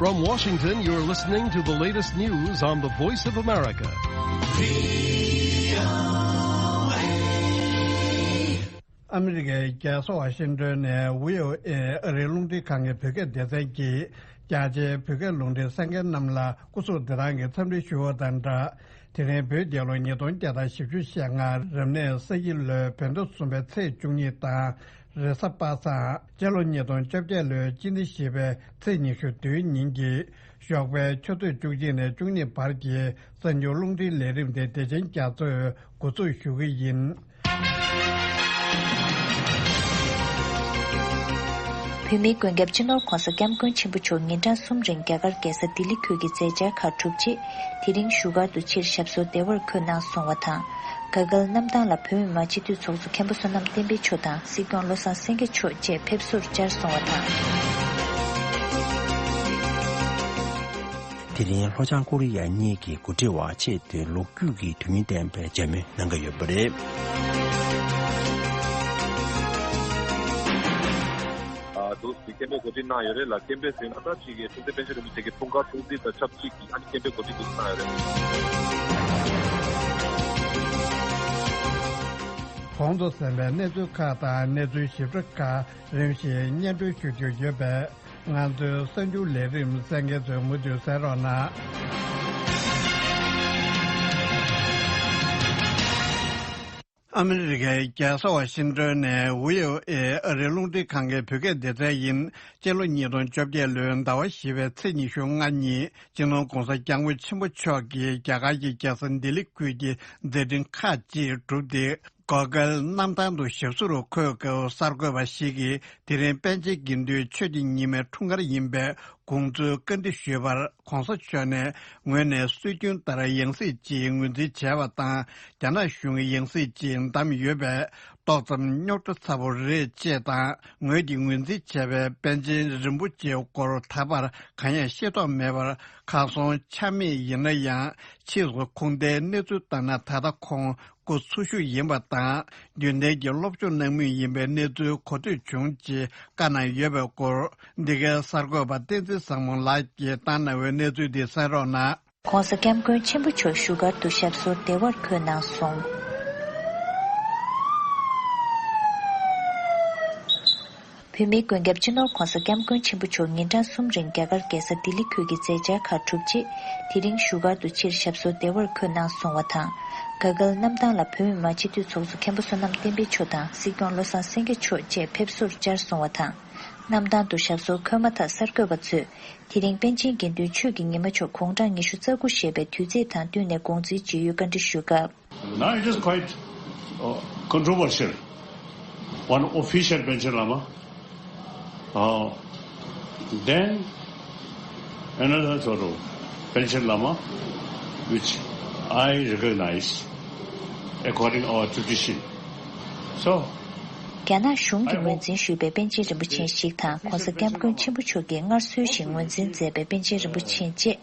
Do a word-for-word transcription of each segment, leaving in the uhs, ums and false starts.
From Washington, you're listening to the latest news on the Voice of America. ཨ་མི་རི་ཀའི་རྒྱལ་ས་ཝ་ཤིང་ཏོན་ནས་བྷི་ཨོ་ཨེ་ཨ་རིའི་རླུང་འཕྲིན་ཁང་གི་བོད་སྐད་སྡེ་ཚན་གྱིས་རྒྱ་ཆེའི་བོད་སྐད་རླུང་འཕྲིན་གསན་མཁན་རྣམས་ལ་སྐུ་གཟུགས་བདེ་ཐང་གི་འཚམས་འདྲི་ཞུ་བ་དང་སྦྲགས། དེ་རིང་བོད་རྒྱལ་ལོ་ཉིས་སྟོང་བརྒྱ་དང་བཞི་བཅུ་ཞེ་ལྔ་རབ་གནས་ས་ཡི་ལོའི་བོད་ཟླ་གསུམ་པའི་ཚེས་བཅུ་གཉིས་དང་། རེས་གཟའ་པ་སངས་སྤྱི་ལོ་ཉིས་སྟོང་བཅོ་བརྒྱད་ལོའི་སྤྱི་ཟླ་བཞི་པའི་ཚེས་ཉི་ཤུ་བདུན་ཉིན་གྱི་ཞོགས་པའི་ཆུ་ཚོད་བཅུ་གཅིག་ནས་བཅུ་གཉིས་བར་གྱི་གསར་འགྱུར་རླུང་འཕྲིན་ལས་རིམ་དེ་བདེ་ཆེན་རྒྱ་མཚོས་འགོ་འཛུགས་ཞུ་གི་ཡིན། བོད་མིའི་མགོན་སྐྱབས་སྤྱི་ནོར་༧གོང་ས་༧སྐྱབས་མགོན་ཆེན་པོ་མཆོག་ཉིན་གྲངས་གསུམ་རིང་རྒྱ་གར་རྒྱལ་ས་ལྡི་ལི་ཁུལ་གྱི་མཛད་འཆར་ཁག་གྲུབ་རྗེས། དེ་རིང་བཞུགས་སྒར་དུ་ཕྱིར་ཞབས་སོར་བདེ་བར་འཁོད་གནང་སོང་བ་དང་། དགའ་སྐལ་གནམ་ཐང་ལ་བོད་མི་མང་སྤྱི་འཐུས་ཚོགས་གཙོ་མཁན་པོ་བསོད་ནམས་བསྟན་འཕེལ་མཆོག་དང་སྲིད་སྐྱོང་བློ་བཟང་སེང་གེ་མཆོག་བཅས་ཕེབས་བསུར་བཅར་སོང་བ་དང་། དེ་རིང་ལྷོ་བྱང་ཀོ་རི་ཡ་གཉིས་ཀྱི་འགོ་ཁྲིད་དབར་ཆེས་མཐོའི་ལོ་རྒྱུས་ཀྱི་དོན་སྙིང་ལྡན་པའི་མཇལ་མོལ་གནང་གི་ཡོད་པ་རེད། ཨ། འདུག་སེ་སྐད་འབོད་གོ་སྒྲིག་གནང་ཡོད་རེད་ལ། སྐད་འབོད་ཟེར་ན་ད་ཅིག་གི་ཐུབ་བསྟན་པཎ་ཆེན་རིན་པོ་ཆེ་གི་འཁྲུངས་སྐར་ཐུགས་བརྩེགས་དང་ཆབས་ཅིག་གི་ཨ་ནི་སྐད་འབོད་གོ་སྒྲིག་འདུག་སེ་གནང་ཡོད་རེད། གོང་དུ་གསན་པའི་གནས་ཚུལ་ཁག་དང་གནས་ཚུལ་ཞིབ་ཕྲ་ཁག་རིམ་བཞིན་སྙན་སྒྲོན་ཞུ་རྒྱུ་ཡོད་པས། ང་ཚོའི་གསར་འགྱུར་ལས་རིམ་གསན་མཁན་ཚོས་མུ་མཐུད་གསན་རོགས་གནང་། ཨ་མི་རི་ཀའི་རྒྱལ་ས་ཝ་ཤིང་ཏོན་ནས་བྷི་ཨོ་ཨེ་ཨ་རིའི་རླུང་འཕྲིན་ཁང་གི་བོད་སྐད་སྡེ་ཚན་ཡིན། སྤྱི་ལོ་ཉིས་སྟོང་བཅོ་བརྒྱད་ལོའི་ཟླ་བ་བཞི་པའི་ཚེས་ཉི་ཤུ་ལྔ་ཉིན་སྤྱི་ནོར་༧གོང་ས་༧སྐྱབས་མགོན་ཆེན་པོ་མཆོག་གིས་རྒྱ་གར་གྱི་རྒྱལ་ས་ལྡི་ལི་ཁུལ་གྱི་མཛད་འཕྲིན་ཁག་ཅིག་བསྒྲུབས་ཏེ། གོ་སྐལ་གནམ་ཐང་དུ་ཞབས་སོར་འཁོད་སྐབས་གསར་འགོད་པ་ཞིག་གིས་དེ་རིང་པཎ་ཆེན་དགེ་འདུན་ཆོས་ཀྱི་ཉི་མའི་འཁྲུངས་སྐར་ཡིན་པས་དགོངས་ཚུལ་བཀའ་འདྲི་ཞུས་པར། ༧གོང་ས་མཆོག་ནས་ངོས་ནས་སྲོལ་རྒྱུན་ལྟར་ཡང་སྲིད་ཅིག་ངོས་འཛིན་བྱས་པ་དང་། རྒྱ་ནག་གཞུང་གི་ཡང་སྲིད་ཅིག་བདམས་ཡོད་པས་ཏོག་ཙམ་རྙོག་དྲ་ཚ་པོ་རེད་ཅེས་དང་། ངོས་ཀྱིས་ངོས་འཛིན་བྱས་པའི་པཎ་ཆེན་རིན་པོ་ཆེའི་སྐོར་ད་བར་གང་ཡང་ཤེས་རྟོགས་མེད་པར་ཁ་སང་ཆ་མེད་ཡིན་ན་ཡང་། ཕྱིས་སུ་ཁུངས་ལྡན་གནས་ཚུལ་ལྟར་ན། ད་ལྟ་ཁོང་སྐུ་འཚོ་བཞུགས་ཡིན་པ་དང་། རྒྱུན་ལྡན་གྱི་སློབ་སྦྱོང་གནང་མུས་ཡིན་པའི་གནས་ཚུལ་གོ་ཐོས་བྱུང་ཅེས་བཀའ་གནང་ཡོད་པའི་སྐོར། འདི་གའི་གསར་འགོད་པ་བསྟན་འཛིན་བཟང་མོ་ལགས་ཀྱིས་བཏང་གནང་བའི་གནས་ཚུལ་འདི་གསན་རོགས་གནང་། ༧གོང་ས་༧སྐྱབས་མགོན་ཆེན་པོ་མཆོག་བཞུགས་སྒར་དུ་ཞབས་སོར་བདེ་བར་འཁོད་གནང་སོང་། བོད་མིའི་མགོན་སྐྱབས་སྤྱི་ནོར་༧གོང་ས་༧སྐྱབས་མགོན་ཆེན་པོ་མཆོག་ཉིན་གྲངས་གསུམ་རིང་རྒྱ་གར་རྒྱལ་ས་ལྡི་ལི་ཁུལ་གྱི་མཛད་འཆར་ཁག་གྲུབ་རྗེས། དེ་རིང་བཞུགས་སྒར་དུ་ཕྱིར་ཞབས་སོར་བདེ་བར་འཁོད་གནང་སོང་བ་དང་། དགའ་སྐལ་གནམ་ཐང་ལ་བོད་མི་མང་སྤྱི་འཐུས་ཚོགས་གཙོ་མཁན་པོ་བསོད་ནམས་བསྟན་འཕེལ་མཆོག་དང་སྲིད་སྐྱོང་བློ་བཟང་སེང་གེ་མཆོག་བཅས་ཕེབས་བསུར་བཅར་སོང་བ་དང་། གནམ་ཐང་དུ་ཞབས་སོར་འཁོད་མ་ཐག་གསར་འགོད་པ་ཚོས། དེ་རིང་པཎ་ཆེན་དགེ་འདུན་ཆོས་ཀྱི་ཉི་མ་མཆོག་དགུང་གྲངས་ཉི་ཤུ་རྩ་དགུ་བཞེས་པའི་དུས་ཚིགས་དང་བསྟུན་ནས་དགོངས་འཛིན་ཇི་ཡོད་བཀའ་འདྲི་ཞུས་སྐབས། Now it is quite, uh, controversial. One official Panchen Lama, uh, then another sort of Panchen Lama, which I recognize according our tradition. So, རྒྱ་ནག་གཞུང་གིས་ངོས་འཛིན་ཞུས་པའི་པཎ་ཆེན་རིན་པོ་ཆེ་ཞིག་དང་༧གོང་ས་༧སྐྱབས་མགོན་ཆེན་པོ་མཆོག་གིས་སྔར་སྲོལ་བཞིན་ངོས་འཛིན་མཛད་པའི་པཎ་ཆེན་རིན་པོ་ཆེ་བཅས།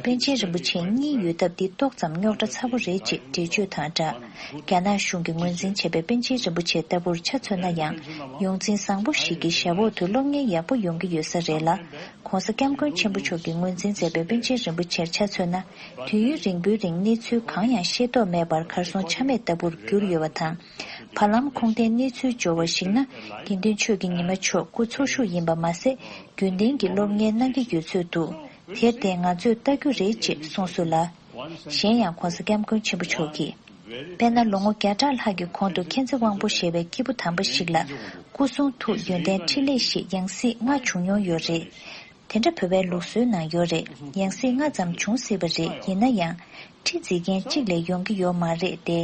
པཎ་ཆེན་རིན་པོ་ཆེ་གཉིས་ཡོད་སྟབས་འདི་ཏོག་ཙམ་རྙོག་དྲ་ཚ་པོ་རེད་ཅེས་འགྲེལ་བརྗོད་དང་སྦྲགས། རྒྱ་ནག་གཞུང་གིས་ངོས་འཛིན་བྱས་པའི་པཎ་ཆེན་རིན་པོ་ཆེ་ལྟ་བུར་ཆ་མཚོན་ན་ཡང་། ཡོངས་འཛིན་བཟང་པོ་ཞིག་གི་ཞབས་འོག་ཏུ་སློབ་གཉེར་ཡག་པོ་ཡོང་གི་ཡོད་ས་རེད་ལ། ༧གོང་ས་༧སྐྱབས་མགོན་ཆེན་པོ་མཆོག་གིས་ངོས་འཛིན་མཛད་པའི་པཎ་ཆེན་རིན་པོ་ཆེར་ཆ་མཚོན་ན། དུས་ཡུན་རིང་པོའི་རིང་གནས་ཚུལ་གང་ཡང་ཤེས་རྟོགས་མེད་པར་གར་སོང་ཆ་མེད་ལྟ་བུར་གྱུར་ཡོད་པ་དང་། བར་ལམ་ཁུངས་ལྡན་གནས་ཚུལ་འབྱོར་བར་གཞིགས་ན། དགེ་འདུན་ཆོས་ཀྱི་ཉི་མ་མཆོག་སྐུ་འཚོ་བཞུགས་ཡིན་པ་མ་ཟད། རྒྱུན་ལྡན་གྱི་སློབ་གཉེར་གནང་གི་ཡོད་ཚོད་འདུག་དེར་བརྟེན་ང་ཚོས་ལྟ་རྒྱུ་རེད་ཅེས་གསུངས་སོང་ལ། གཞན་ཡང་༧གོང་ས་༧སྐྱབས་མགོན་ཆེན་པོ་མཆོག་གིས། དཔེར་ན་ལོ་ངོ་བརྒྱ་ཕྲག་ལྷག་གི་གོང་དུ་མཁྱེན་བརྩེ་དབང་པོ་ཞེས་པའི་སྐྱེས་བུ་དམ་པ་ཞིག་ལ་སྐུ་གསུང་ཐུགས་ཡོན་ཏན་ཕྲིན་ལས་ཞེས་ཡང་སྲིད་ལྔ་བྱུང་མྱོང་ཡོད་རེད། དེ་འདྲ་བོད་པའི་ལུགས་སྲོལ་ནང་ཡོད་རེད། ཡང་སྲིད་ལྔ་ཙམ་བྱུང་སྲིད་པ་རེད། ཡིན་ན་ཡང་། ཁྲི་འཛིན་མཁན་གཅིག་ལས་ཡོང་གི་ཡོད་མ་རེད་དེ།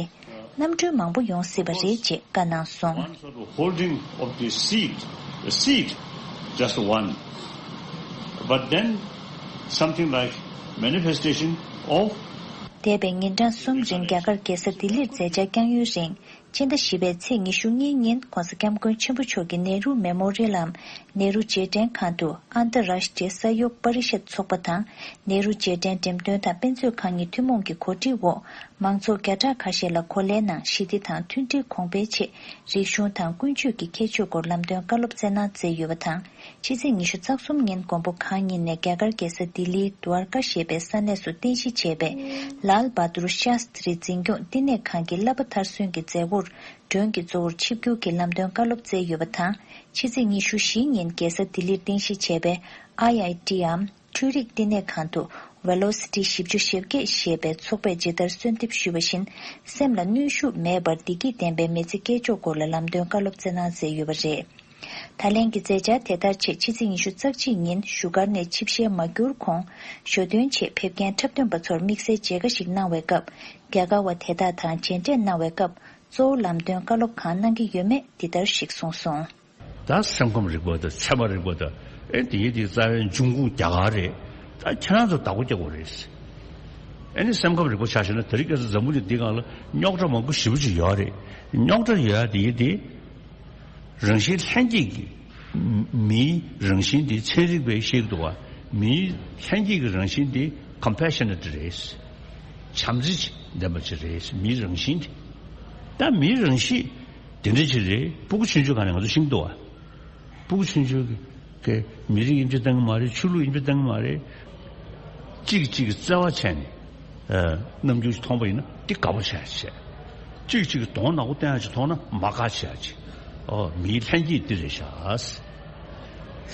གནམ་གྲུ་མང་པོ་ཡོང་སྲིད་པ་རེད་ཅེས་བཀའ་གནང་སོང་། One sort of holding of the seat, a seat, just one. But then something like manifestation of འདས་པའི་ཉིན་གྲངས་གསུམ་རིང་རྒྱ་གར་རྒྱལ་ས་ལྡི་ལིར་མཛད་འཆར་བསྐྱངས་ཡུན་རིང་། སྤྱི་ཟླ་བཞི་པའི་ཚེས་ཉི་ཤུ་གཉིས་ཉིན་༧གོང་ས་༧སྐྱབས་མགོན་ཆེན་པོ་མཆོག་གིས་ནེ་རུ་མེ་མོ་རི་ཡལ་འམ་ནེ་རུ་རྗེས་དྲན་ཁང་དུ་ཨན་ཏ་རཱཤ་ཏྲི་ས་ཡོག་པ་རི་ཤད་ཚོགས་པ་དང་ནེ་རུ་རྗེས་དྲན་འགྲེམས་སྟོན་དང་དཔེ་མཛོད་ཁང་གཉིས་ཐུན་མོང་གི་གོ་སྒྲིག་འོག་ མང་ཚོགས་བརྒྱ་ཕྲག་ཁ་ཤས་ལ་གོ་ལའི་ནང་ཞི་བདེ་དང་མཐུན་སྒྲིལ་གོང་འཕེལ་ཆེད་རིག་གཞུང་དང་ཀུན་སྤྱོད་ཀྱི་ཁྱད་ཆོས་སྐོར་ལམ་སྟོན་བཀའ་སློབ་སྩལ་གནང་མཛད་ཡོད་པ་དང་། ཕྱི་ཚེས་ཉི་ཤུ་རྩ་གསུམ་ཉིན་མགོན་པོ་གང་ཉིད་ནས་རྒྱ་གར་རྒྱལ་ས་ལྡི་ལིའི་དུ་ཨར་ཀ་ཞེས་པའི་ས་གནས་སུ་རྟེན་གཞི་བྱས་པའི་ལཱལ་བྷ་དུར་ཤཱ་སྟྲི་འཛིན་སྐྱོང་བསྟི་གནས་ཁང་གི་བསླབ་པ་མཐར་སོན་གྱི་མཛད་སྒོར་མགྲོན་གྱི་གཙོ་བོར་ཆིབས་བསྒྱུར་གྱིས་ལམ་སྟོན་བཀའ་སློབ་སྩལ་ཡོད་པ་དང་། ཕྱི་ཚེས་ཉི་ཤུ་བཞི་ཉིན་རྒྱལ་ས་ལྡི་ལིར་རྟེན་གཞི་བྱས་པའི་ཨའི་ཨའི་ཊི་འམ། འཕྲུལ་རིག་བསྟི་གནས་ཁང་དུ་Velocity བཞི་བཅུ་ཞེ་བརྒྱད་ཞེས་པའི་ཚོགས་པས་ཇི་ལྟར་གསོལ་འདེབས་ཞུས་པ་བཞིན། སེམས་ལ་གནོན་ཤུགས་མེད་པར་བདེ་སྐྱིད་ལྡན་པའི་མི་ཚེ་སྐྱེལ་ཕྱོགས་སྐོར་ལ་ལམ་སྟོན་བཀའ་སློབ་སྩལ་གནང་མཛད་ཡོད་པ་རེད། ད་ལན་གྱི་མཛད་འཆར་དེ་ལྟར་ཆེད་ཕྱི་ཚེས་ཉི་ཤུ་རྩ་གཅིག་ཉིན་བཞུགས་སྒར་ནས་ཆིབས་ཞལ་མ་བསྒྱུར་གོང་ཞོ་སྟོན་ཆེད་ཕེབས་མཁན་འཁྲབ་སྟོན་པ་ཚོར་དམིགས་བསལ་མཇལ་ཁ་ཞིག་གནང་བའི་སྐབས། རྒྱ་གར་བ་དེ་དག་དང་མཇལ་འཕྲད་གནང་བའི་སྐབས་གཙོ་བོ་ལམ་སྟོན་བཀའ་སློབ་གང་གནང་གི་ཡོད་མེད་འདི་ལྟར་ཞིག་གསུངས་སོང་། ད་སེམས་ཁམས་རིག་པ་དང་ཚད་མ་རིག་པ་དང་ཨེ་དེའི་དེའི་རྩ་བའི་འབྱུང་ཁུངས་རྒྱ་གར་རེད། ད་ཁྱེད་རང་ཚོ་བདག་པོ་རྒྱག་དགོས་རེད། ཨེ་ནི་སེམས་ཁམས་རིག་པ་ཆ་བཞག་ན་དེ་རིང་ཁ་སང་འཛམ་བུ་གླིང་འདི་སྒང་ལ་རྙོག་དྲ་མང་པོ་ཞེ་པོ་ཅིག་ཡོད་རེད། རྙོག་དྲ་ཡོད་ཡ་དེའི་དེ་རང་བཞིན་ལྷན་སྐྱེས་ཀྱི་མིའི་རང་བཞིན་དེ་ཚན་རིག་པས་བཤད་ཀྱི་འདུག་བ། མིའི་ལྷན་སྐྱེས་ཀྱི་རང་བཞིན་དེ་compassionate་རེད། བྱམས་བརྩེ་ལྡན་པ་ཅིག་རེད། མིའི་རང་བཞིན་དེ། ད་མིའི་རང་གཤིས་དེ་འདྲ་ཅིག་རེད། སྤུ་གུ་ཆུང་ཆུང་ག་ནས་ང་ཚོ་ཤེས་ཀྱི་འདུག་བ། སྤུ་གུ་ཆུང་ཆུང་གི་མི་རིགས་དབྱེ་འབྱེད་གཏོང་གི་མ་རེད། ཆོས་ལུགས་དབྱེ་འབྱེད་གཏོང་གི་མ་རེད། གཅིག་གཅིག་གི་བརྩེ་བ་བྱས་ནས་ཨ་རྣམ་འགྱུར་ཞིག་མཐོང་པ་ཡིན་ན་འདི་དགའ་པོ་བྱས་བྱས། གཅིག་གཅིག་གི་གདོང་ནག་པོ་བསྟན་ཡ་ཅིག་མཐོང་ན་མ་དགའ་བྱས་ཅིག་ཨོ་མིའི་ལྷན་སྐྱེས་འདི་རེད་ཤག་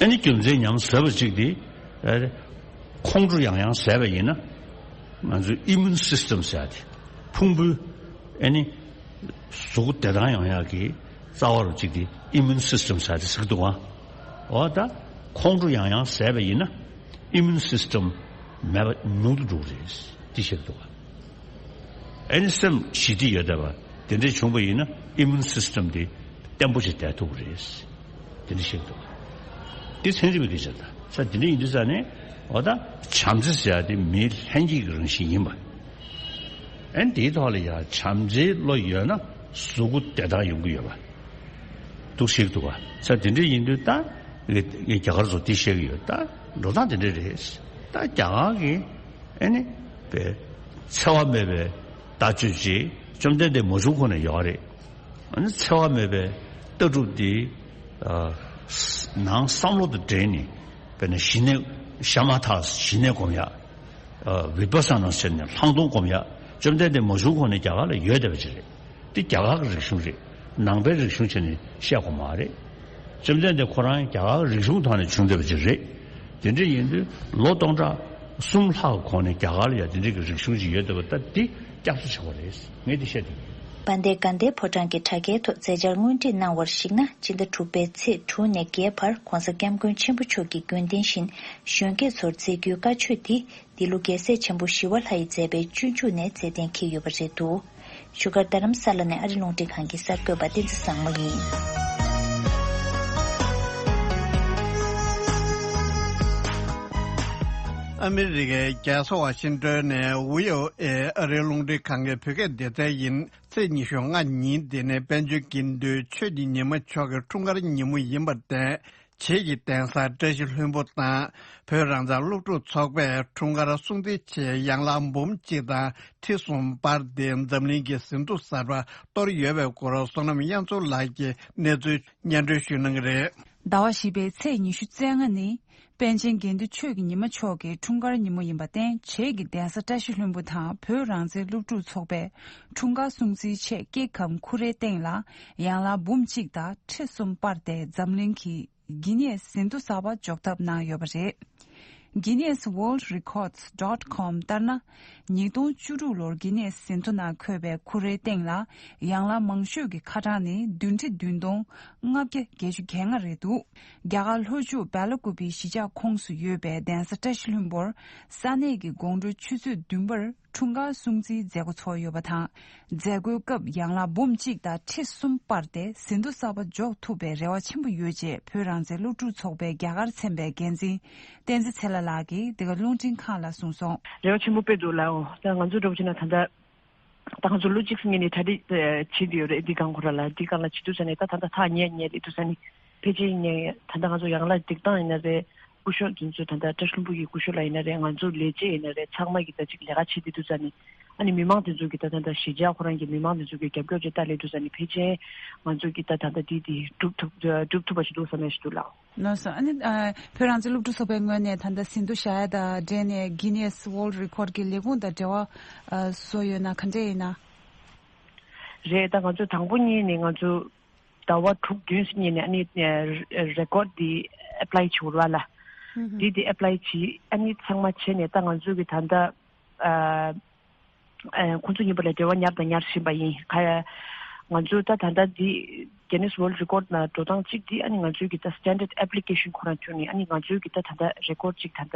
ཨ་ནི་རྒྱུ་མཚན་ཉམས་བཟོས་པ་གཅིག་འདི་ཨ་ཁོང་ཁྲོ་ཡང་ཡང་ཟས་པ་ཡིན་ན་ང་ཚོའི་immune system་ཟེར་ཡ་དེ་ཕུང་པོའི་ཨ་ནི་གཟུགས་པོ་བདེ་ཐང་ཡོང་ཡག་གི་རྩ་བ་རུ་གཅིག་དེ་immune system་ཟེར་ཡ་དེ་ཟེར་གི་འདུག་ག་འོ་ད་ཁོང་ཁྲོ་ཡང་ཡང་ཟས་པ་ཡིན་ན་immune system་མེད་པ་ཉུང་དུ་འགྲོ་གི་རེད། དེ་བཤད་འདུག་ག་ཨེ་ནི་སེམས་ཞི་བདེ་ཡོད་བསྡད་པ་དེ་འདྲས་བྱུང་པ་ཡིན་ན་immune system་དེ་བརྟན་པོ་ཞིག་བསྡད་ཐུབ་ཀྱི་རེད། དེ་འདྲས་བཤད་འདུག་ག་དེ་ཚན་རིག་པའི་སྐད་ཆ་ད་ས་དེ་འདྲས་ཡིན་དུས་ས་ནས་འོ་ད་བྱམས་བརྩེ་ཟེར་ཡ་དེ་མིའི་ལྷན་སྐྱེས་ཀྱི་རང་བཞིན་ཡིན་པ། ཨེ་ནི་དེའི་ཐོག་ལ་ཡང་བྱམས་བརྩེའི་བློ་ཡོད་ན་གཟུགས་པོ་བདེ་ཐང་ཡོང་གི་ཡོད་པ། འདུག་ཞིག་འདུག་བ། ས་དེ་འདྲ་ཡིན་དུས་ད་ངས་ངས་རྒྱ་གར་ཚོ་འདི་བཤད་ཀྱི་ཡོད། ད་འགྲོ་སྟངས་དེ་འདྲ་རེད། ད་རྒྱ་གར་གྱི་ཨེ་ནི་པའི་འཚེ་བ་མེད་པའི་ལྟ་སྤྱོད་ཅིག་བཅོམ་ལྡན་འདས་མ་བྱུང་གོང་ནས་ཡོད་རེད། ཨ་ནི་འཚེ་བ་མེད་པའི་ལྟ་གྲུབ་འདི་ཨ་ནང་བསམ་བློ་དང་འབྲེལ་ནས་དཔེར་ན་ཞི་གནས་ཤ་མ་ཐག་ཞི་གནས་སྒོམ་ཡག་ཨ་བི་པ་ས་ན་ཟེར་ནས་ལྷག་མཐོང་སྒོམ་ཡག་བཅོམ་ལྡན་འདས་མ་བྱུང་གོང་ནས་རྒྱ་གར་ལ་ཡོད་བསྡད་པ་ཅིག་རེད། འདི་རྒྱ་གར་གྱི་རིག་གཞུང་རེད། ནང་པའི་རིག་གཞུང་བྱས་ནས་བཤད་དགོས་མ་རེད། བཅོམ་ལྡན་འདས་ཁོ་རང་རྒྱ་གར་རིག་གཞུང་ཐོག་ནས་བྱུང་བསྡད་པ་ཅིག་རེད། དེ་འདྲ་ཡིན་དུས་ལོ་སྟོང་ཕྲག་གསུམ་ལྷག་གོང་ནས་རྒྱ་གར་ལ་ཡང་དེ་འདྲ་གི་རིག་གཞུང་ཅིག་ཡོད་བསྡད་པ་ད་འདི་སྐྱབས་སུ་ཆགས་པ་རེད། ངས་འདི་བཤད་དེ། དཔལ་ལྡན་དགའ་ལྡན་ཕོ་བྲང་གི་དྲ་རྒྱའི་ཐོག་མཛད་འཆར་དངོས་བྲིས་གནང་བར་གཞིགས་ན། སྤྱི་ཟླ་དྲུག་པའི་ཚེས་དྲུག་ནས་བརྒྱད་བར་༧གོང་ས་༧སྐྱབས་མགོན་ཆེན་པོ་མཆོག་གི་རྒྱུན་ལྡན་བཞིན་གཞོན་སྐྱེས་ཚོར་མཛད་རྒྱུའི་བཀའ་ཆོས་འདི། འདི་ལོ་རྒྱལ་སྲས་ཆེན་པོ་ཞི་བ་ལྷ་ཡིས་མཛད་པའི་སྤྱོད་འཇུག་ནས་མཛད་གཏན་འཁེལ་ཡོད་པ་རེད་འདུག་བཞུགས་སྒར་རྡ་རམ་ས་ལ་ནས་ཨ་རི་རླུང་འཕྲིན་ཁང་གི་གསར་འགོད་པ་བསྟན་འཛིན་བཟང་མོ་ཡིན། ཨ་མི་རི་ཀའི་རྒྱལ་ས་ཝ་ཤིང་ཏོན་ནས་བྷི་ཨོ་ཨེ་ཨ་རིའི་རླུང་འཕྲིན་ཁང་གི་བོད་སྐད་སྡེ་ཚན་ཡིན། ཚེས་ཉི་ཤུ་ལྔ་ཉིན་འདི་ནི་པཎ་ཆེན་དགེ་འདུན་ཆོས་ཀྱི་ཉི་མ་མཆོག་གི་འཁྲུངས་སྐར་ཉིན་མོ་ཡིན་པར་བརྟེན། བྱེས་ཀྱི་གདན་ས་བཀྲ་ཤིས་ལྷུན་པོ་དང་། བོད་རང་བཙན་སློབ་ཕྲུག་ཚོགས་པས་འཁྲུངས་སྐར་སྲུང་བརྩིའི་ཆེད་ཡང་ལག་འབུམ་གཅིག་དང་ཁྲི་གསུམ་སྤར་ཏེ་འཛམ་གླིང་གི་ཟིན་ཐོ་གསར་པ་གཏོར་ཡོད་པའི་སྐོར་བསོད་ནམས་དབྱངས་མཚོ་ལགས་ཀྱིས་གནས་ཚུལ་སྙན་སྒྲོན་ཞུ་གནང་གི་རེད། ཟླ་བ་བཞི་པའི་ཚེས་ཉི་ཤུ་རྩ་ལྔ་ནི། པཎ་ཆེན་དགེ་འདུན་ཆོས་ཀྱི་ཉི་མ་མཆོག་གི་འཁྲུངས་སྐར་ཉིན་མོ་ཡིན་པར་བརྟེན། བྱེས་ཀྱི་གདན་ས་བཀྲ་ཤིས་ལྷུན་པོ་དང་བོད་རང་བཙན་སློབ་ཕྲུག་ཚོགས་པས་འཁྲུངས་སྐར་སྲུང་བརྩིའི་ཆེད་སྐྱེ་ཁམས་ཁུ་རེའི་སྟེང་ལ་ཡང་ལག་འབུམ་གཅིག་དང་ཁྲི་གསུམ་སྤར་ཏེ་འཛམ་གླིང་གི་གྷི་ནེ་སི་ཟིན་ཐོ་གསར་པ་འཇོག་ཐབས་གནང་ཡོད་པ་རེད། Guinness World Records dot com ལྟར་ན། ཉིས་སྟོང་བཅུ་དྲུག་ལོར་གྷི་ནེ་སི་ཟིན་ཐོ་ནང་འཁོད་པའི་ཁུ་རེའི་སྟེང་ལ་ཡང་ལག་མང་ཤོས་ཀྱི་ཁ་གྲངས་ནི་བདུན་ཁྲི་བདུན་སྟོང་ལྔ་བརྒྱ་བརྒྱད་ཅུ་གྱ་ལྔ་རེད་འདུག་རྒྱ་གར་ལྷོ་ཕྱོགས་སྦེལ་ཀོབ་བི་གཞིས་ཆགས་ཁོངས་སུ་ཡོད་པའི་གདན་ས་བཀྲ་ཤིས་ལྷུན་པོར་ས་གནས་ཀྱི་དགོང་དྲོ་ཆུ་ཚོད་བདུན་པར་འཁྲུངས་སྐར་སྲུང་བརྩིའི་མཛད་སྒོ་ཚོགས་ཡོད་པ་དང་། མཛད་སྒོའི་སྐབས་ཡང་ལག་འབུམ་གཅིག་དང་ཁྲི་གསུམ་སྤར་ཏེ་ཟིན་ཐོ་གསར་པ་འཇོག་ཐུབ་པའི་རེ་བ་ཆེན་པོ་ཡོད་ཅེས་བོད་རང་བཙན་སློབ་ཕྲུག་ཚོགས་པའི་རྒྱ་གར་ཚན་པའི་འགན་འཛིན་བསྟན་འཛིན་ཚེ་ལྷ་ལགས་ཀྱིས་འདི་ག་རླུང་འཕྲིན་ཁང་ལ་གསུངས་སོང་། རེ་བ་ཆེན་པོ་དཔེ་འདུག་ལགས། འོ་ད་ང་ཚོ་འདྲ་པོ་བྱས་ན་ད་ལྟ་ད་ང་ཚོ་ལོ་གཅིག་སྔོན་ནས་གྲ་སྒྲིག་བྱེད་དུ་ཡོད་རེད། འདི་སྒང་ཁོ་ར་ལ་འདི་སྒང་ལ་བྱེད་དུས་ཙ་ནས་ད་ད་ལྟ་ཐག་ཉེ་ཉེ་རེད་དུས་ཙ་ནས་ཕལ་ཆེར་ངས་ད་ལྟ་ང་ཚོ་ཡང་ལ་འདེགས་སྟངས་ཡིན་ན་རེད། སྐུ་ཞབས་དེ་ཚོ་ད་ལྟ་བཀྲ་ཤིས་ལྷུན་པོ་གི་སྐུ་ཞབས་ལགས་ཡིན་ན་རེད། ང་ཚོ་ལས་བྱེད་ཡིན་ན་རེད། ཚང་མ་གི་ད་ཅིག་ལས་ཀ་བྱེད་དུས་ཙ་ནས་ ཨ་ནི་མི་མང་དེ་ཚོ་གི་ད་ད་ད་གཞིས་ཆགས་ཁོ་རང་གི་མི་མང་དེ་ཚོ་གི་རྒྱབ་སྐྱོར་ཅིག་ད་ལས་འདུག་ས་ནི་ཕལ་ཆེར་ང་ཚོ་གི་ད་ད་ད་དེ་དེ་སྒྲུབ་ཐུབ་སྒྲུབ་ཐུབ་པ་ཞིག་འདུག་བསམ་ཡ་ཞིག་འདུག་ལགས། ལགས་སོ། ཨ་ནི་ཨ་བོད་རང་བཙན་སློབ་ཕྲུག་ཚོགས་པའི་ངོས་ནས་ད་ལྟ་ཟིན་ཐོ་བཞག་ཡ་དང་འབྲེལ་ནས་Guinness World Record གི་ལས་ཁུངས་དང་འབྲེལ་བ་ཨ་བཟོ་ཡོད་ན་ག་འདྲས་ཡིན་ན། རེད། ད་ང་ཚོ་དང་པོ་ཉིད་ནས་ང་ཚོ་ཟླ་བ་དྲུག་བདུན་ཙམ་ཉིད་ནས་ཨ་ནི་record འདི་apply བྱེད་དགོས་རེད་བ་ལ། འདི་འདི་apply བྱེད་ཨ་ནི་ཚང་མ་བྱས་ནས་ད་ང་ཚོ་གི་ད་ལྟ་ཨ། ཨ་ཁོང་ཚོ་གཉིས་པོ་ལ་འབྲེལ་བ་ཉར་དང་ཉར་བཞིན་པ་ཡིན། ཁ་ཡ། ང་ཚོས་ད་ད་ལྟ་འདི་Guinness World Record ནང་འགྲོ་སྟངས་གཅིག་འདི་ཨ་ནི་ང་ཚོའི་གི་ད་standard application ཁོ་རང་བྱུང་ནས་ཨ་ནི་ང་ཚོའི་གི་ད་ད་ལྟ་record གཅིག་ད་ལྟ་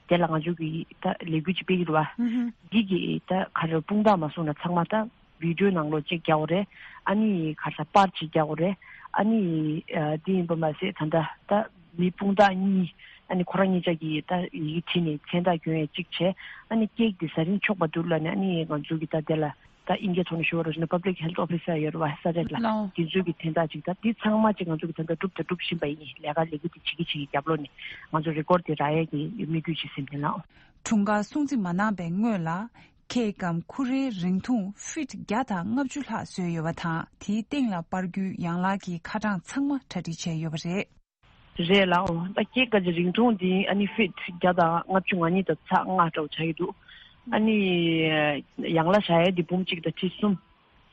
དེ་ལ་ང་ཚོའི་གི་ད་ལས་འགུལ་གཅིག་སྤེལ་གི་རེད་བ། འདི་གི་ད་ག་རེ་དཔུང་རྡང་མ་སོང་ན་ཚང་མ་ད་video ནང་ལོགས་གཅིག་རྒྱག་དགོས་རེད། ཨ་ནི་ག་རེ་ཟ་པར་གཅིག་རྒྱག་དགོས་རེད། ཨ་ནི་ཨ་འདི་ཡིན་པ་མ་ཟད་ད་ད་ད། མི་དཔུང་རྡང་གཉིས། ཨ་ནི་ཁོ་རང་གཉིས་ཆ་གིས་ད་ཡི་གེ་བྲིས་ནས་མཚན་རྟགས་གྱོན་ཡས་གཅིག་བྱས། ཨ་ནི་ཀེག་འདི་ཟ་རིན་ཆོག་པ་འདུག་ལབ་ནས་ཨ་ནི་ང་ཚོ་གི་ད་དེ་ལ་ད་ཨིན་སྐད་ཐོག་ནས་ཞུ་བ་རོ་ཞུ་ན་Public Health Officer ཡོད་རེད་བ་ས་རེད་ལ། ལའོ། དེ་ཚོའི་གི་མཚན་རྟགས་གཅིག་ད་འདི་ཚང་མ་གཅིག་ང་ཚོ་གི་ད་ད་སྒྲུབ་ད་སྒྲུབ་བཞིན་པ་ཡིན། ལས་ཀ་ལས་འགུལ་འདི་བྱེད་ཀྱི་བྱེད་ཀྱི་རྒྱབ་ལོགས་ནས་ང་ཚོ་record འདི་རག་ཡས་ཀྱི་དམིགས་ཡུལ་ཅིག་ཟིན་ནས་ལའོ། འཁྲུངས་སྐར་སྲུང་བརྩི་མ་གནང་བའི་སྔོན་ལ། ཁེག་གམ་ཁུ་རེའི་རིང་ཐུང་ཕིཊ་བརྒྱ་དང་ལྔ་བཅུ་ལྷག་བཟོས་ཡོད་པ་དང་དེའི་སྟེང་ལ་སྤར་རྒྱུའི་ཡན་ལག་གི་ཁ་གྲངས་ཚང་མ་གྲ་སྒྲིག་བྱས་ཡོད་པ་རེད། རེད་ལགས། འོ་ད་ཀེག་ག་ཅིག་རིང་ཐུང་འདི་ཨ་ནི་ཕིཊ་བརྒྱ་དང་ལྔ་བཅུ་ང་གཉིས་དང་ཚེག་ལྔ་འདྲ་བོ་ཆགས་ཀྱི་འདུག་ཨ་ནི་ཡང་ལ་བཞག་ཡས་འདི་འབུམ་གཅིག་དང་ཁྲི་གསུམ།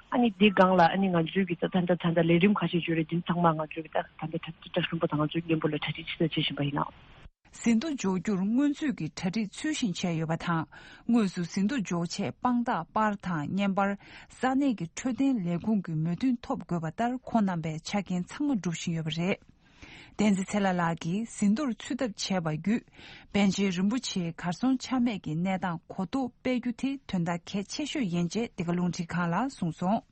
ཨ་ནི་འདི་སྒང་ལ་ཨ་ནི་ང་ཚོའི་གི་ད་ད་ད་ད་ལས་རིམ་ཁ་ཤས་ཡོད་རེད། འདི་ཚང་མ་ང་ཚོའི་གི་ད་ད་ད་ད་ད་ལྟ་ཤུམ་པ་དང་ང་ཚོའི་མཉམ་པོ་ལ་གྲ་སྒྲིག་ཅིག་ད་བྱེད་བཞིན་པ་ཡིན་ལགས། ཟིན་ཐོ་འཇོག་རྒྱུར་སྔོན་ཚུད་ཀྱི་གྲ་སྒྲིག་ཚུལ་བཞིན་བྱས་ཡོད་པ་དང་། དངོས་སུ་ཟིན་ཐོ་འཇོག་ཆེད་དཔང་རྟགས་པར་དང་བརྙན་པར་ས་གནས་ཀྱི་འཕྲོད་བསྟེན་ལས་ཁུངས་ཀྱི་མོས་མཐུན་ཐོབ་དགོས་པ་ལྟར་ཁོང་རྣམ་པས་ཆ་རྐྱེན་ཚང་མ་སྒྲུབ་བཞིན་ཡོད་པ་རེད། བསྟན་འཛིན་ཚེ་ལྷ་ལགས་ཀྱིས་ཟིན་ཐོར་ཚུད་ཐབས་བྱས་པ་བརྒྱུད། པཎ་ཆེན་རིན་པོ་ཆེའི་གར་སོང་ཆ་མེད་ཀྱི་གནས་སྟངས་གོ་རྟོགས་སྤེལ་རྒྱུ་དེ་དོན་དག་གལ་ཆེ་ཤོས་ཡིན་ཅེས་འདི་ག་རླུང་འཕྲིན་ཁང་ལ་གསུངས་སོང་།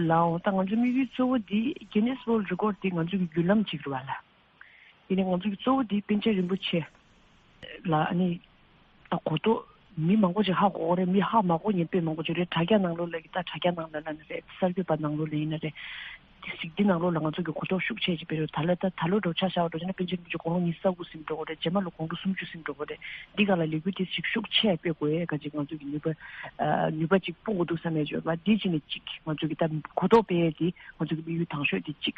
ལའོ། ད་ང་ཚོའི་དམིགས་ཡུལ་གཙོ་བོ་འདི་Guinness World Record འདི་ང་ཚོའི་བརྒྱུད་ལམ་ཅིག་རེད་བ་ལ། ཡིན་ནའི་ང་ཚོ་གི་གཙོ་བོ་འདི་པཎ་ཆེན་རིན་པོ་ཆེ་ལ་ཨ་ནི་ད་གོ་རྟོགས་མི་མང་པོ་ཅིག་ཧ་གོ་གི་རེད། མི་ཧ་མ་གོ་མཁན་དཔེ་མང་པོ་ཅིག་རེད། དྲ་རྒྱ་ནང་ལོགས་ལ་གི་ད་དྲ་རྒྱ་ནང་ལ་ལ་ནི་རེད། གསར་འགོད་པ་ནང་ལོགས་ལ་ཡིན་ན་རེད། དེ་གཟིགས་འདི་ནང་ལོགས་ལ་ང་ཚོ་གི་གོ་རྟོགས་ཤུགས་ཆེ་ཅིག་སྤེལ་རོགས། ད་ལ་ད་ད་ལོ་འགྲོ་ཆ་བཞག་འགྲོ་བྱས་ན་པཎ་ཆེན་རིན་པོ་ཆེ་དགུང་ལོ་ཉི་ཤུ་རྩ་དགུ་ཟིན་འགྲོ་གི་རེད། རྗེས་མ་ལོ་དགུང་ལོ་སུམ་ཅུ་ཟིན་འགྲོ་གི་རེད། འདི་ག་ལ་ལས་འགུལ་དེ་ཞིག་ཤུགས་ཆེ་སྤེལ་དགོས་ཡས་ག་ཅིག་ང་ཚོ་གི་ནུས་པ་ཨ་ནུས་པ་ཅིག་སྤུངས་དགོས་འདུག་བསམ་ཡས་ཡོད་པ་འདི་གཅིག་ནས་གཅིག་ང་ཚོ་གི་ད་གོ་རྟོགས་སྤེལ་ཡས་འདི་ང་ཚོ་གི་དམིགས་ཡུལ་དང་ཤོས་འདི་གཅིག་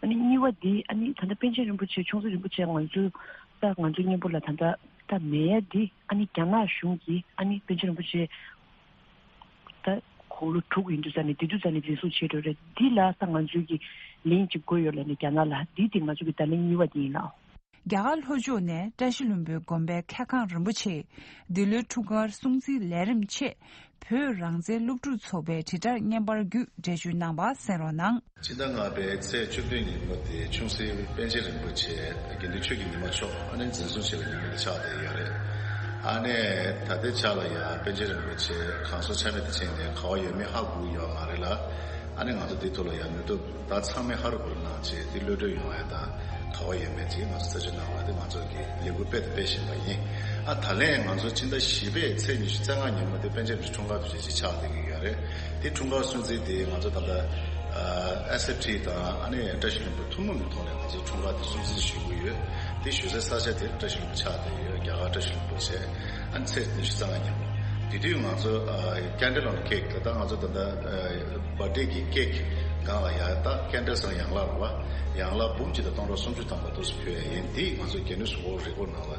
ཨ་ནི་གཉིས་པ་འདི་ཨ་ནི་ད་ལྟ་པཎ་ཆེན་རིན་པོ་ཆེ་ཆུང་སྲིད་རིན་པོ་ཆེ་ང་ཚོའི་ད་ང་ཚོའི་མཉམ་པོ་ལ་ད་ལྟ་ད་མེད་ཡ་འདི་ཨ་ནི་རྒྱ་ནག་གཞུང་གིས་ཨ་ནི་པཎ་ཆེན་རིན་པོ་ཆེ་ད་དགུང་ལོ་དྲུག་ཡིན་དུས་ཙ་ནས་དེ་དུས་ཙ་ནས་འཛིན་བཟུང་བྱས་འགྲོ་རེད། འདི་ལ་ད་ང་ཚོའི་གི་ལན་ཅིག་དགོས་ཡོད་ལ་ནི་རྒྱ་ནག་ལ་འདི་དེ་ང་ཚོ་གི་ད་ལན་གཉིས་པ་འདི་ཡིན་ལ། རྒྱ་གར་ལྷོ་ཕྱོགས་ནས་བཀྲ་ཤིས་ལྷུན་པོའི་དགོན་པའི་མཁས་ཁང་རིན་པོ་ཆེས་འདི་ལོའི་འཁྲུངས་སྐར་སྲུང་བརྩིའི་ལས་རིམ་ཆེད་བོད་རང་བཙན་སློབ་ཕྲུག་ཚོགས་པའི་དྲིལ་བསྒྲགས་བརྙན་པར་བརྒྱུད་འགྲེལ་བརྗོད་གནང་བ་གསན་རོགས་གནང་། སྤྱི་ཟླ་ལྔ་པའི་ཚེས་བཅུ་བདུན་ཉིན་མོ་དེ་ཆུང་སྲིད་པཎ་ཆེན་རིན་པོ་ཆེ་དགེ་འདུན་ཆོས་ཀྱི་ཉི་མ་མཆོག་ཨ་ནི་འཛིན་བཟུང་བྱས་པའི་ཉིན་མོ་དེ་ཆགས་བསྡད་ཡོད་རེད། ཨ་ནི་ད་ལྟའི་ཆ་ལ་ཡང་པཎ་ཆེན་རིན་པོ་ཆེ་གང་སོ་ཆ་མེད་དུ་ཕྱིན་ནས་ག་བ་ཡོད་མེད་ཧ་གོ་ཡོད་མ་རེད་ལ། ཨ་ནི་ང་ཚོ་འདི་ཐོག་ལ་ཡང་ནུས་སྟོབས་ད་ཚང་མས་ཧ་རུ་བུ་རུ་གནང་བྱས་དེ་གློད་གྲོལ་ཡོང་ཡ་དང་ག་བ་ཡོད་མེད་ཅིག་ང་ཚོ་རྩད་གཅོད་གནང་བ་དེ་ང་ཚོ་གི་ལས་འགུལ་སྤེལ་དང་སྤེལ་བཞིན་པ་ཡིན། ཨ་ད་ལན་ང་ཚོ་ཕྱི་ཟླ་བཞི་པའི་ཚེས་ཉི་ཤུ་རྩ་ལྔ་ཉིན་མོ་དེ་པཎ་ཆེན་འཁྲུངས་སྐར་དུས་ཆེན་ཅིག་ཆགས་བསྡད་ཀྱི་ཡོད་རེད། དེ་འཁྲུངས་སྐར་སྲུང་བརྩི་དེ་ང་ཚོ་ད་ལྟ་ཨ་ཨེས་ཨེཕ་ཊི་དང་ཨ་ནི་བཀྲ་ཤིས་ལྷུན་པོ་ཐུན་མོང་གི་ཐོག་ནས་ང་ཚོ་འཁྲུངས་སྐར་དེ་སྲུང་བརྩི་ཞུ་གི་ཡོད། དེ་ཞུ་སའི་ས་ཆ་དེ་བཀྲ་ཤིས་ལྷུན་པོ་ཆགས་བསྡད་ཡོད། རྒྱ་གར་བཀྲ་ཤིས་ལྷུན་པོ་བྱས། ཨ་ནི་ཚེས་ཉི་ཤུ་རྩ་ལྔ་ཉིན་མོ། དེ་དུས་ང་ཚོ་ཨ་candle on cake ད་ལྟ་ང་ཚོ་ད་ལྟ་ཨ་བར་ཌེ་གི་ཀེག་སྒང་ལ་ཡ་ད་candle ཟེར་ཡན་ལག་རེད་བ། ཡན་ལག་འབུམ་གཅིག་དང་སྟོང་ཕྲག་སུམ་ཅུ་ཐམ་པ་འདུག་སེ་ཕུལ་ཡ་ཡིན། འདི་ང་ཚོ་Guinness World Record ནང་ལ་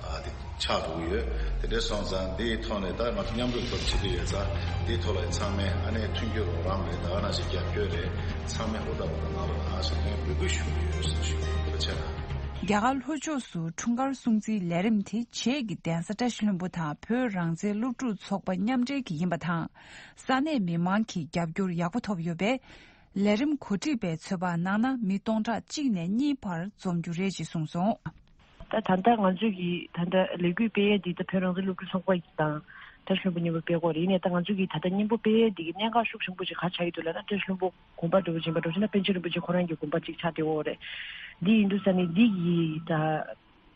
ཨ་དེ་ཆགས་འགྲོ་གི་ཡོད། དེ་འདྲ་སོང་ཙང་འདིའི་ཐོག་ནས་ད་ང་ཚོ་མཉམ་རུབ་ཐོག་བྱེད་ཀྱི་ཡོད་ཙང་འདིའི་ཐོག་ལ་ཚང་མས་ཨ་ནི་མཐུན་འགྱུར་རོགས་རམ་རེད། ད་ག་ནང་བཞིན་རྒྱབ་སྐྱོར་རེད། ཚང་མས་ཧུར་ཐག་ཧུར་ཐག་གནང་རོགས་གནང་ཞེས་ངས་འབོད་སྐུལ་ཞུ་གི་ཡོད་ཟེར་ཞུ་གི་ཡོད། ཐུགས་རྗེ་ཆེ་གནང་། རྒྱ་གར་ལྷོ་ཕྱོགས་སུ་འཁྲུངས་སྐར་སྲུང་བརྩིའི་ལས་རིམ་དེ་བྱེས་ཀྱི་གདན་ས་བཀྲ་ཤིས་ལྷུན་པོ་དང་བོད་རང་བཙན་སློབ་ཕྲུག་ཚོགས་པ་མཉམ་འབྲེལ་གྱི་ཡིན་པ་དང་། ས་གནས་མི་མང་གི་རྒྱབ་སྐྱོར་ཡག་པོ་ཐོབ་ཡོད་པས། ལས་རིམ་གོ་སྒྲིག་པས་ཚོད་དཔག་གནང་ན་མི་སྟོང་ཕྲག་གཅིག་ནས་གཉིས་བར་འཛོམས་རྒྱུ་རེད་ཅེས་གསུངས་སོང་། ད་ད་ལྟ་ང་ཚོས་ཀྱི་ད་ལྟ་ལས་འགུལ་སྤེལ་ཡས་འདི་ད་བོད་རང་བཙན་སློབ་ཕྲུག་ཚོགས་པ་དང་བཀྲ་ཤིས་ལྷུན་པོ་མཉམ་པོ་སྤེལ་དགོས་རེད། ཡིན་ནའི་ད་ང་ཚོས་ཀྱི་ད་ལྟ་མཉམ་པོ་སྤེལ་ཡས་འདི་གི་གནད་འགག་ཤུགས་ཆེན་པོ་ཅིག་ག་ཆགས་ཡོད་འདུག་ལབ་ན་བཀྲ་ཤིས་ལྷུན་པོ་དགོན་པ་འདྲ་པོ་ཅིག་ཡིན་པ་འགྲོ་ཕྱིན་ན་པཎ་ཆེན་རིན་པོ་ཆེ་ཁོ་རང་གི་དགོན་པ་ཅིག་ཆགས་བསྡད་ཡོད་རེད། འདི་ཡིན་དུས་ཙ་ནི་འདི་གི་ད་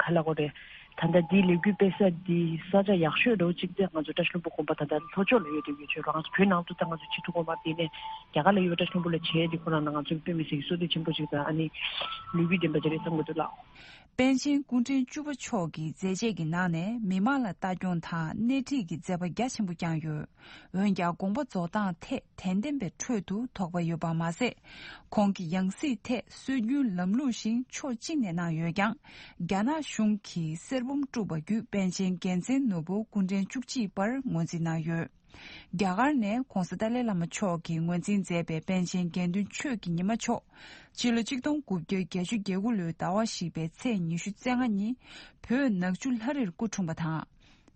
ག་ལབ་དགོས་རེད། ད་ལྟ་འདིའི་ལས་འགུལ་སྤེལ་ས་འདི་ས་ཆ་ཡག་ཤོས་རེད་བ། གཅིག་དེ་ང་ཚོ་བཀྲ་ཤིས་ལྷུན་པོ་དགོན་པ་ད་ལྟ་ལྷོ་ཕྱོགས་ལ་ཡོད་དེ་ཡོད་ཆོད་རོགས། ང་ཚོ་བོད་ནང་དུ་ད་ང་ཚོ་བྱེད་ཐུབ་ཀྱི་མ་རེད། དེ་ནས་རྒྱ་གར་ལ་ཡོད་བཀྲ་ཤིས་ལྷུན་པོ་ལ་བྱས་དེ་ཁོ་རང་ལ་ང་ཚོ་དཔེ་མི་སྲིད་ཀྱི་བསོད་བདེ་ཆེན་པོ་ཞིག་དང་ཨ་ནི་ལས་འགུལ་ལྡན་པ་ཅིག་རེད་བསམ་གྱི་འདུག་ལགས། པཎ་ཆེན་སྐུ་ཕྲེང་བཅུ་པ་མཆོག་གི་མཛད་རྗེས་ཀྱི་ནང་ནས་མི་མང་ལ་ལྟ་སྐྱོང་དང་སྣེ་ཁྲིད་ཀྱི་མཛད་པ་རྒྱ་ཆེན་པོ་བསྐྱངས་ཡོད། འོན་ཀྱང་དགོངས་པ་རྫོགས་སྟངས་ཐད་དད་ལྡན་པའི་ཁྲོད་དུ་དོགས་པ་ཡོད་པ་མ་ཟད། ཁོང་གི་ཡང་སྲིད་ཐད་སྲོལ་རྒྱུན་ལམ་ལུགས་བཞིན་ཕྱོགས་གཅིག་ནས་གནང་ཡོད་ཀྱང་། རྒྱ་ནག་གཞུང་གིས་གསེར་བུམ་དཀྲུགས་པ་བརྒྱུད་པཎ་ཆེན་རྒྱལ་མཚན་ནོར་བུ་སྐུ་ཕྲེང་བཅུ་གཅིག་པར་ངོས་འཛིན་གནང་ཡོད། རྒྱ་གར་ནས་༧གོང་ས་ཏཱ་ལའི་བླ་མ་མཆོག་གིས་ངོས་འཛིན་མཛད་པའི་པཎ་ཆེན་དགེ་འདུན་ཆོས་ཀྱི་ཉི་མ་མཆོག་ཕྱི་ལོ་ཆིག་སྟོང་དགུ་བརྒྱ་བརྒྱད་ཅུ་གྱ་དགུ་ལོའི་ཟླ་བ་བཞི་པའི་ཚེས་ཉི་ཤུ་རྩ་ལྔ་ཉིན་བོད་ནག་ཆུ་ལྷ་རིར་སྐུ་འཁྲུངས་པ་དང་།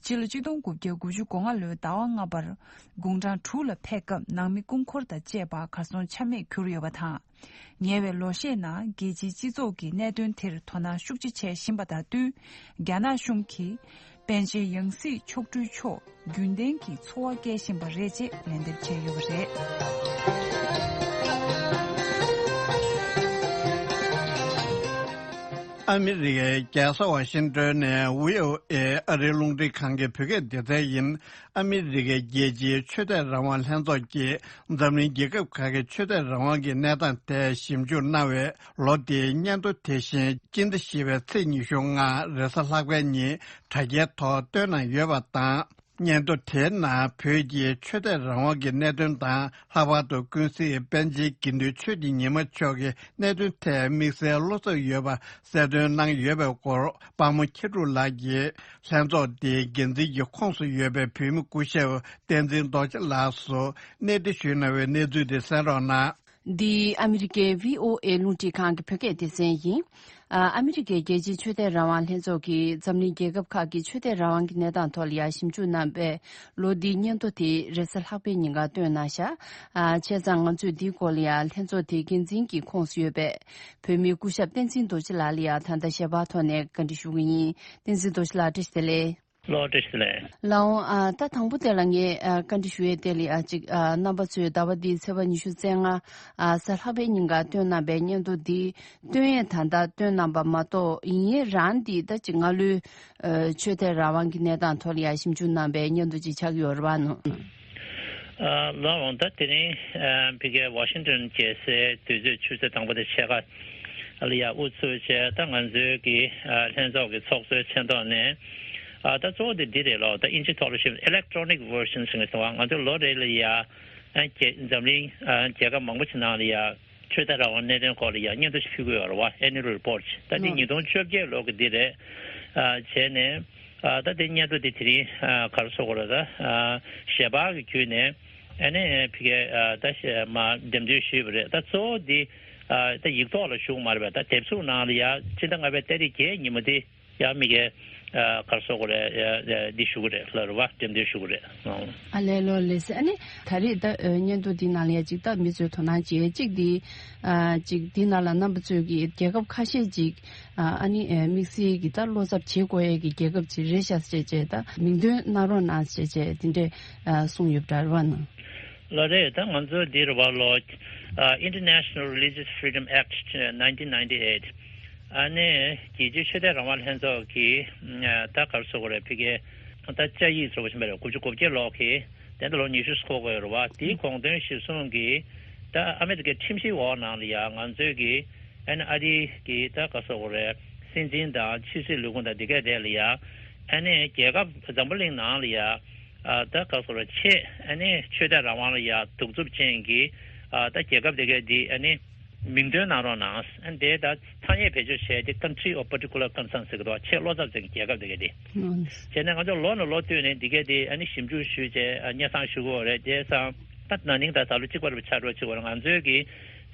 ཕྱི་ལོ་ཆིག་སྟོང་དགུ་བརྒྱ་དགུ་བཅུ་གོ་ལྔ་ལོའི་ཟླ་བ་ལྔ་པར་དགུང་གྲངས་དྲུག་ལ་ཕེབས་སྐབས་ནང་མི་སྐུ་འཁོར་དང་བཅས་པ་གར་སོང་ཆ་མེད་གྱུར་ཡོད་པ་དང་། ཉེ་བའི་ལོ་ཤས་ནང་རྒྱལ་སྤྱིའི་སྤྱི་ཚོགས་ཀྱིས་གནད་དོན་དེར་དོ་སྣང་ཤུགས་ཆེ་བྱེད་བཞིན་པ་དང་བསྟུན། རྒྱ་ནག་གཞུང་གིས་པཎ་ཆེན་ཡང་སྲིད་མཆོག་སྤྲུལ་མཆོག་རྒྱུན་ལྡན་གྱི་འཚོ་བ་སྐྱེལ་བཞིན་པ་རེད་ཅེས་ལན་འདེབས་བྱས་ཡོད་པ་རེད། ཨ་མི་རི་ཀའི་རྒྱལ་ས་ཝ་ཤིང་ཏོན་ནས་བྷི་ཨོ་ཨེ་ཨ་རིའི་རླུང་འཕྲིན་ཁང་གི་བོད་སྐད་སྡེ་ཚན་ཡིན། ཨ་མི་རི་ཀའི་རྒྱལ་སྤྱིའི་ཆོས་དད་རང་དབང་ལྷན་ཚོགས་ཀྱིས་འཛམ་གླིང་རྒྱལ་ཁབ་ཁག་གི་ཆོས་དད་རང་དབང་གི་གནས་སྟངས་ཐད་ཞིབ་འཇུག་གནང་བའི་ལོ་འདིའི་སྙན་ཐོ་དེ་བཞིན་སྤྱི་ཟླ་བཞི་པའི་ཚེས་ཉི་ཤུ་ལྔ་རེས་གཟའ་ལྷག་པའི་ཉིན་དྲ་རྒྱའི་ཐོག་བཏོན་གནང་ཡོད་པ་དང་། སྙན་ཐོ་དེའི་ནང་བོད་ཀྱི་ཆོས་དད་རང་དབང་གི་གནད་དོན་དང་། ལྷག་པར་དུ་ཀུན་གཟིགས་པཎ་ཆེན་དགེ་འདུན་ཆོས་ཀྱི་ཉི་མ་མཆོག་གི་གནད་དོན་ཐད་དམིགས་བསལ་བློ་འཚབ་ཡོད་པ་གསལ་སྟོན་གནང་ཡོད་པའི་སྐོར་དཔལ་མོ་མཁྱེན་གྲུབ་ལགས་ཀྱིས་ལྷན་ཚོགས་དེའི་འགན་འཛིན་གྱི་ཁོངས་སུ་ཡོད་པའི་བོད་མི་སྐུ་ཞབས་བསྟན་འཛིན་རྡོ་རྗེ་ལགས་སུ་གནས་འདྲི་ཞུས་གནང་བའི་གནས་ཚུལ་དེ་གསན་རོགས་གནང་། འདི་ཨ་མི་རི་ཀའི་བྷི་ཨོ་ཨེ་རླུང་འཕྲིན་ཁང་གི་བོད་སྐད་སྡེ་ཚན་ཡིན། ཨ་ཨ་མི་རི་ཀའི་རྒྱལ་སྤྱིའི་ཆོས་དད་རང་དབང་ལྷན་ཚོགས་ཀྱིས་འཛམ་གླིང་རྒྱལ་ཁབ་ཁག་གི་ཆོས་དད་རང་དབང་གི་གནས་སྟངས་ཐོག་ལ་ཡང་ཞིབ་འཇུག་གནང་བའི་ལོ་འདིའི་སྙན་ཐོ་དེ་རེས་གཟའ་ལྷག་པའི་ཉིན་ཀ་བཏོན་གནང་ཤག་ཨ་བྱས་ཙང་ང་ཚོས་འདིའི་སྐོར་ལ་ཡང་ལྷན་ཚོགས་དེའི་འགན་འཛིན་གྱི་ཁོངས་སུ་ཡོད་པའི་བོད་མི་སྐུ་ཞབས་བསྟན་འཛིན་རྡོ་རྗེ་ལགས་ལ་ཡང་ད་ལྟ་ཞལ་པར་ཐོག་ནས་བཀའ་འདྲི་ཞུ་གི་ཡིན། བསྟན་འཛིན་རྡོ་རྗེ་ལགས་བཀྲ་ཤིས་བདེ་ལེགས། ལགས་འོང་། ཨ་ད་དང་པོ་དེ་ལ་ངས་ཨ་བཀའ་འདྲི་ཞུ་ཡས་དེ་ལ་ཡ་གཅིག་ཨ་རྣམ་པ་ཚོས་ཟླ་བ་འདིའི་ཚེས་པ་ཉི་ཤུ་རྩ་ལྔ་ཨ་གཟའ་ལྷག་པའི་ཉིན་ཀ་བཏོན་གནང་པའི་སྙན་ཐོ་འདི་བཏོན་ཡས་ད་ལྟ་བཏོན་གནང་པ་མ་གཏོགས་ཡིན་ཡས་རང་འདི་ད་ཅིག་སྔ་ལོའི་ཨ་ཆོས་དད་རང་དབང་གི་གནས་སྟངས་ཐོག་ལ་ཡ་ཞིབ་འཇུག་གནང་པའི་སྙན་ཐོ་ཅིག་ཆགས་ཀྱི་ཡོད་རེད་པ་ནོ། ཨ་ལགས་འོང་། ད་དེ་རིང་ཨ་ཕ་གིའི་ཝ་ཤིང་ཏོན་རྒྱལ་སའི་དུས་ཚོད་ཆུ་ཚོད་དང་པོ་དང་ཕྱེད་ཀ་ལ་ཡ་དབུ་ཚུགས་བྱས། ད་ང་ཚོའི་གི་ཨ་ལྷན་ཚོགས་ཀྱི་ཚོགས་གཙོའི་མཚན་ཐོག་ནས། ཨ་ད་གཙོ་བོ་དེ་འདི་རེད་ལོ། ད་ཨིན་ཇི་ཐོག་ལ་ཞུས་electronic version ཟེར་གི་སོང་བ། ང་ཚོ་ལོ་རེ་ལ་ཡ་ཨ་རྒྱ་འཛམ་གླིང་ཨ་རྒྱལ་ཁབ་མང་པོ་ཞིག་ནང་ལ་ཡ་ཆོས་དད་རང་དབང་གནད་དོན་སྐོར་ལ་ཡ་སྙན་ཐོ་ཞིག་ཕུལ་གི་ཡོད་རེད་བ། Annual Report ད་འདི་ཨ་ཉིས་སྟོང་བཅོ་བརྒྱད་ལོ་གི་འདི་རེད། ཨ་བྱས་ནས་ཨ་ད་དེ་སྙན་ཐོ་དེ་དེ་རིང་ཨ་ག་རེ་ཟེར་དགོས་རེད། ད་ཨ་ཞལ་པར་གྱི་བརྒྱུད་ནས་ཨ་ནི་ཕ་གིའི་ཨ་ད་ཞལ་མར་འགྲེམས་སྟོན་ཞུས་པ་རེད། ད་གཙོ་བོ་འདི་ཨ་ད་ཡིག་ཐོག་ལ་ཞུ་གི་མ་རེད་པས། ད་དེབ་གཟུགས་ནང་ལ་ཡ་སྤྱི་ཟླ་ལྔ་པའི་ཏ་རིག་བརྒྱད་ཉིན་མོ་དེ། ཡང་མི་གའི་ཨ་ག་རེ་ཟེར་དགོས་རེད། ཡ་ཡ་འདི་ཞུ་གི་རེད་ལབ་རེད་བ། འགྲེམས་སྟོན་ཞུ་གི་རེད། ཨང་། ཨ་ལས་ལོ་ལགས་སེ། ཨ་ནི་ད་རེས་ད་ཨ་སྙན་ཐོ་འདི་ནང་ལ་ཡ་ཅིག་ད་མི་ཚོས་དོ་སྣང་བྱེད་ཅིག་འདི་ཨ་ཅིག་འདི་ནང་ལ་རྣམ་པ་ཚོས་ཀྱི་རྒྱལ་ཁབ་ཁ་ཤས་ཅིག་ཨ་ཨ་ནི་ཨ་དམིགས་བསལ་གྱི་ད་བློ་འཚབ་བྱེད་དགོས་ཡས་ཀྱི་རྒྱལ་ཁབ་ཅིག་རེད་ཤག་ཟེར་བྱས་ད་མིང་འདོན་གནང་རོགས་གནང་ཟེར་བྱས་དེ་འདྲས་ཨ་གསུངས་ཡོད་པ་འདྲ་རེད་བ་ནང་། ལགས་རེད། ད་ང་ཚོ་འདི་རེད་བ་ལོ། ཨ་International Religious Freedom Act nineteen ninety-eight ཨ་ནི་རྒྱལ་སྤྱིའི་ཆོས་དད་རང་དབང་ལྷན་ཚོགས་ཀྱིས་ཨ་ད་ག་རེ་ཟེར་དགོས་རེད། ཕ་གིའི་ད་བཅའ་ཡིག་ཟེར་བ་ཞིག་མ་རེད། དགུ་བཅུ་གོ་བརྒྱད་ལོ་གི་དེ་འདྲ་ལོ་ཉི་ཤུ་འཁོར་གྱི་ཡོད་རེད་བ། དེའི་དགོངས་དོན་གཞིར་བཟུང་གིས་ད་ཨ་མི་རི་ཀའི་ཁྲིམས་གཞིའི་འོག་ནང་ལ་ཡ་ང་ཚོའི་གི་ཨ་ནི་ཨ་རིའི་གི་ད་ག་རེ་ཟེར་དགོས་རེད། སྲིད་འཛིན་དང་ཕྱི་སྲིད་ལས་ཁུངས་དང་དེ་ག་དེ་ལ་ཡ་ཨ་ནི་རྒྱལ་ཁབ་འཛམ་བུ་གླིང་ནང་ལ་ཡ། ཨ་ད་ག་རེ་ཟེར་དགོས་རེད། ཆེས་ཨ་ནི་ཆོས་དད་རང་དབང་ལ་ཡ་གདུག་རྩུབ་ཅན་གྱི་ཨ་ད་རྒྱལ་ཁབ་དེ་གའི་འདི་ཨ་ནི་མིང་འདོན་གནང་རོགས་གནང་། ཨ་ནི་དེ་ད་ཐ་སྙད་བེད་སྤྱོད་བྱས་ཏེ་country of particular concern ཟེར་གི་འདུག་ཆེས་བློ་འཚབ་ཅན་གྱི་རྒྱལ་ཁབ་དེ་གའི་འདི། ཨང་། བྱས་ནས་ང་ཚོ་ལོ་ནས་ལོ་བསྟུད་ནས་འདི་གའི་འདི་ཨ་ནི་ཞིབ་འཇུག་ཞུས་བྱས་ཨ་སྙན་སེང་ཞུ་གི་ཡོད་རེད། དེ་སང་ད་ན་ནིང་ད་ད་ལོ་གཅིག་པ་རེད་པ། ཆགས་འགྲོ་བྱེད་དགོས་རེད། ང་ཚོའི་གི་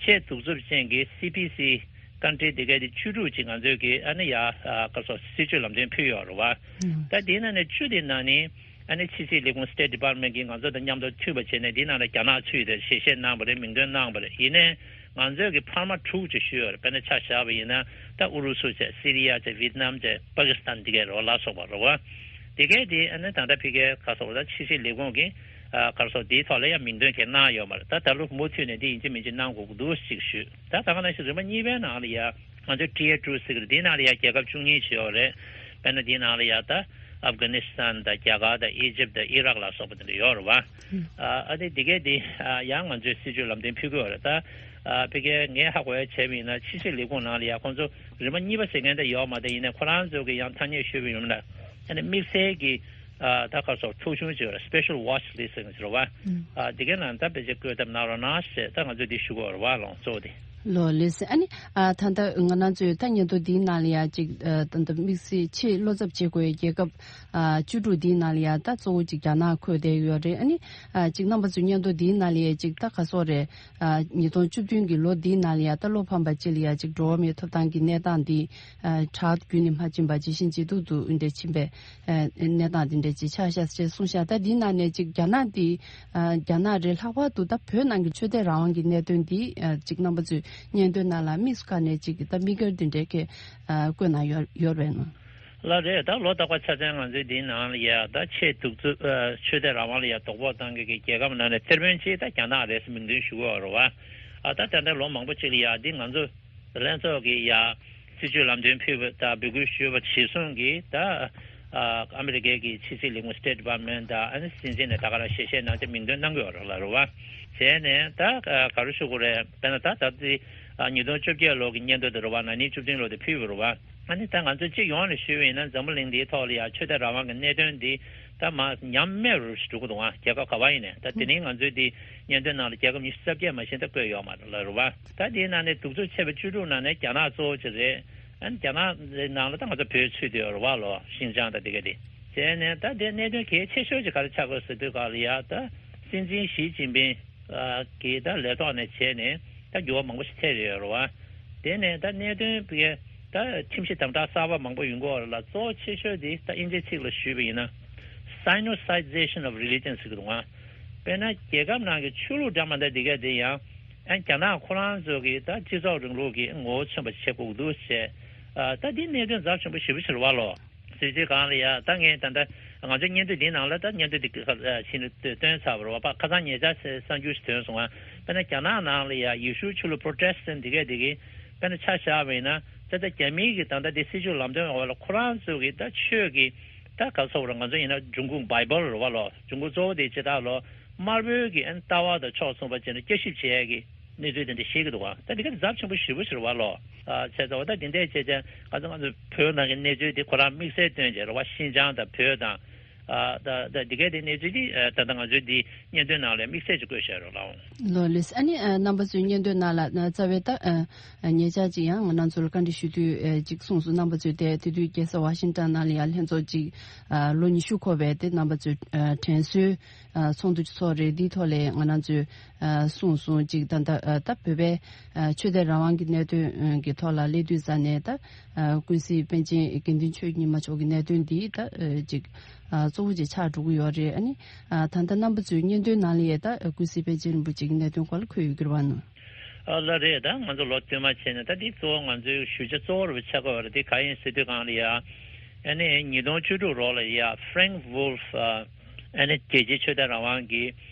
ཆེས་གདུག་རྩུབ་ཅན་གྱི་སི་པི་སི་country དེ་གའི་འདི་བཅུ་དྲུག་ཅིག་ང་ཚོའི་གི་ཨ་ནི་ཡ་ཨ་ག་རེ་ཟེར་སྲིད་བྱུས་ལམ་སྟོན་ཕུལ་ཡོད་རེད་བ། ཨང་། ད་དེའི་ནང་ནས་བཅུ་དེའི་ནང་ནས། ཨ་ནི་ཕྱི་སྲིད་ལས་ཁུངས་State Department གིས་ང་ཚོ་དང་མཉམ་དུ་མཐུན་པ་བྱས་ནས་འདི་ནང་ལ་རྒྱ་ནག་ཚུད་དེ་ཞལ་བཞེས་གནང་བ་རེད། མིང་འདོན་གནང་བ་རེད། ཡིན་ནའི་ང་ཚོས་ཀྱི་འཕར་མ་དྲུག་ཅིག་ཞུས་ཡོད་རེད། དཔེར་ན་ཆ་བཞག་པ་ཡིན་ན་ད་ཨུ་རུ་སུ་བྱས། སི་རི་ཡ་བྱས། ཝི་ཏི་ནམ་བྱས། པ་ཀི་སི་ཐན་འདི་གའི་རོ་ལ་སོགས་པ་རེད་བ། འདི་གའི་དེ་ཨ་ནི་ད་ལྟ་ཕ་གིའི་ག་རེ་ཟེར་དགོས་རེད། ད་ཕྱི་སྲིད་ལས་ཁུངས་ཀྱིས་ཨ་ག་རེ་ཟེར་དགོས་རེད། དེའི་ཐོག་ལ་ཡང་མིང་འདོན་གྱི་གནང་ཡོད་མ་རེད། ད་ད་ལོ་མུ་མཐུད་ནས་འདི་ཡིན་གཅིག་མིན་གཅིག་གནང་དགོས་ཀྱི་འདུག་ཅིག་ཞུས། ད་ད་ག་ནང་བཞིན་རིམ་པ་གཉིས་པའི་ནང་ལ་ཡ་ང་ཚོའི་ཊི་ཨེ་ཊུ་ཟེར་གི་རེད། འདིའི་ནང་ལ་ཡ་རྒྱལ་ཁབ་བཅུ་གཉིས་ཅིག་ཡོད་རེད། དཔེར་ན་དེའི་ནང་ལ་ཡ་ད་ཨབ་གྷ་ནི་སི་ཐན་དང་རྒྱ་གར་དང་ཨི་ཇིབ་དང་ཨི་རག་ལ་སོགས་པ་དེ་འདྲ་ཡོད་རེད་བ། ཨ་ཨ་ནི་འདི་གས་འདི་ཨ་ཡང་ང་ཚོས་སྲིད་ཇུས་ལམ་སྟོན་ཕུལ་དགོས་རེད་ད། ཨ་ཕ་གིར་ངས་ཧ་གོ་ཡ་བྱས་པ་ཡིན་ན་ཕྱི་སྲིད་ལས་ཁུངས་ནང་ལ་ཡ་ཁོང་ཚོ་རིམ་པ་གཉིས་པ་ཟེར་མཁན་དེ་ཡོད་མ་རེད། ཡིན་ནའི་ཁོ་རང་ཚོ་གི་ཡང་ཐ་སྙད་ཞུས་པ་ཡིན་ན་ཨ་ནི་དམིགས་བསལ་གྱི་ཨ་ད་ག་སོགས་ཚོགས་ཆུང་ཅིག་ཡོད་རེད། Special Watch List་ཟེར་གྱི་རེད་བ། ཨ་འདི་གའི་ནང་ད་ཕལ་ཆེར་བཀོད་ཐབས་གནང་རོགས་གནང་ཞེས་ད་ང་ཚོས་འདི་ཞུ་དགོས་རེད་བ། ལོ་གཙོ་བོ་དེ། ལོ་ལེགས་སེ། ཨ་ནི་ཨ་ད་ལྟ་ང་རང་ཚོའི་ད་སྙན་ཐོ་འདིའི་ནང་ལ་ཡ་ཅིག་ཨ་ད་ལྟ་དམིགས་བསལ་ཆེས་བློ་འཚབ་བྱེད་དགོས་པའི་རྒྱལ་ཁབ་ཨ་བཅུ་དྲུག་འདིའི་ནང་ལ་ཡ་ད་གཙོ་བོ་ཅིག་རྒྱ་ནག་འཁོད་བསྡད་ཡོད་རེད། ཨ་ནི་ཨ་ཅིག་རྣམ་པ་ཚོའི་སྙན་ཐོ་འདིའི་ནང་ལ་ཡ་ཅིག་ད་ག་སོགས་རེད། ཨ་ཉིས་སྟོང་བཅུ་བདུན་གྱི་ལོ་འདིའི་ནང་ལ་ཡ་ད་བློ་ཕམ་པ་ཅིག་ལ་ཡ་ཅིག་འགྲོ་བ་མིའི་ཐོབ་ཐང་གི་གནས་སྟངས་འདི་ཨ་དྲག་རྒྱུན་ནས་མ་ཕྱིན་པ་ཇེ་ཞན་ཇེ་སྡུག་ཏུ་འདྲ་ཕྱིན་པའི་ཨ་གནས་སྟངས་འདི་འདྲ་ཅིག་ཆགས་ཤག་ཅེས་གསུངས་ཤག་ད་འདིའི་ནང་ནས་ཅིག་རྒྱ་ནག་འདི་ཨ་རྒྱ་ནག་རེད། ལྷག་པར་དུ་ད་བོད་ནང་གི་ཆོས་དད་རང་དབང་གི་གནད་དོན་འདི་ཨ་ཅིག་རྣམ་པ་ཚོས་སྙན་ཐོའི་ནང་ལ་དམིགས་སུ་བཀར་ནས་ཅིག་ད་དམིགས་བཀར་འདི་འདྲའི་གི་ཨ་བཀོད་གནང་ཡོད་ཡོད་རེད་ན། ལགས་རེད། ད་ལོ་རྟག་པར་ཆ་ཚང་ང་ཚོའི་འདིའི་ནང་ལ་ཡ་ད་ཆེས་གདུག་རྩུབ་ཨ་ཆོས་དད་རང་དབང་ལ་ཡ་དོ་ཕོག་བཏང་མཁན་གྱི་རྒྱལ་ཁབ་ནང་ནས་ཐེར་དཔོན་གཅིག་ད་རྒྱ་ནག་རེད་ཟེར་མིང་འདོན་ཞུ་གི་ཡོད་རེད་བ། ཨ་ད་ད་ལྟ་ལོ་མང་པོ་ཅིག་ལ་ཡ་འདི་ང་ཚོ་ལྷན་ཚོགས་ཀྱི་ཡ་སྲིད་ཇུས་ལམ་སྟོན་ཕུལ་བ་དང་འབོད་སྐུལ་ཞུས་པ་གཞིར་བཟུང་གིས་ད་ཨ་ཨ་མི་རི་ཀའི་གི་ཕྱི་སྲིད་ལས་ཁུངས་State Department་དང་ཨ་ནི་སྲིད་འཛིན་ནས་ད་ག་རང་ཞལ་བཞེས་གནང་སྟེ་མིང་འདོན་གནང་གི་ཡོད་རེད་ལ་རེད་བ། བྱས་ནས་ད་ཨ་ག་རེ་ཞུ་དགོས་རེད། དཔེར་ན་ད་ད་ལྟ་ཨ་ཉིས་སྟོང་བཅོ་བརྒྱད་ལོ་གི་སྙན་ཐོ་དེ་རེད་བ། ན་ནིང་བཅུ་བདུན་ལོ་དེ་ཕུལ་བ་རེད་བ། ཨ་ནི་ད་ང་ཚོས་སྤྱི་ཡོངས་ནས་ཞུས་པ་ཡིན་ན་འཛམ་བུ་གླིང་འདིའི་ཐོག་ལ་ཡང་ཆོས་དད་རང་དབང་གི་གནད་དོན་འདི་ད་མར་ཉམས་དམས་རུ་འགྲོ་གི་འདུག་ཨ་རྒྱལ་ཁབ་ག་བ་ཡིན་ནའི་ད་དེ་རིང་ང་ཚོའི་འདི་སྙན་ཐོའི་ནང་ལ་རྒྱལ་ཁབ་ཉི་ཤུ་རྩ་བརྒྱད་མ་ཞིག་ད་བཀོད་ཡོད་མ་རེད་ལ་རེད་བ། ད་དེའི་ནང་ནས་གདུག་རྩུབ་ཆེ་བའི་བཅུ་དྲུག་ནང་ནས་རྒྱ་ནག་གཙོ་བོ་ཅིག་རེད། ཨ་ནི་རྒྱ་ནག་ནང་ལ་ད་ང་ཚོ་བོད་ཚུད་དེ་ཡོད་རེད་བ་ལོ། ཤིན་ཅང་དང་དེ་ག་དེ། བྱས་ནས་ད་དེ་གནད་དོན་གལ་ཆེ་ཤོས་ཅིག་ག་རེ་ཆགས་དགོས་ཟེར་དུས་ག་ལ་ཡ་ད་སྲིད་འཛིན་ཞི་ཅིན་ཕིང་གི་ད་ལས་ཐོག་ནས་བྱས་ནས་ད་འགྱུར་བ་མང་པོ་ཞིག་ཐེབས་ཡོད་རེད་བ། དེ་ནས་ད་གནད་དོན་དེ་ད་ཁྲིམས་གཞི་དམ་དྲག་གསར་པ་མང་པོ་ཡོང་གི་ཡོད་རེད་ལ། གཙོ་བོ་ཆེ་ཤོས་དེ་ད་དབྱིན་ཇིའི་ཚིག་ལ་ཞུས་པ་ཡིན་ན་Sinicization of religion་ཟེར་གི་འདུག་ཨ། དཔེར་ན་རྒྱལ་ཁབ་ནང་གི་ཆོས་ལུགས་འདྲ་མི་འདྲ་དེ་ག་དེ་ཡང་ཨ་རྒྱ་ནག་ཁོ་རང་ཚོ་གི་ད་སྤྱི་ཚོགས་རིང་ལུགས་ཀྱི་ངོ་བོ་མཚོན་པ་བྱེད་དགོས་ཀྱི་འདུག་ཟེར། ཨ་ད་འདི་གནད་དོན་ཚབས་ཆེན་པོ་ཞེ་པོ་ཅིག་རེད་བ་ལོ། ཟེར་དུས་གང་ལ་ཡ་ད་ངས་ད་ལྟ་ང་ཚོ་སྙན་ཐོ་འདིའི་ནང་ལ་ད་སྙན་ཐོ་འདི་ཕྱིན་ནས་བཏོན་ཚར་བ་རེད་བ། ཁ་སང་ཉེ་ཆར་གསར་འགྱུར་ཞིག་ཐོན་སོང་ང་། དཔེར་ན་རྒྱ་ནག་ནང་ལ་ཡ་ཡེ་ཤུ་ཆོས་ལུགས་Protestant་འདི་གས་འདི་གས་དཔེར་ན་ཆ་བཞག་པ་ཡིན་ན་ད་ལྟ་རྒྱ་མིའི་གི་ད་ལྟ་འདི་སྲིད་ཇུས་ལམ་སྟོན་འོག་ལ་ཁོ་རང་ཚོ་གི་ད་ཆོས་ཀྱི་ད་ག་ཚོད་རེད། ང་ཚོ་ཡིན་ན་འབྱུང་ཁུངས་བྷའི་བལ་རེད་བ་ལོ། འབྱུང་ཁུངས་གཙོ་བོ་དེ་ཇི་ལྟར་ལོ་དམར་པོའི་གི་ཨན་ལྟ་བ་དང་ཕྱོགས་མཚུངས་པ་བྱས་ནས་བསྐྱར་ཞིབ་བྱེད་ཡས་གི་གནས་ཚུལ་དེ་འདྲ་བཤད་ཀྱི་འདུག་བ། ད་འདི་ག་ཚབས་ཆེན་པོ་ཞེ་པོ་ཞིག་རེད་བ་ལོ། ཨ་བྱས་ཙང་བ་ད་འདི་འདྲས་བྱས་ཙང་ང་ཚོ་ང་ཚོ་བོད་ནང་གི་གནས་ཚུལ་འདི་ཁོ་རང་དམིགས་བསལ་སྟོན་བྱས་རེད་བ། ཤིན་ཅང་དང་བོད་དང་ཨ་ད་ད་འདི་གའི་དེ་གནས་ཚུལ་འདི་ཨ་ད་ལྟ་ང་ཚོའི་འདི་སྙན་ཐོའི་ནང་ལ་དམིགས་བསལ་གྱིས་བཀོད་བཞག་ཡོད་རེད་ལགས། ལོ་ལེགས། ཨ་ནི་ཨ་རྣམ་པ་ཚོའི་སྙན་ཐོའི་ནང་ལ་ཨ་རྩ་བའི་ད་ཨ་ཉེ་ཆར་ཅིག་ཡང་ང་རང་ཚོ་ལ་བཀའ་འདྲི་ཞུ་དུས་ཨ་ཅིག་གསུངས་སོང་། རྣམ་པ་ཚོས་དེ་དེ་དུས་རྒྱལ་ས་ཝ་ཤིང་ཊོན་ནང་ལ་ཡང་ལྷན་ཚོགས་ཅིག་ཨ་ལོ་ཉི་ཤུ་འཁོར་བའི་དེ་རྣམ་པ་ཚོའི་ཨ་དྲན་གསོའི་ཨ་ཚོགས་འདུ་ཚོགས་རེད། འདིའི་ཐོག་ལ་ང་རང་ཚོས་ཨ་གསུངས་སོང་། ཅིག་ད་ད་ཨ་ད་བོད་པའི་ཨ་ཆོས་དད་རང་དབང་གི་གནད་དོན་ཨ་གི་ཐོག་ལ་སླེབས་དུས་ཙ་ནས་ད་ཨ་ཀུན་གཟིགས་པཎ་ཆེན་དགེ་འདུན་ཆོས་ཉི་མ་མཆོག་གི་གནད་དོན་འདི་ད་ཨ་ཅིག་ཨ་གཙོ་བོ་ཅིག་ཆགས་འགྲོ་གི་ཡོད་རེད། ཨ་ནི་ཨ་ད་ལྟ་རྣམ་པ་ཚོའི་སྙན་ཐོའི་ནང་ལ་ཡང་ད་ཨ་ཀུན་གཟིགས་པཎ་ཆེན་རིན་པོ་ཆེ་གི་གནད་དོན་སྐོར་ལ་འཁོད་ཡོད་ཀྱི་རེད་བ་ན། ཨ་ལགས་རེད། ད་ང་ཚོ་ལོ་བསྟུད་མར་བྱས་ནས་ད་འདི་གཙོ་བོ་ང་ཚོའི་ཞུ་བྱ་གཙོ་བོ་རུ་ཆགས་དགོས་པ་རེད། དེ་ག་ཡིན་ཟེར་དུས་གང་ལ་ཡ། ཨ་ནི་ཉིས་སྟོང་བཅུ་དྲུག་ལོ་ལ་ཡ་Frank Wolf་ཨ་ནི་རྒྱལ་སྤྱིའི་ཆོས་དད་རང་དབང་གི་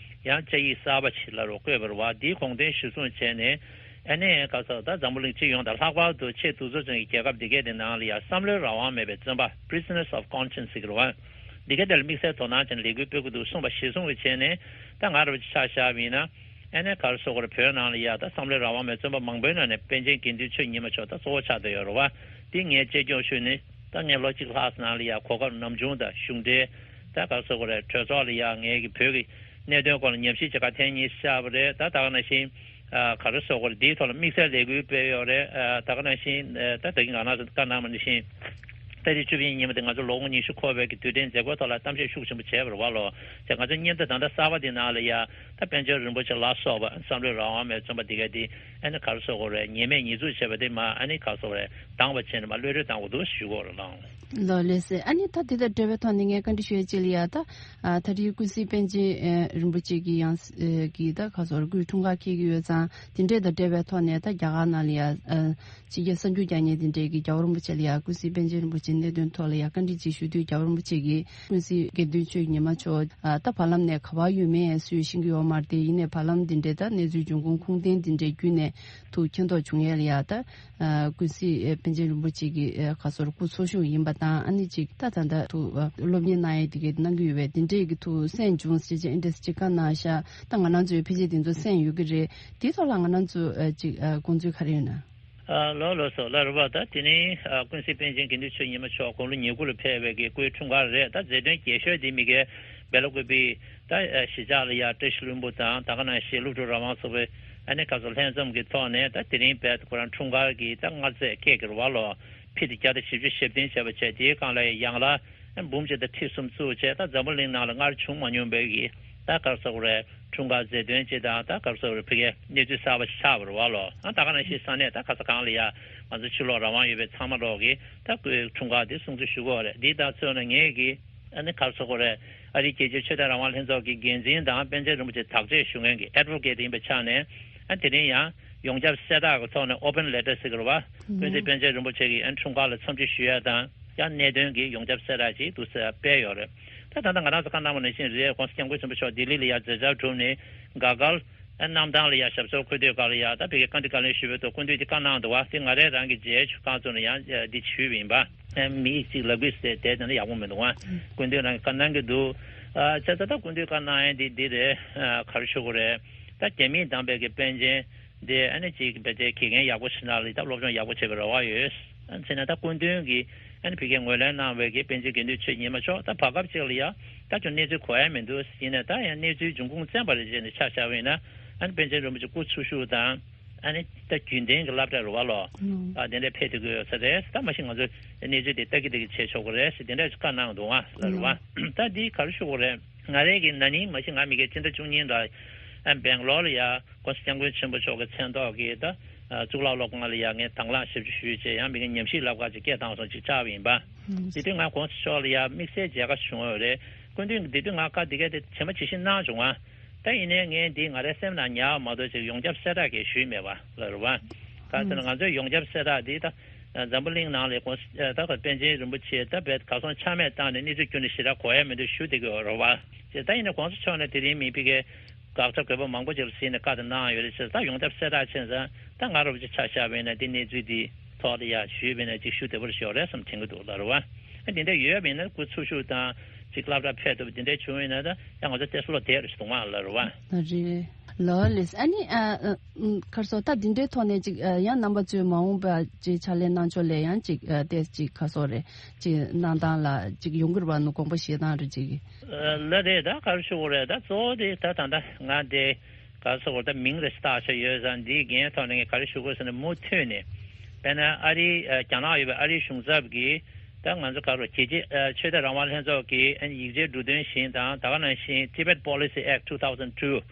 ཡང་བཅའ་ཡིག་གསར་པ་ཞིག་ལ་རུ་བཀོད་པ་རེད་བ། འདིའི་དགོངས་དོན་གཞིར་བཟུང་བྱས་ནས་ཨ་ནི་ག་ས་ད་འཛམ་བུ་གླིང་སྤྱི་ཡོངས་དང་ལྷག་པར་དུ་ཆེས་གདུག་རྩུབ་ཅན་གྱི་རྒྱལ་ཁབ་འདི་གས་དེ་ནང་ལ་ཡ་བསམ་བློའི་རང་དབང་མེད་པའི་བཙོན་པ་Prisoners of Conscience་ཟེར་གྱི་རེད་བ། འདི་གས་དེ་ལ་དམིགས་བསལ་དོ་སྣང་བྱས་ནས་ལས་འགུལ་སྤེལ་དགོས་འདུག་གསུངས་པ་གཞིར་བཟུང་བྱས་ནས་ད་ང་རང་ཆ་བཞག་པ་ཡིན་ན། ཨ་ནི་ག་རེ་ཟེར་དགོས་རེད། བོད་ནང་ལ་ཡ་ད་བསམ་བློའི་རང་དབང་མེད་བཙོན་པ་མང་པོའི་ནང་ནས་པཎ་ཆེན་དགེ་འདུན་ཆོས་ཉི་མ་མཆོག་ད་གཙོ་བོ་ཆགས་བསྡད་ཡོད་རེད་བ། འདི་ངས་གཅེས་སྐྱོང་ཞུས་ནས་ད་ངས་ལོ་གཅིག་ལྷག་ཙམ་ནང་ལ་ཡ་གོ་སྐབས་ནམ་བྱུང་དང་གཞུང་འབྲེལ་ད་ག་རེ་ཟེར་དགོས་རེད། གྲོས་ཚོགས་ལ་ཡ་ངས་ཀྱི་བོད་ཀྱི་གནད་དོན་སྐོར་ལ་ཉམས་ཞིབ་བྱེད་གར་ཐེངས་གཉིས་བཅར་བ་རེད། ད་ད་ག་ནང་བཞིན་ཨ་ག་རེ་ཟེར་དགོས་རེད། འདིའི་ཐོག་ལ་དམིགས་བསལ་ལས་འགུལ་སྤེལ་ཡོད་རེད། ཨ་ད་ག་ནང་བཞིན་ཨ་ད་ད་གིན་ང་རང་ཚོ་བཀའ་གནང་བ་ནང་བཞིན། ཏ་རིག་བཅུ་བཞི་ཉིན་མོ་དེ་ང་ཚོ་ལོ་ངོ་ཉི་ཤུ་འཁོར་བའི་གི་དུས་དྲན་མཛད་སྒོའི་ཐོག་ལ་གཏམ་བཤད་ཤུགས་ཆེན་པོ་བྱས་པ་རེད་བ་ལོ། དེ་ང་ཚོ་སྙན་ཐོ་ད་ལྟ་གསར་པ་དེ་ནང་ལ་ཡ་ད་པཎ་ཆེན་རིན་པོ་ཆེ་ལ་སོགས་པ་བསམ་བློའི་རང་དབང་མེད་བཙོན་པ་དེ་ག་དེ་ཨ་ནི་ག་རེ་ཟེར་དགོས་རེད། ཉེས་མེད་ཉེས་འཛུགས་བྱས་པ་དེ་མ་ཨ་ནི་ག་རེ་ཟེར་དགོས་རེད། དྭངས་པ་བྱས་ནས་མ་གློད་གྲོལ་བཏང་དགོས་འདུག་ཞུ་དགོས་རེད་ལགས། ལོ་ལེགས་སེ། ཨ་ནི་ད་དེ་དང་འབྲེལ་བའི་ཐོག་ནས་ངས་བཀའ་འདྲི་ཞུ་ཡ་ཅིག་ལ་ཡ་ད་ཨ་ད་རེས་ཀུན་གཟིགས་པཎ་ཆེན་ཨ་རིན་པོ་ཆེ་གི་ཡང་ཨ་གི་ད་ག་རེ་ཟེར་དགོས་རེད། སྐུའི་འཁྲུངས་སྐར་འཁེལ་གི་ཡོད་ཙང་དེ་འདྲས་དང་འབྲེལ་བའི་ཐོག་ནས་ད་རྒྱ་གར་ནང་ལ་ཡ་ཨ། ཕྱི་རྒྱལ་གསར་འགྱུར་རྒྱག་མཁན་དེ་འདྲས་ཀྱིས་རྒྱལ་བ་རིན་པོ་ཆེ་ལ་ཡང་ཀུན་གཟིགས་པཎ་ཆེན་རིན་པོ་ཆེའི་གནད་དོན་ཐོག་ལ་ཡང་བཀའ་འདྲི་ཅིག་ཞུ་དུས། རྒྱལ་བ་རིན་པོ་ཆེ་གིས་ཀུན་གཟིགས་དགེ་འདུན་ཆོས་ཉི་མ་མཆོག་ཨ་ད་བར་ལམ་ནས་ག་པར་ཡོད་མེད་སུས་ཤེས་ཀྱི་ཡོད་མ་རེད་དེ། ཡིན་ནའི་བར་ལམ་འདི་འདྲས་ད་གནས་ཚུལ་འབྱུང་ཁུངས་ཁུངས་ལྡན་འདི་འདྲས་བརྒྱུད་ནས་ཐུགས་མཁྱེན་རྟོགས་བྱུང་ཡས་ལ་ཡང་ད་ཨ་ཀུན་གཟིགས་ཨ་པཎ་ཆེན་རིན་པོ་ཆེ་གི་ཨ་ག་རེ་ཟེར་སྐུ་འཚོ་བཞུགས་ཡིན་པ་ དང་ཨ་ནི་ཅིག་ད་ད་ལྟ་ཐུག་སློབ་གཉེར་གནང་ཡས་དེ་གའི་གནང་གི་ཡོད་པས། དེ་འདྲས་ཀྱི་ཐུག་སེམས་བྱུང་ཞེས་ཅིག་ཨེ་འདྲས་ཅིག་བཀའ་གནང་ཤག་ད་ང་རང་ཚོའི་ཕལ་ཆེར་དེ་ཚོ་སེམས་ཡོད་ཀྱི་རེད། དེའི་ཐོག་ལ་ང་རང་ཚོ་ཅིག་དགོངས་ཚུལ་ག་རེ་ཡོད་ན། ལགས་ལགས་སོ། ལགས་རེད་པ། ད་དེ་རིང་ཀུན་གཟིགས་པཎ་ཆེན་དགེ་འདུན་ཆོས་ཉི་མ་མཆོག་དགུང་ལོ་ཉེར་དགུ་ལ་ཕེབས་པའི་གི་སྐུའི་འཁྲུངས་སྐར་རེད། ད་མཛད་དོན་རྒྱས་ཤོས་དེ་མི་སྒེར་སྦེ་ལ་བཀོད་པའི་ད་གཞིས་ཆགས་ལ་ཡ་བཀྲ་ཤིས་ལྷུན་པོ་དང་ད་ག་ནང་བཞིན་སློབ་ཕྲུག་རང་དབང་ཚོགས་པའི་ཨ་ནི་ག་ཚོད་ལྷན་འཛོམས་ཀྱི་ཐོག་ནས་ད་དེ་རིང་བས་ཁོ་རང་འཁྲུངས་སྐར་གྱི་ད་མངའ་རྫས་སྐད་ཀྱི་རེད་པ་ལོ། ཕི་དེ་བརྒྱ་དང་བཞི་བཅུ་ཞེ་བདུན་བྱས་པ་བྱས། དེའི་སྒང་ལ་ཡང་ལ་འབུམ་གཅིག་དང་ཁྲི་གསུམ་བཙུགས་བྱས། ད་འཛམ་བུ་གླིང་ནང་ལ་སྔར་བྱུང་མ་མྱོང་བའི་གི་ད་ག་རེ་ཟེར་དགོས་རེད། འཁྲུངས་སྐར་མཛད་དོན་ཅིག་དང་ད་ག་རེ་ཟེར་དགོས་རེད། ཕ་གིའི་གནས་ཚུལ་གསར་པ་ཞིག་ཆགས་པ་རེད་པ་ལོ། ཨ་ད་ག་ནང་བཞིན་ས་གནས་ད་ག་ས་གང་ལ་ཡ་ང་ཚོ་ཕྱི་ལོགས་རང་དབང་ཡོད་པའི་ཚང་མ་ལོག་གིས་ད་ཁོའི་འཁྲུངས་སྐར་དེ་སྲུང་བརྩི་ཞུ་གི་ཡོད་རེད། འདི་ལྟར་མཚོན་ན་ངས་གི་ཨ་ནི་ག་རེ་ཟེར་དགོས་རེད། ཨ་རིའི་རྒྱལ་སྤྱིའི་ཆོས་དད་རང་དབང་ལྷན་ཚོགས་ཀྱི་འགན་འཛིན་དང་པཎ་ཆེན་རིན་པོ་ཆེ་དག་ཆ་ཞུ་མཁན་གྱི་ཨེ་ཌི་བྷོ་ཀེ་ཊི་ཡིན་པའི་ཆ་ནས། ཨ་དེ་རིང་ཡང་ཡོངས་ཁྱབ་གསལ་བསྒྲགས་ཀྱི་ཐོག་ནས་ཨོ་པན་ལེ་ཊར་ཟེར་གྱི་རེད་པ། ཀུན་གཟིགས་པཎ་ཆེན་རིན་པོ་ཆེ་གི་ཨ་འཁྲུངས་སྐར་ལ་འཚམས་འདྲི་ཞུ་ཡ་དང་ཡང་གནད་དོན་གྱི་ཡོངས་ཁྱབ་གསལ་བསྒྲགས་ཅིག་འདུག་ཟེར་སྤེལ་ཡོད་རེད། ད་ད་ལྟ་ང་རང་ཚོ་བཀའ་གནང་བ་ནང་བཞིན་རེད། ༸གོང་ས་༸སྐྱབས་མགོན་ཆེན་པོ་མཆོག་ལྡི་ལི་ལ་ཡ་མཛད་འཆར་གྲུབ་ནས་དགའ་དགའ་ཨ་གནམ་ཐང་ལ་ཡ་ཞབས་སོར་འཁོད་དུས་སྐབས་ལ་ཡ་ད་ཕ་གིའི་བཀའ་འདྲི་བཀའ་ལན་ཞུ་བའི་ཐོག་སྐུ་མདུན་གྱིས་བཀའ་གནང་འདུག་པ། དེ་ང་རང་རང་གི་མཇལ་ཆོག་ཁང་ཚོ་ནས་ཡང་འདི་ཞུས་པ་ཡིན་པ། མི་གཅིག་ལབ་གི་ཟེར་བསྡད་དེ་ན་ཡག་པོ་མི་འདུག་ཨ། སྐུ་མདུན་རང་གིས་བཀའ་གནང་གི་འདུག་ཨ་བྱས་ཙང་ད་སྐུ་མདུན་བཀའ་གནང་ཡ་འདི་འདི་རེད། ཨ་ག་རེ་ཞུ་དགོས་རེད། ད་རྒྱ་མིས་བདམས་པའི་གི་པཎ་ཆེན་དེ་ཨ་ནི་ཅིག་བེད་སྤྱད་དགེ་རྒན་ཡག་པོ་ཞིག་ན་ལ་ད་སློབ་སྦྱོང་ཡག་པོ་བྱེད་པའི་རེ་བ་ཡོད། ཨ་བྱས་ན་ད་སྐུ་མདུན་གྱིས་ཨ་ནི་ཕ་གིར་ངོས་ལེན་གནང་བའི་གི་པཎ་ཆེན་དགེ་འདུན་ཆོས་ཉི་མ་མཆོག་ད་བར་སྐབས་ཅིག་ལ་ཡ་ད་ཅུང་གནས་ཚུལ་གོ་ཡ་མི་འདུག་ཟེར་ནས། ད་ཡང་གནས་ཚུལ་འབྱུང་ཁུངས་བཙན་པ་རེ་བྱས་ནས་ཆ་བཞག་པ་ཡིན་ན། ཨ་ནི་པཎ་ཆེན་རིན་པོ་ཆེ་སྐུ་འཚོ་བཞུགས་དང་ཨ་ནི་ད་རྒྱུན་ལྡན་གྱི་སློབ་གྲྭ་རེད་པ་ལོ། ཨ་དེ་འདྲ་ཕེབས་ཐུབ་ཀྱི་ཡོད་ས་རེད། ད་མ་གཞི་ང་ཚོས་གནས་ཚུལ་དེ་ལྟ་གི་ལྟ་གི་བྱེད་ཆོག་གི་རེད་ཟེར་དེ་འདྲ་བཀའ་གནང་འདུག་ཨ་ལ་རེད་པ། ད་འདི་ག་རེ་ཞུ་དགོས་རེད། ང་རང་གི་ན་ནིང་མ་གཞི་ང་མི་རྒན་སྤྱི་ཟླ་བཅུ་གཉིས་ལ་ཨ་སྦེང་ལོར་ལ་ཡ་༸གོང་ས་༸སྐྱབས་མགོན་ཆེན་པོ་མཆོག་གི་མཚན་ཐོག་གི་ད་གཙུག་ལག་སློབ་ཁང་ལ་ཡ་ངས་དང་བླངས་ཞབས་ཞུ་ཞུས་བྱས། ཡང་མི་རྒན་ཉམས་ཞིབ་བསླབ་གར་ཅིག་སྐད་བཏང་སོང་ཅིག་བཅར་བ་ཡིན་པ། དེ་དུས་ང་༸གོང་ས་མཆོག་ལ་ཡ་དམིགས་བསལ་མཇལ་ཁ་བྱུང་ཡོད་རེད། སྐུ་མདུན་གྱིས་དེ་དུས་ང་བཀའ་འདི་ག་དེ་ཇི་མ་ཇི་བཞིན་གནང་བྱུང་ང་། ད་ཡིན་ནའི་ངས་འདི་ང་རའི་སེམས་ནང་ཉར་བ་མ་གཏོགས་ཅིག་ཡོངས་ཁྱབ་གསལ་བསྒྲགས་གས་ཞུས་མེད་པ་ལ་རེད་པ། ག་ཟེར་ན་ང་ཚོའི་ཡོངས་ཁྱབ་གསལ་བསྒྲགས་འདི་ད་འཛམ་བུ་གླིང་ནང་ལ་༸གོང་ས་ད་ག་པཎ་ཆེན་རིན་པོ་ཆེ་ད་བས་གར་སོང་ཆ་མེད་བཏང་ནས་གནས་ཚུལ་ཁྱོན་ནས་ཞེ་དྲག་གོ་ཡ་མི་འདུག་ཞུ་བསྡད་ཀྱི་ཡོད་རེད་པ། ཅེས་ད་ཡིན་ནའི་༸གོང་ས་མཆོག་ནས་དེ་རིང་མི་ཕ་གིའི་དགག་བྱ་དགོས་པ་མང་པོ་ཅིག་ལ་གཟིགས་ནས་བཀའ་དེ་གནང་ཡོད་རེད་ཟེར། ད་ཡོངས་ཁྱབ་གསལ་བསྒྲགས་བྱས་ཙང་ད་ང་རང་ཚོ་ཆ་བཞག་པ་ཡིན་ན་འདི་གནས་ཚུལ་འདི་ཐོག་ལ་ཡ་ཞུས་པ་ཡིན་ན་ཅིག་ཞུ་བདེ་པོ་ཞིག་ཡོད་རེད་བསམ་དྲན་གྱི་འདུག་ལ་རེད་པ། ཨ་འདི་འདྲ་ཡོད་པ་ཡིན་ན་སྐུ་འཚོ་བཞུགས་དང་ཅིག་སློབ་གྲྭ་ཕེབས་ཐུབ་པ་འདི་འདྲ་བྱུང་ཡོད་ན་ད་ཡང་ང་ཚོ་ཏོག་ཙམ་བློ་བདེ་རུ་ཞིག་འདུག་མ་ལ་རེད་པ། ལ་རེད། ལོ་ལེས་ཨ་ནི་ཨ་ཨ་ཁར་སོ་ད་འདི་འདྲའི་ཐོག་ནས་ཅིག་ཨ་ཡང་རྣམ་པ་ཚོས་མ་འོངས་པ་ཅིག་ཕྱག་ལས་གནང་ཕྱོགས་ལ་ཡང་ཅིག་ཨ་ཏེ་ཅིག་ཁར་སོ་རེད་ཅིག་གནང་སྟངས་ལ་ཅིག་ཡོང་གི་རེད་པ། ནུ་དགོངས་པ་བཞེས་སྟངས་རེད་ཅིག་ལ་རེད། ད་ག་རེ་ཞུ་དགོས་རེད། ད་གཙོ་བོ་དེ་ད་ད་ལྟ་ང་དེ་ག་རེ་ཟེར་དགོས་རེད། ད་མིང་རེ་བཏགས་བྱས་ཡོད་ཙང་འདིའི་འགན་ཐོག་ནས་ངས་ག་རེ་ཞུ་དགོས་ཟེར་ན། མུ་མཐུད་ནས་དཔེར་ན་ཨ་རི་རྒྱ་ནག་ཡོད་པའི་ཨ་རིའི་གཞུང་ཚབ་ཀྱིས་ད་ང་ཚོ་ག་རེ་རྒྱལ་སྤྱི་ཆོས་དད་རང་དབང་ལྷན་ཚོགས་ཀྱི་ཡིག་ཆའི་འབྲུ་དོན་བཞིན་དང་ད་ག་ནང་བཞིན་Tibet Policy Act two thousand two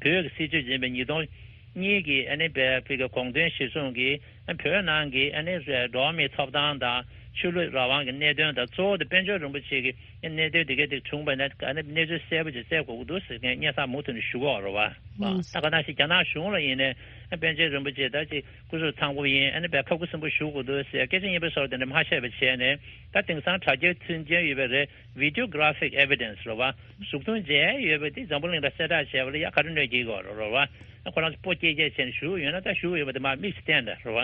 བོད་ཀྱི་སྲིད་བྱུས་འཛིན་པའི་ཉིས་སྟོང་གཉིས་ཀྱི་ཨ་ནི་བའི་ཕ་གི་དགོངས་དོན་གཞིར་བཟུང་གིས་བོད་ནང་གི་ཨ་ནི་འགྲོ་བ་མིའི་ཐོབ་ཐང་དང་ཆོས་ལུགས་རང་དབང་གི་གནད་དོན་དང་། གཙོ་བོ་དེ་དཔལ་འབྱོར་རིན་པོ་ཆེ་གི་གནད་དོན་དེ་ག་དེ་བྱུང་བ་ན་ཨ་ནི་གནས་ཚུལ་གསལ་པོ་ཅིག་གསལ་དགོས་ཀྱི་འདུག་ཟེར་མཁན་སྙན་སེང་མུ་མཐུད་ནས་ཞུ་གི་ཡོད་རེད་པ། ད་ག་ནང་བཞིན་རྒྱ་ནག་གཞུང་ལ་ཡིན་ནའི་དཔལ་འབྱོར་རིན་པོ་ཆེ་ད་ཅིག་སྐུ་གཟུགས་ཐང་པོ་ཡིན། ཨ་ནི་བས་ཁ་ཁུ་སིམ་པོ་བཞུགས་དགོས་འདུག་ཟེར་སྐད་ཆ་སྙན་པོ་བཟོ་དེ་འདྲ་མ་བཤད་པ་བྱས་ནས། ད་དེང་སང་དྲ་རྒྱའི་མཐུན་རྐྱེན་ཡོད་པ་རེད། Videographic evidence རེད་པ། གཟུགས་མཐོང་མཇལ་ཡས་ཡོད་པ་དེ་འཛམ་བུ་གླིང་ལ་གསལ་བསྒྲགས་བྱས་པ་ལ་ཡ་ག་རེ་གནོད་སྐྱེལ་གྱི་ཡོད་རེད་པ། ཁོ་རང་ཚོ་སྤོ་སྐྱེལ་སྐྱེལ་བྱས་ནས་བཞུགས་ཡོད་ན་ད་བཞུགས་ཡོད་པ་དེ་མར་དམིགས་སུ་བསྟན་ད་རེད་པ།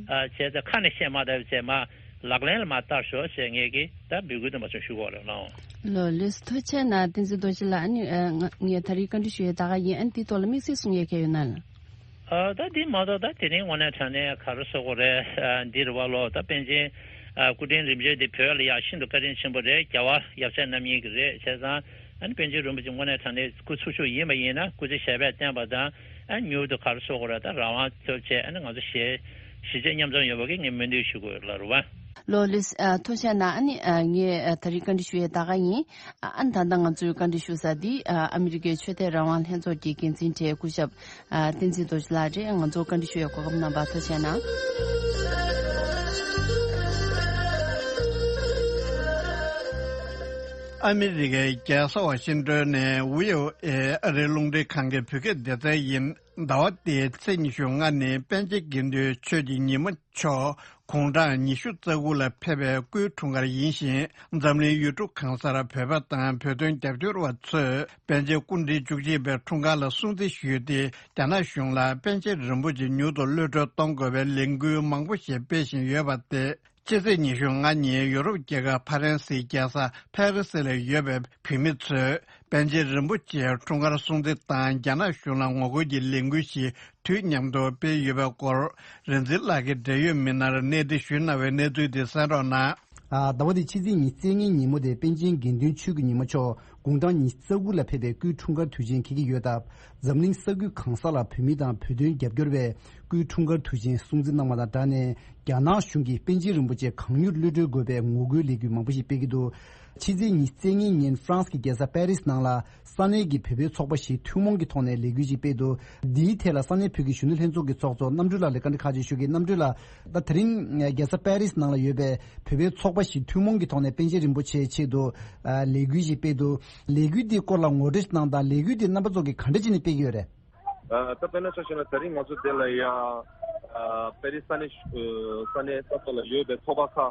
ཨ་བྱས་ཙང་ཁ་ནས་བཤད་མ་ཐུབ་བྱས་མར་ལག་ལེན་ལ་མར་བསྟར་ཤོག་ཅེས་ངས་ཀྱིས་ད་འབོད་སྐུལ་དུ་མ་སོང་ཞུ་གི་ཡོད་རེད་ལགས། ལོ་ལེགས་སོ། ཐུགས་རྗེ་ཆེ་གནང་། བསྟན་འཛིན་རྡོ་རྗེ་ལགས། ཨ་ནི་ཨ་ང་ངས་ད་རེས་བཀའ་འདྲི་ཞུ་ཡས་ད་ག་ཡིན། ཨ་ནི་དེའི་ཐོག་ལ་དམིགས་བསལ་གསུང་ཡས་ག་ཡོད་ན་ལགས། ཨ་ད་འདི་མ་གཏོགས་ད་དེ་རིང་དངོས་གནས་དྲང་གནས་ག་རེ་ཟེར་དགོས་རེད། ཨ་འདི་རེད་པ་ལོ། ད་པཎ་ཆེན་ཨ་སྐུ་ཕྲེང་རིམ་བྱོན་འདི་བོད་ལ་ཡ་ཤིན་ཏུ་བཀའ་དྲིན་ཆེན་པོ་རེད། རྒྱལ་བ་ཡབ་སྲས་རྣམ་གཉིས་ཀྱི་རེད། བྱས་ཙང་ཨ་ནི་པཎ་ཆེན་རིན་པོ་ཆེ་དངོས་གནས་དྲང་གནས་སྐུ་འཚོ་བཞུགས་ཡིན་པ་ཡིན་ན་སྐུ་ཚེ་ཞབས་པད་བརྟན་པ་དང་། ཨ་མྱུར་དུ་ག་རེ་ཟེར་དགོས་རེད། ད་རང་དབང་ཐོབ་བྱས་ཨ་ནི་ང་ཚོ་གཞིས་གཞིས་བྱེས་མཉམ་འཛོམས་ཡོང་བ་གི་ངས་སྨོན་འདུན་ཞུ་དགོས་ལ་རེད་པ། ལོ་ལེགས་སོ། ཨ་ཐུགས་རྗེ་ཆེ་གནང་། ཨ་ནི་ཨ་ངས་ཨ་ད་རེས་བཀའ་འདྲི་ཞུ་ཡས་ད་ག་ཡིན། ཨ་ཨ་ནི་ད་ལྟ་ང་ཚོའི་བཀའ་འདྲི་ཞུ་ས་འདི་ཨ་ཨ་མི་རི་ཀའི་ཆོས་དད་རང་དབང་ལྷན་ཚོགས་ཀྱི་འགན་འཛིན་གྲས་སྐུ་ཞབས་ཨ་བསྟན་འཛིན་རྡོ་རྗེ་ལགས་རེད། ང་ཚོ་བཀའ་འདྲི་ཞུ་ཡས་གོ་སྐབས་གནང་བར་ཐུགས་རྗེ་ཆེ་གནང་། ཨ་མི་རི་ཀའི་རྒྱལ་ས་ཝ་ཤིང་ཏོན་ནས་བྷི་ཨོ་ཨེ་ཨ་རིའི་རླུང་འཕྲིན་ཁང་གི་བོད་སྐད་སྡེ་ཚན་ཡིན། ཟླ་བ་འདིའི་ཚེས་ཉི་ཤུ་ལྔ་ནི་པཎ་ཆེན་དགེ་འདུན་ཆོས་ཀྱི་ཉི་མ་མཆོག་དགུང་གྲངས་ཉི་ཤུ་རྩ་དགུ་ལ་ཕེབས་པའི་སྐུའི་འཁྲུངས་སྐར་ཡིན་ཞིང་། འཛམ་གླིང་ཡུལ་གྲུ་གང་སར་བོད་པ་དང་བོད་དོན་རྒྱབ་སྐྱོར་བ་ཚོས་པཎ་ཆེན་སྐུ་ཕྲེང་བཅུ་གཅིག་པའི་འཁྲུངས་སྐར་ལ་སྲུང་བརྩི་ཞུས་ཏེ། རྒྱ་ནག་གཞུང་ལ་པཎ་ཆེན་རིན་པོ་ཆེ་མྱུར་དུ་གློད་གྲོལ་གཏོང་དགོས་པའི་ལས་འགུལ་མང་པོ་ཞིག་སྤེལ་བཞིན་ཡོད་པ་སྟེ། ཕྱི་ཚེས་ཉི་ཤུ་ལྔ་ཉིན་ཡུ་རོབ་རྒྱལ་ཁབ་ཕ་རན་སིའི་རྒྱལ་ས་ཕ་རི་སི་ལ་ཡོད་པའི་བོད་མི་ཚོས་པཎ་ཆེན་རིན་པོ་ཆེའི་འཁྲུངས་སྐར་སྲུང་བརྩི་དང་རྒྱ་ནག་གཞུང་ལ་ངོ་རྒོལ་གྱི་ལས་འགུལ་ཞིག་དུས་མཉམ་དུ་སྤེལ་ཡོད་པའི་སྐོར། རིག་འཛིན་ལགས་ཀྱིས་འབྲེལ་ཡོད་མི་སྣར་གནས་བརྟན་ཞུས་གནང་བའི་གནས་ཚུལ་དེ་གསན་རོགས་གནང་། ཨ། ཟླ་བ་འདིའི་ཕྱི་ཚེས་ཉི་ཤུ་རྩ་ལྔའི་ཉིན་མོ་དེ་པཎ་ཆེན་དགེ་འདུན་ཆོས་ཀྱི་ཉི་མ་མཆོག་དགུང་གྲངས་ཉི་ཤུ་རྩ་དགུ་ལ་ཕེབས་པའི་སྐུའི་འཁྲུངས་སྐར་དུས་ཆེན་འཁེལ་གྱི་ཡོད་སྟབས། འཛམ་གླིང་ས་ཁུལ་གང་ས་ལ་བོད་མི་དང་བོད་དོན་རྒྱབ་སྐྱོར་བས་སྐུའི་འཁྲུངས་སྐར་དུས་ཆེན་སྲུང་བརྩི་གནང་བ་དང་སྦྲགས་ནས། རྒྱ་ནག་གཞུང་གིས་པཎ་ཆེན་རིན་པོ་ཆེ་གང་མྱུར་གློད་གྲོལ་དགོས་པའི་ངོ་རྒོལ་ལས་འགུལ་མང་པོ་ཞིག་སྤེལ་གྱི་འདུག་ཕྱི་ཚེས་ཉི་ཤུ་རྩ་ལྔའི་ཉིན་ཧྥ་རན་སི་གི་རྒྱལ་ས་པེ་རི་སི་ནང་ལ་ས་གནས་ཀྱི་བོད་པའི་ཚོགས་པ་ཞིག་ཐུན་མོང་གི་ཐོག་ནས་ལས་འགུལ་ཞིག་སྤེལ་འདུག་འདིའི་ཐད་ལ་ས་གནས་བོད་ཀྱི་གཞོན་ནུ་ལྷན་ཚོགས་ཀྱི་ཚོགས་གཙོ་རྣམ་གྲོལ་ལགས་ལ་བཀའ་འདྲི་ཁག་ཅིག་ཞུ་གི། རྣམ་གྲོལ་ལགས། ད་དེ་རིང་རྒྱལ་ས་པེ་རི་སི་ནང་ལ་ཡོད་པའི་བོད་པའི་ཚོགས་པ་ཞིག་ཐུན་མོང་གི་ཐོག་ནས་པཎ་ཆེན་རིན་པོ་ཆེའི་ཆེད་དུ་ཨ་ལས་འགུལ་ཞིག་སྤེལ་འདུག་ལས་འགུལ་འདིའི་སྐོར་ལ་ངོ་སྤྲོད་ཞིག་གནང་དང་། ལས་འགུལ་འདི་རྣམ་པ་ཚོ་གིས་ག་འདྲ་བྱས་ནས་སྤེལ་གྱི་ཡོད་རེད། ཨ། ད་དཔེར་ན་ཆ་བཞག་ན་ད་རིང་ང་ཚོ་འདི་ལ་ཡ། ཨ། པེ་རི་ས་གནས་ཤུ་ཨ་ས་གནས་ས་ཐོག་ལ་ཡོད་པའི་ཚོགས་པ་ཁག་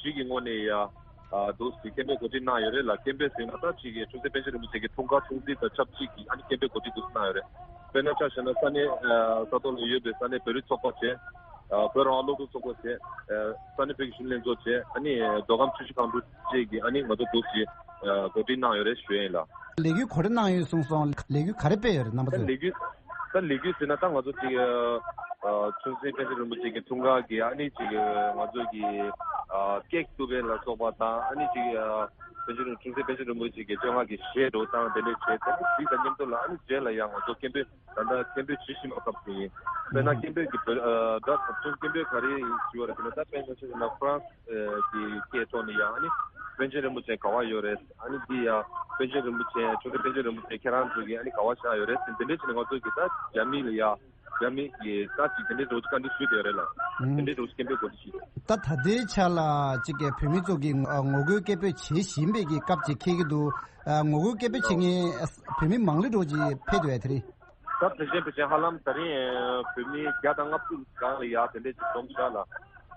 ཞིག་གི་ངོས་ནས་ཡ། ཨ། འདུག་སེ་སྐད་འབོད་གོ་སྒྲིག་གནང་ཡོད་རེད་ལ། སྐད་འབོད་ཟེར་ན་ད་ཅིག་གི་འཁྲུངས་སེ་པཎ་ཆེན་རིན་པོ་ཆེ་གི་འཁྲུངས་སྐར་སྲུང་བརྩི་དང་ཆབས་ཅིག་གི་ཨ་ནི་སྐད་འབོད་གོ་སྒྲིག་འདུག་སེ་གནང་ཡོད་རེད། དཔེར་ན་ཆ་བཞག་ན་ས་གནས་ཨ་ས་ཐོག་ལ་ཡོད་པའི་ས་གནས་བོད་རིགས་ཚོགས་པ་བྱས། ཨ། བོད་རང་དབང་སློབ་ཕྲུག་ཚོགས་པ་བྱས། ཨ། ས་གནས་བོད་ཀྱི་གཞོན་ནུ་ལྷན་ཚོགས་བྱས། ཨ་ནི་མདོ་ཁམས་ཆུ་བཞི་སྒང་དྲུག་བཅས་ཀྱིས་ཨ་ནི་ང་ཚོ་འདུག་སེ་ཨ་གོ་སྒྲིག་གནང་ཡོད་རེད་ཞུ་ཡ་ཡིན་ལགས། ལས་འགུལ་ག་རེ་གནང་ཡོད་གསུངས་སོང་། ལས་འགུལ་ག་རེ་སྤེལ་ཡོད་རེད་རྣམ་པ་ད་ཚོས། ལས་འགུལ་ད་ལས་འགུལ་ཟེར་ན་ད་ང་ཚོ་ཅིག་ཨ་འཁྲུངས་སེ་པཎ་ཆེན་རིན་པོ་ཆེ་གི་འཁྲུངས་སྐར་གྱི་ཨ་ནི་ཅིག་ང་ཚོ་གི་ཨ་ཀེག་བཏུ་བ་ལ་སོགས་པ་དང་། ཨ་ནི་ཅིག་ཨ་པཎ་ཆེན་རིན་འཁྲུངས་སེ་པཎ་ཆེན་རིན་པོ་ཆེ་གི་བཅོ་ལྔ་གི་གཞས་འདྲ་བོ་དང་དེ་འདྲ་བྱས། དེ་ནས་དེ་དང་མཉམ་དུ་ལ་ཨ་ནི་རྗེས་ལ་ཡང་ང་ཚོ་སྐད་འབོད་ད་ལྟ་སྐད་འབོད་བྱེད་བཞིན་པའི་སྐབས་སུ་ཡིན། དཔེར་ན་སྐད་འབོད་ཀྱི་བོད་ཨ་ད་ད་དུང་སྐད་འབོད་ག་རེ་ཞུ་བ་རེད་ཟེར་ན། ད་དཔེར་ན་ཆ་བཞག་ན་ཧྥ་རན་སི་ཨ་གི་སྐད་ཐོག་ནས་ཡང་ཨ་ནི་པཎ་ཆེན་རིན་པོ་ཆེ་ག་པར་ཡོད་རེད། ཨ་ནི་འདི་ཡང་པཎ་ཆེན་རིན་པོ་ཆེ་འཁྲུངས་སེ་པཎ་ཆེན་རིན་པོ་ཆེ་ཁྱེད་རང་ཚོ་གིས་ཨ་ནི་ག་པར་བཞག་ཡོད་རེད་ཟེར་དེ་འདྲས་བྱས་ནས་ང་ཚོ་གིས་ད་རྒྱ་མི་ལ་ཡ་རྒྱ་མི་གི་ད་ཅིག་དེ་འདྲས་འདྲ་བོ་ཅིག་བཀའ་འདྲི་ཞུས་བསྡད་ཡོད་རེད་ལ། ཨུམ། དེ་འདྲས་འདྲ་བོ་ཅིག་སྐད་འབོད་གོ་སྒྲིག་ཞུས། ད་ད་ལྟའི་ཆ་ལ་ཅིག་གི་བོད་མི་ཚོ་གིས་ངོ་རྒོལ་སྐད་འབོད་བྱེད་བཞིན་པའི་གི་སྐབས་ཅིག་འཁེལ་གྱི་འདུག་ཨ། ངོ་རྒོལ་སྐད་འབོད་བྱེད་མཁན་བོད་མི་མང་ལེ་འདྲ་བོ་ཅིག་ཕེབས་འདུག་ཨ་དེ་རིང་། ད་ཕལ་ཆེར་ཕལ་ཆེར་ཧ་ལམ་ད་རིང་བོད་མི་བརྒྱ་དང་ལྔ་བཅུ་སྒང་ལ་ཡ་དེ་འདྲས་ཅིག་འཛོམས་ཤག་ལ།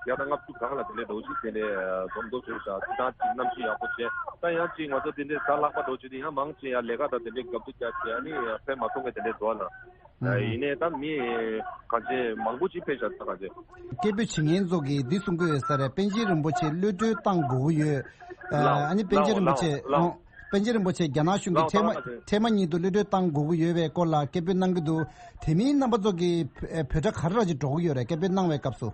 བརྒྱ་དང་ལྔ་བཅུ་སྒང་ལ་དེ་འདྲས་འདྲ་བོ་ཅིག་དེ་འདྲས་འཛོམས་འདུག་ཞུ་ཤག་ཅིག་དང་ཅིག་གནམ་གཤིས་ཡག་པོ་བྱས། ད་ཡང་ཅིག་ང་ཚོ་དེ་འདྲས་གཟའ་ལྷག་པ་འདྲ་བོ་ཅིག་དེ་ཡང་མང་ཆེ་ཡ་ལས་ཀ་དང་དེ་འདྲས་རྒྱབ་ཏུ་བཀྱག་བྱས་ཨ་ནི་ཕེབས་མ་ཐུབ་མཁན་དེ་འདྲས་འདུག་ལ། ཨ། ཡིན་ནའི་ད་མི་གང་ཆེ་མང་པོ་ཅིག་ཕེབས་ཤག་ད་གང་ཆེ། སྐད་འབོད་བྱེད་མཁན་ཚོ་གིས་འདི་གསུང་གི་ཡོད་ས་རེད། པཎ་ཆེན་རིན་པོ་ཆེ་གློད་གྲོལ་བཏང་དགོས་ཀྱི་ཡོད། ཨ། ལའོ་ཨ་ནི་པཎ་ཆེན་རིན་པོ་ཆེ་ལའོ་ལའོ་ཨོ། པཎ་ཆེན་རིན་པོ་ཆེ་རྒྱ་ནག་གཞུང་གིས་ལའོ་ཐེངས་མ་ལའོ་ཐེངས་མ་གཉིས་དུ་གློད་གྲོལ་བཏང་དགོས་ཀྱི་ཡོད་པའི་སྐོར་ལ་སྐད་འབོད་གནང་གི་འདུག་དེ་མིན་རྣམ་པ་ཚོ་གིས་བོད་སྒྲ་ག་རེ་ར་ཅིག་སྒྲོག་གི་ཡོད་རེད། སྐད་འབོད་གནང་བའི་སྐབས་སུ།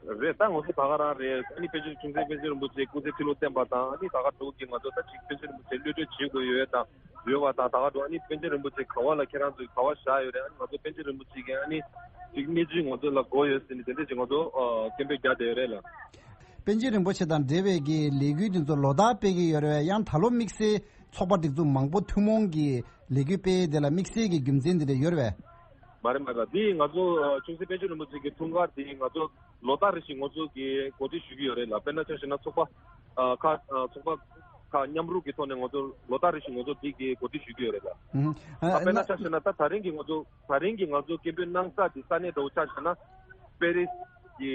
རེད། ད་ང་ཚོ་ད་ག་རང་རེད། ཨ་ནི་པཎ་ཆེན་འཁྲུངས་སེ་པཎ་ཆེན་རིན་པོ་ཆེ་སྐུ་ཚེ་ཁྲི་ལོ་བརྟན་པ་དང་། ཨ་ནི་ད་ག་འགྲོ་གི་ང་ཚོ་ད་ཅིག་པཎ་ཆེན་རིན་པོ་ཆེ་གློད་གྲོལ་བྱེད་དགོས་ཡོད་དང་ཡོད་པ་དང་། ད་ག་འགྲོ་ཨ་ནི་པཎ་ཆེན་རིན་པོ་ཆེ་ག་པ་ལ་ཁྱེད་རང་ཚོས་ག་པར་བཞག་ཡོད་རེད། ཨ་ནི་ང་ཚོ་པཎ་ཆེན་རིན་པོ་ཆེ་གི་ཨ་ནི་ཅིག་གནས་ཚུལ་ང་ཚོ་ལ་དགོས་ཡོད་ཟེར་ནས་དེ་འདྲ་ཅིག་ང་ཚོ་ཨ་སྐད་འབོད་རྒྱག་བསྡད་ཡོད་རེད་ལ། པཎ་ཆེན་རིན་པོ་ཆེ་དང་འབྲེལ་བའི་གི་ལས་འགུལ་འདི་ཚོ་ལོ་ལྟར་སྤེལ་གྱི་ཡོད་རེད་པས། ཡང་ད་ལོ་དམིགས་བསལ་ཚོགས་པ་སྒྲིག་འཛུགས་མང་པོ་ཐུན་མོང་གི་ལས་འགུལ་སྤེལ་ཡས་དེ་ལ་དམིགས་བསལ་གྱི་རྒྱུ་མཚན་འདི་འདྲ་ཡོད་རེད་པས། མ་རེད་མ་རེད། འདི་ང་ཚོ་ཨ་འཁྲུངས་སེ་པཎ་ཆེན་རིན་པོ་ཆེ་གི་འཁྲུངས་སྐར་འདི་ང་ཚོ་ལོ་ལྟར་རེ་བཞིན་ང་ཚོ་གིས་གོ་སྒྲིག་ཞུ་གི་ཡོད་རེད་ལ། དཔེར་ན་ཆ་བཞག་ན་ཚོགས་པ་ཨ་ཁག་ཨ་ཚོགས་པ་ཁག་མཉམ་རུབ་ཀྱི་ཐོག་ནས་ང་ཚོ་ལོ་ལྟར་རེ་བཞིན་ང་ཚོ་འདི་གི་གོ་སྒྲིག་ཞུ་གི་ཡོད་རེད་ལ། ཨུ་ཧུ། ཨ། ཨ་དཔེར་ན་ན་ཆ་བཞག་ན་ད་ད་རིང་གི་ང་ཚོ་ད་རིང་གི་ང་ཚོ་སྐད་འབོད་གནང་ས་དེ་ས་གནས་འདྲ་བོ་ཆ་བཞག་ན་པེ་རིས་ཀྱི་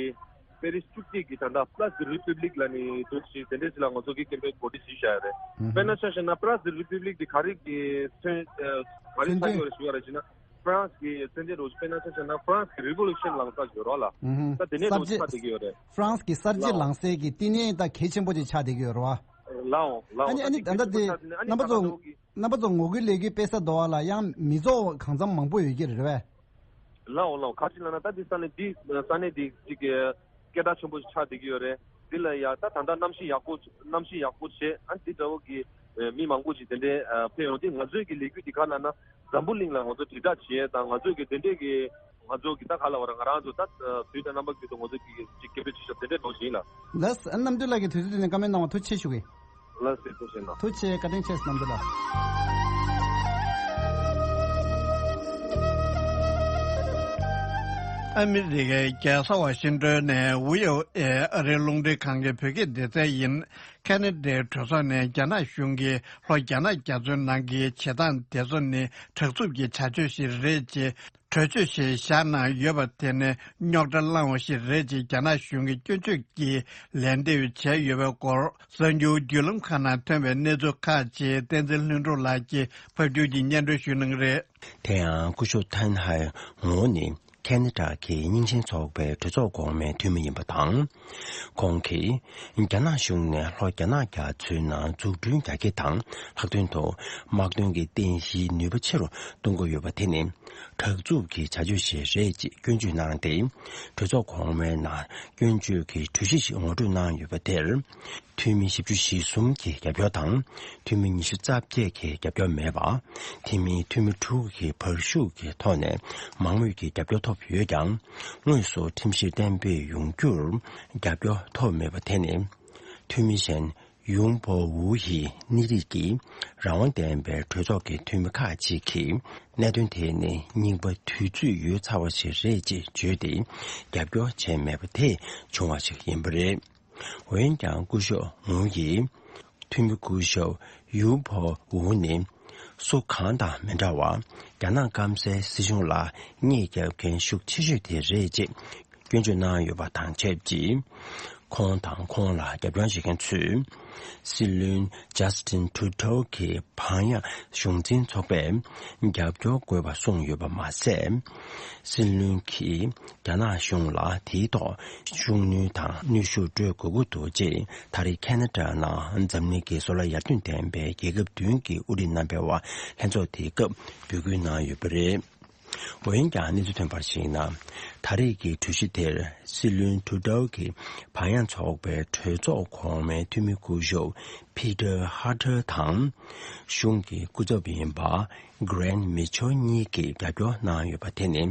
པེ་རིས་བཅུ་གཅིག་གི་ད་ལྟ་Place de République ལབ་ནས་འདུག་ཅིག་དེ་འདྲས་ཅིག་ལ་ང་ཚོ་གིས་སྐད་འབོད་གོ་སྒྲིག་ཞུས་བཞག་ཡོད་རེད། ཨུ་ཧུ། དཔེར་ན་ཆ་བཞག་ན་Place de République དེ་ག་རེ་གི་མཚོན་ཨ་ག་རེ་ཆགས་ཀྱི་ཡོད་རེད་ཞུ་བ་རེད་ཅེ་ན། ཧྥ་རན་སི་གི་མཚོན་བྱེད་འདྲ་བོ་ཞིག་དཔེར་ན་ཆ་བཞག་ན་ཧྥ་རན་སི་གི་རི་ཝོ་ལུ་ཤན་ལངས་ས་ཞིག་ཡོད་རེད་བ་ལ། ཨུ་ཧུ། ད་དེ་ནས་འདྲ་བོ་ཞིག་ཆགས་བསྡད་ཀྱི་ཡོད་རེད། ཧྥ་རན་སི་གི་གསར་བརྗེ་ལའོ་ལངས་སའི་གི་བསྟི་གནས་ད་གལ་ཆེན་པོ་ཅིག་ཆགས་བསྡད་ཀྱི་ཡོད་རེད་བ། ལའོ་ལའོ། ཨ་ནི་ཨ་ནི་ད་ལྟ་དེ་རྣམ་པ་ཚོ་རྣམ་པ་ཚོ་ངོ་རྒོལ་ལས་འགུལ་སྤེལ་ས་འདྲ་བ་ལ་ཡང་མི་ཚོགས་གང་འཚམ་མང་པོ་ཡོད་ཀྱི་རེད་བས། ལའོ་ལའོ། ག་ཅི་ལབ་ན་ད་འདི་ས་གནས་འདི་ས་གནས་འདི་གཅིག་གི་སྐད་གྲགས་ཆེན་པོ་ཞིག་ཆགས་བསྡད་ཀྱི་ཡོད་རེད། འདི་ལ་ཡ་ད་ད་ལྟ་གནམ་གཤིས་ཡག་པོ་གནམ་གཤིས་ཡག་པོ་བྱས། ཨ་འདི་འདྲ་བོ་གི་མི་མང་པོ་ཞིག་དེ་འདྲའི་ཕེབས་ཡོང་དུས་ང་ཚོའི་གི་ལས་འགུལ་འདི་ག་ལབ་ན་འཛམ་བུ་གླིང་ལ་ང་ཚོ་དྲིལ་བསྒྲགས་བྱེད་ཡས་དང་། ང་ཚོའི་གི་དེ་འདྲའི་གི་ང་ཚོ་གི་ད་ག་ལབ་པ་རེད། ང་རང་ཚོ་ད་དུས་དང་རྣམ་པ་ཀུན་ཏུ་ང་ཚོ་གི་ཅིག་སྐད་འབོད་བྱེད་ཤོག་དེ་འདྲའི་འགྲོ་བཞིན་ལ། ལགས། རྣམ་གྲོལ་ལགས་ཀྱིས་དུས་ཚོད་དེ་ནས་བཀའ་མོལ་གནང་བ་ཐུགས་རྗེ་ཆེ་ཞུ་གི། ལགས་སོ། ཐུགས་རྗེ་གནང་། ཐུགས་རྗེ་ཆེ། བཀའ་དྲིན་ཆེ་རྣམ་གྲོལ་ལགས། ཨ་མི་རི་ཀའི་རྒྱལ་ས་ཝ་ཤིང་ཏོན་ནས་ཝི་ཨོ་ཨེ་ཨ་རིའི་རླུང་འཕྲིན་ཁང་གི་བོད་སྐད་སྡེ་ཚན་ཡིན། ཁེ་ན་ཌའི་གྲོས་ཚོགས་ནས་རྒྱ་ནག་གཞུང་གིས་ལྷོ་རྒྱ་ནག་རྒྱ་མཚོའི་ནང་གི་བྱེད་སྟངས་དེ་ཚོ་ནི་དྲག་རྩུབ་ཀྱི་བྱ་སྤྱོད་ཞིག་རེད་ཅེས་གྲོས་ཆོད་ཞིག་བཞག་གནང་ཡོད་པ་དེ་ནི་རྙོག་དྲ་བསླངས་པ་ཞིག་རེད་ཅེས་རྒྱ་ནག་གཞུང་གིས་སྐྱོན་བརྗོད་ཀྱིས་ལན་འདེབས་བྱས་ཡོད་པའི་སྐོར། གསར་འགྱུར་བརྒྱུད་ལམ་ཁག་ནང་ཐོན་པའི་གནས་ཚུལ་ཁག་ཅིག་བསྟན་འཛིན་ལྷུན་གྲུབ་ལགས་ཀྱིས་ཕབ་སྒྱུར་གྱིས་སྙན་སྒྲོན་ཞུ་གནང་གི་རེད། དེ་ཡང་སྐུ་ཞབས་ཐན་ཧའེ་ངོ་ནི་ ཁེ་ན་ཌ་གི་རྙིང་ཞེན་ཚོགས་པའི་གྲོས་ཚོགས་གོང་མའི་འཐུས་མི་ཡིན་པ་དང་། ཁོང་གིས་རྒྱ་ནག་གཞུང་ནས་ལྷོ་རྒྱ་ནག་རྒྱ་མཚོའི་ནང་འཛུགས་སྐྲུན་རྒྱ་སྐྱེད་དང་། ལྷག་དོན་དུ་དམག་དོན་གྱི་རྟེན་གཞིའི་ནུས་པ་ཆེ་རུ་གཏོང་གི་ཡོད་པ་དེ་ནི་དྲག་རྩུབ་ཀྱི་བྱ་སྤྱོད་ཞིག་རེད་ཅེས་སྐྱོན་བརྗོད་གནང་སྟེ། གྲོས་ཚོགས་གོང་མའི་ནང་སྐྱོན་བརྗོད་ཀྱི་གྲོས་གཞི་ཞིག་ངོ་སྤྲོད་གནང་ཡོད་པ་དེར། འཐུས་མི་བཞི་བཅུ་ཞེ་གསུམ་གྱི་རྒྱབ་སྐྱོར་དང་། འཐུས་མི་ཉི་ཤུ་རྩ་བརྒྱད་ཀྱི་རྒྱབ་སྐྱོར་མེད་པ། དེ་མིན་འཐུས་མི་དྲུག་གིས་བར་ཞུགས་ཀྱི་ཐོག་ནས་མང་མོས་ཀྱི་རྒྱབ་སྐྱོར་ཐོབ་ཡོད་ཀྱང་། དངོས་སུ་ཁྲིམས་གཞི་གཏན་འབེབས་ཡོང་རྒྱུར་རྒྱབ་སྐྱོར་ཐོབ་མེད་པ་དེ་ནི། འཐུས་མི་གཞན་ཡུང་པོ་ཝུའུ་ཡི་སྣེ་རིགས་ཀྱིས་རང་དབང་ལྡན་པའི་གྲོས་ཚོགས་ཀྱི་འཐུས་མི་ཁག་ཅིག་གིས། གནད་དོན་དེ་ནི་རྙིང་པ་དུས་ཚོད་ཡོལ་ཚར་བ་ཞིག་རེད་ཅེས་བརྗོད་དེ། རྒྱབ་སྐྱོར་བྱས་མེད་པ་དེས་བྱུང་བ་ཞིག་ཡིན་པ་རེད། འོན་ཀྱང་། སྐུ་ཞབས་ཝུའུ་ཡིས། འཐུས་མི་སྐུ་ཞབས་ཡུ་ཕོ་ཝུའུ་ནི། སུ་གང་དང་མི་འདྲ་བར། རྒྱ་ནག་སྐམ་སའི་སྲིད་གཞུང་ལ་རྙེད་རྒྱབ་མཁན་ཤུགས་ཆེ་ཤོས་དེ་རེད་ཅེས་སྐྱོན་བརྗོད་གནང་ཡོད་པ་དང་ཆབས་ཅིག། ཁོང་དང་ཁོང་ལ་རྒྱབ་སྐྱོར་བྱེད་མཁན་ཚོས། སྲིད་བློན་ཇཱ་སི་ཏིན་ཁྲུ་ཏོ་གི་བག་ཡངས་གཞུང་འཛིན་ཚོགས་པས་རྒྱབ་སྐྱོར་དགོས་པ་གསུངས་ཡོད་པ་མ་ཟད། སྲིད་བློན་གྱིས་རྒྱ་ནག་གཞུང་ལ་དེའི་ཐོག་ཤུགས་སྣོན་དང་གནོན་ཤུགས་སྤྲོད་དགོས་ཀྱི་འདུག་ཅེས་ད་རེས་ཁེ་ན་ཌ་ནང་འཛམ་གླིང་གི་བཟོ་ལ་ཡར་ཐོན་ལྡན་པའི་རྒྱལ་ཁབ་བདུན་གྱི་དབུ་ཁྲིད་རྣམ་པའི་དབར་ལྷན་ཚོགས་དེའི་སྐབས་འབོད་སྐུལ་གནང་ཡོད་པ་རེད། འོན་ཀྱང་། གནས་ཚུལ་ཐོན་པར་གཞིགས་ན། ད་རེས་ཀྱི་གྲོས་གཞི་དེར་སྲིད་བློན་ཁྲུ་ཏོ་གི་བག་ཡངས་ཚོགས་པའི་གྲོས་ཚོགས་གོང་མའི་འཐུས་མི་སྐུ་ཞབས་པི་ཏར་ཧར་ཏར་དང་། གཞུང་གི་སྐུ་ཚབ་ཡིན་པ་གྷི་རེན་མི་ཆེལ་གཉིས་ཀྱིས་རྒྱབ་སྐྱོར་གནང་ཡོད་པ་དེ་ནི།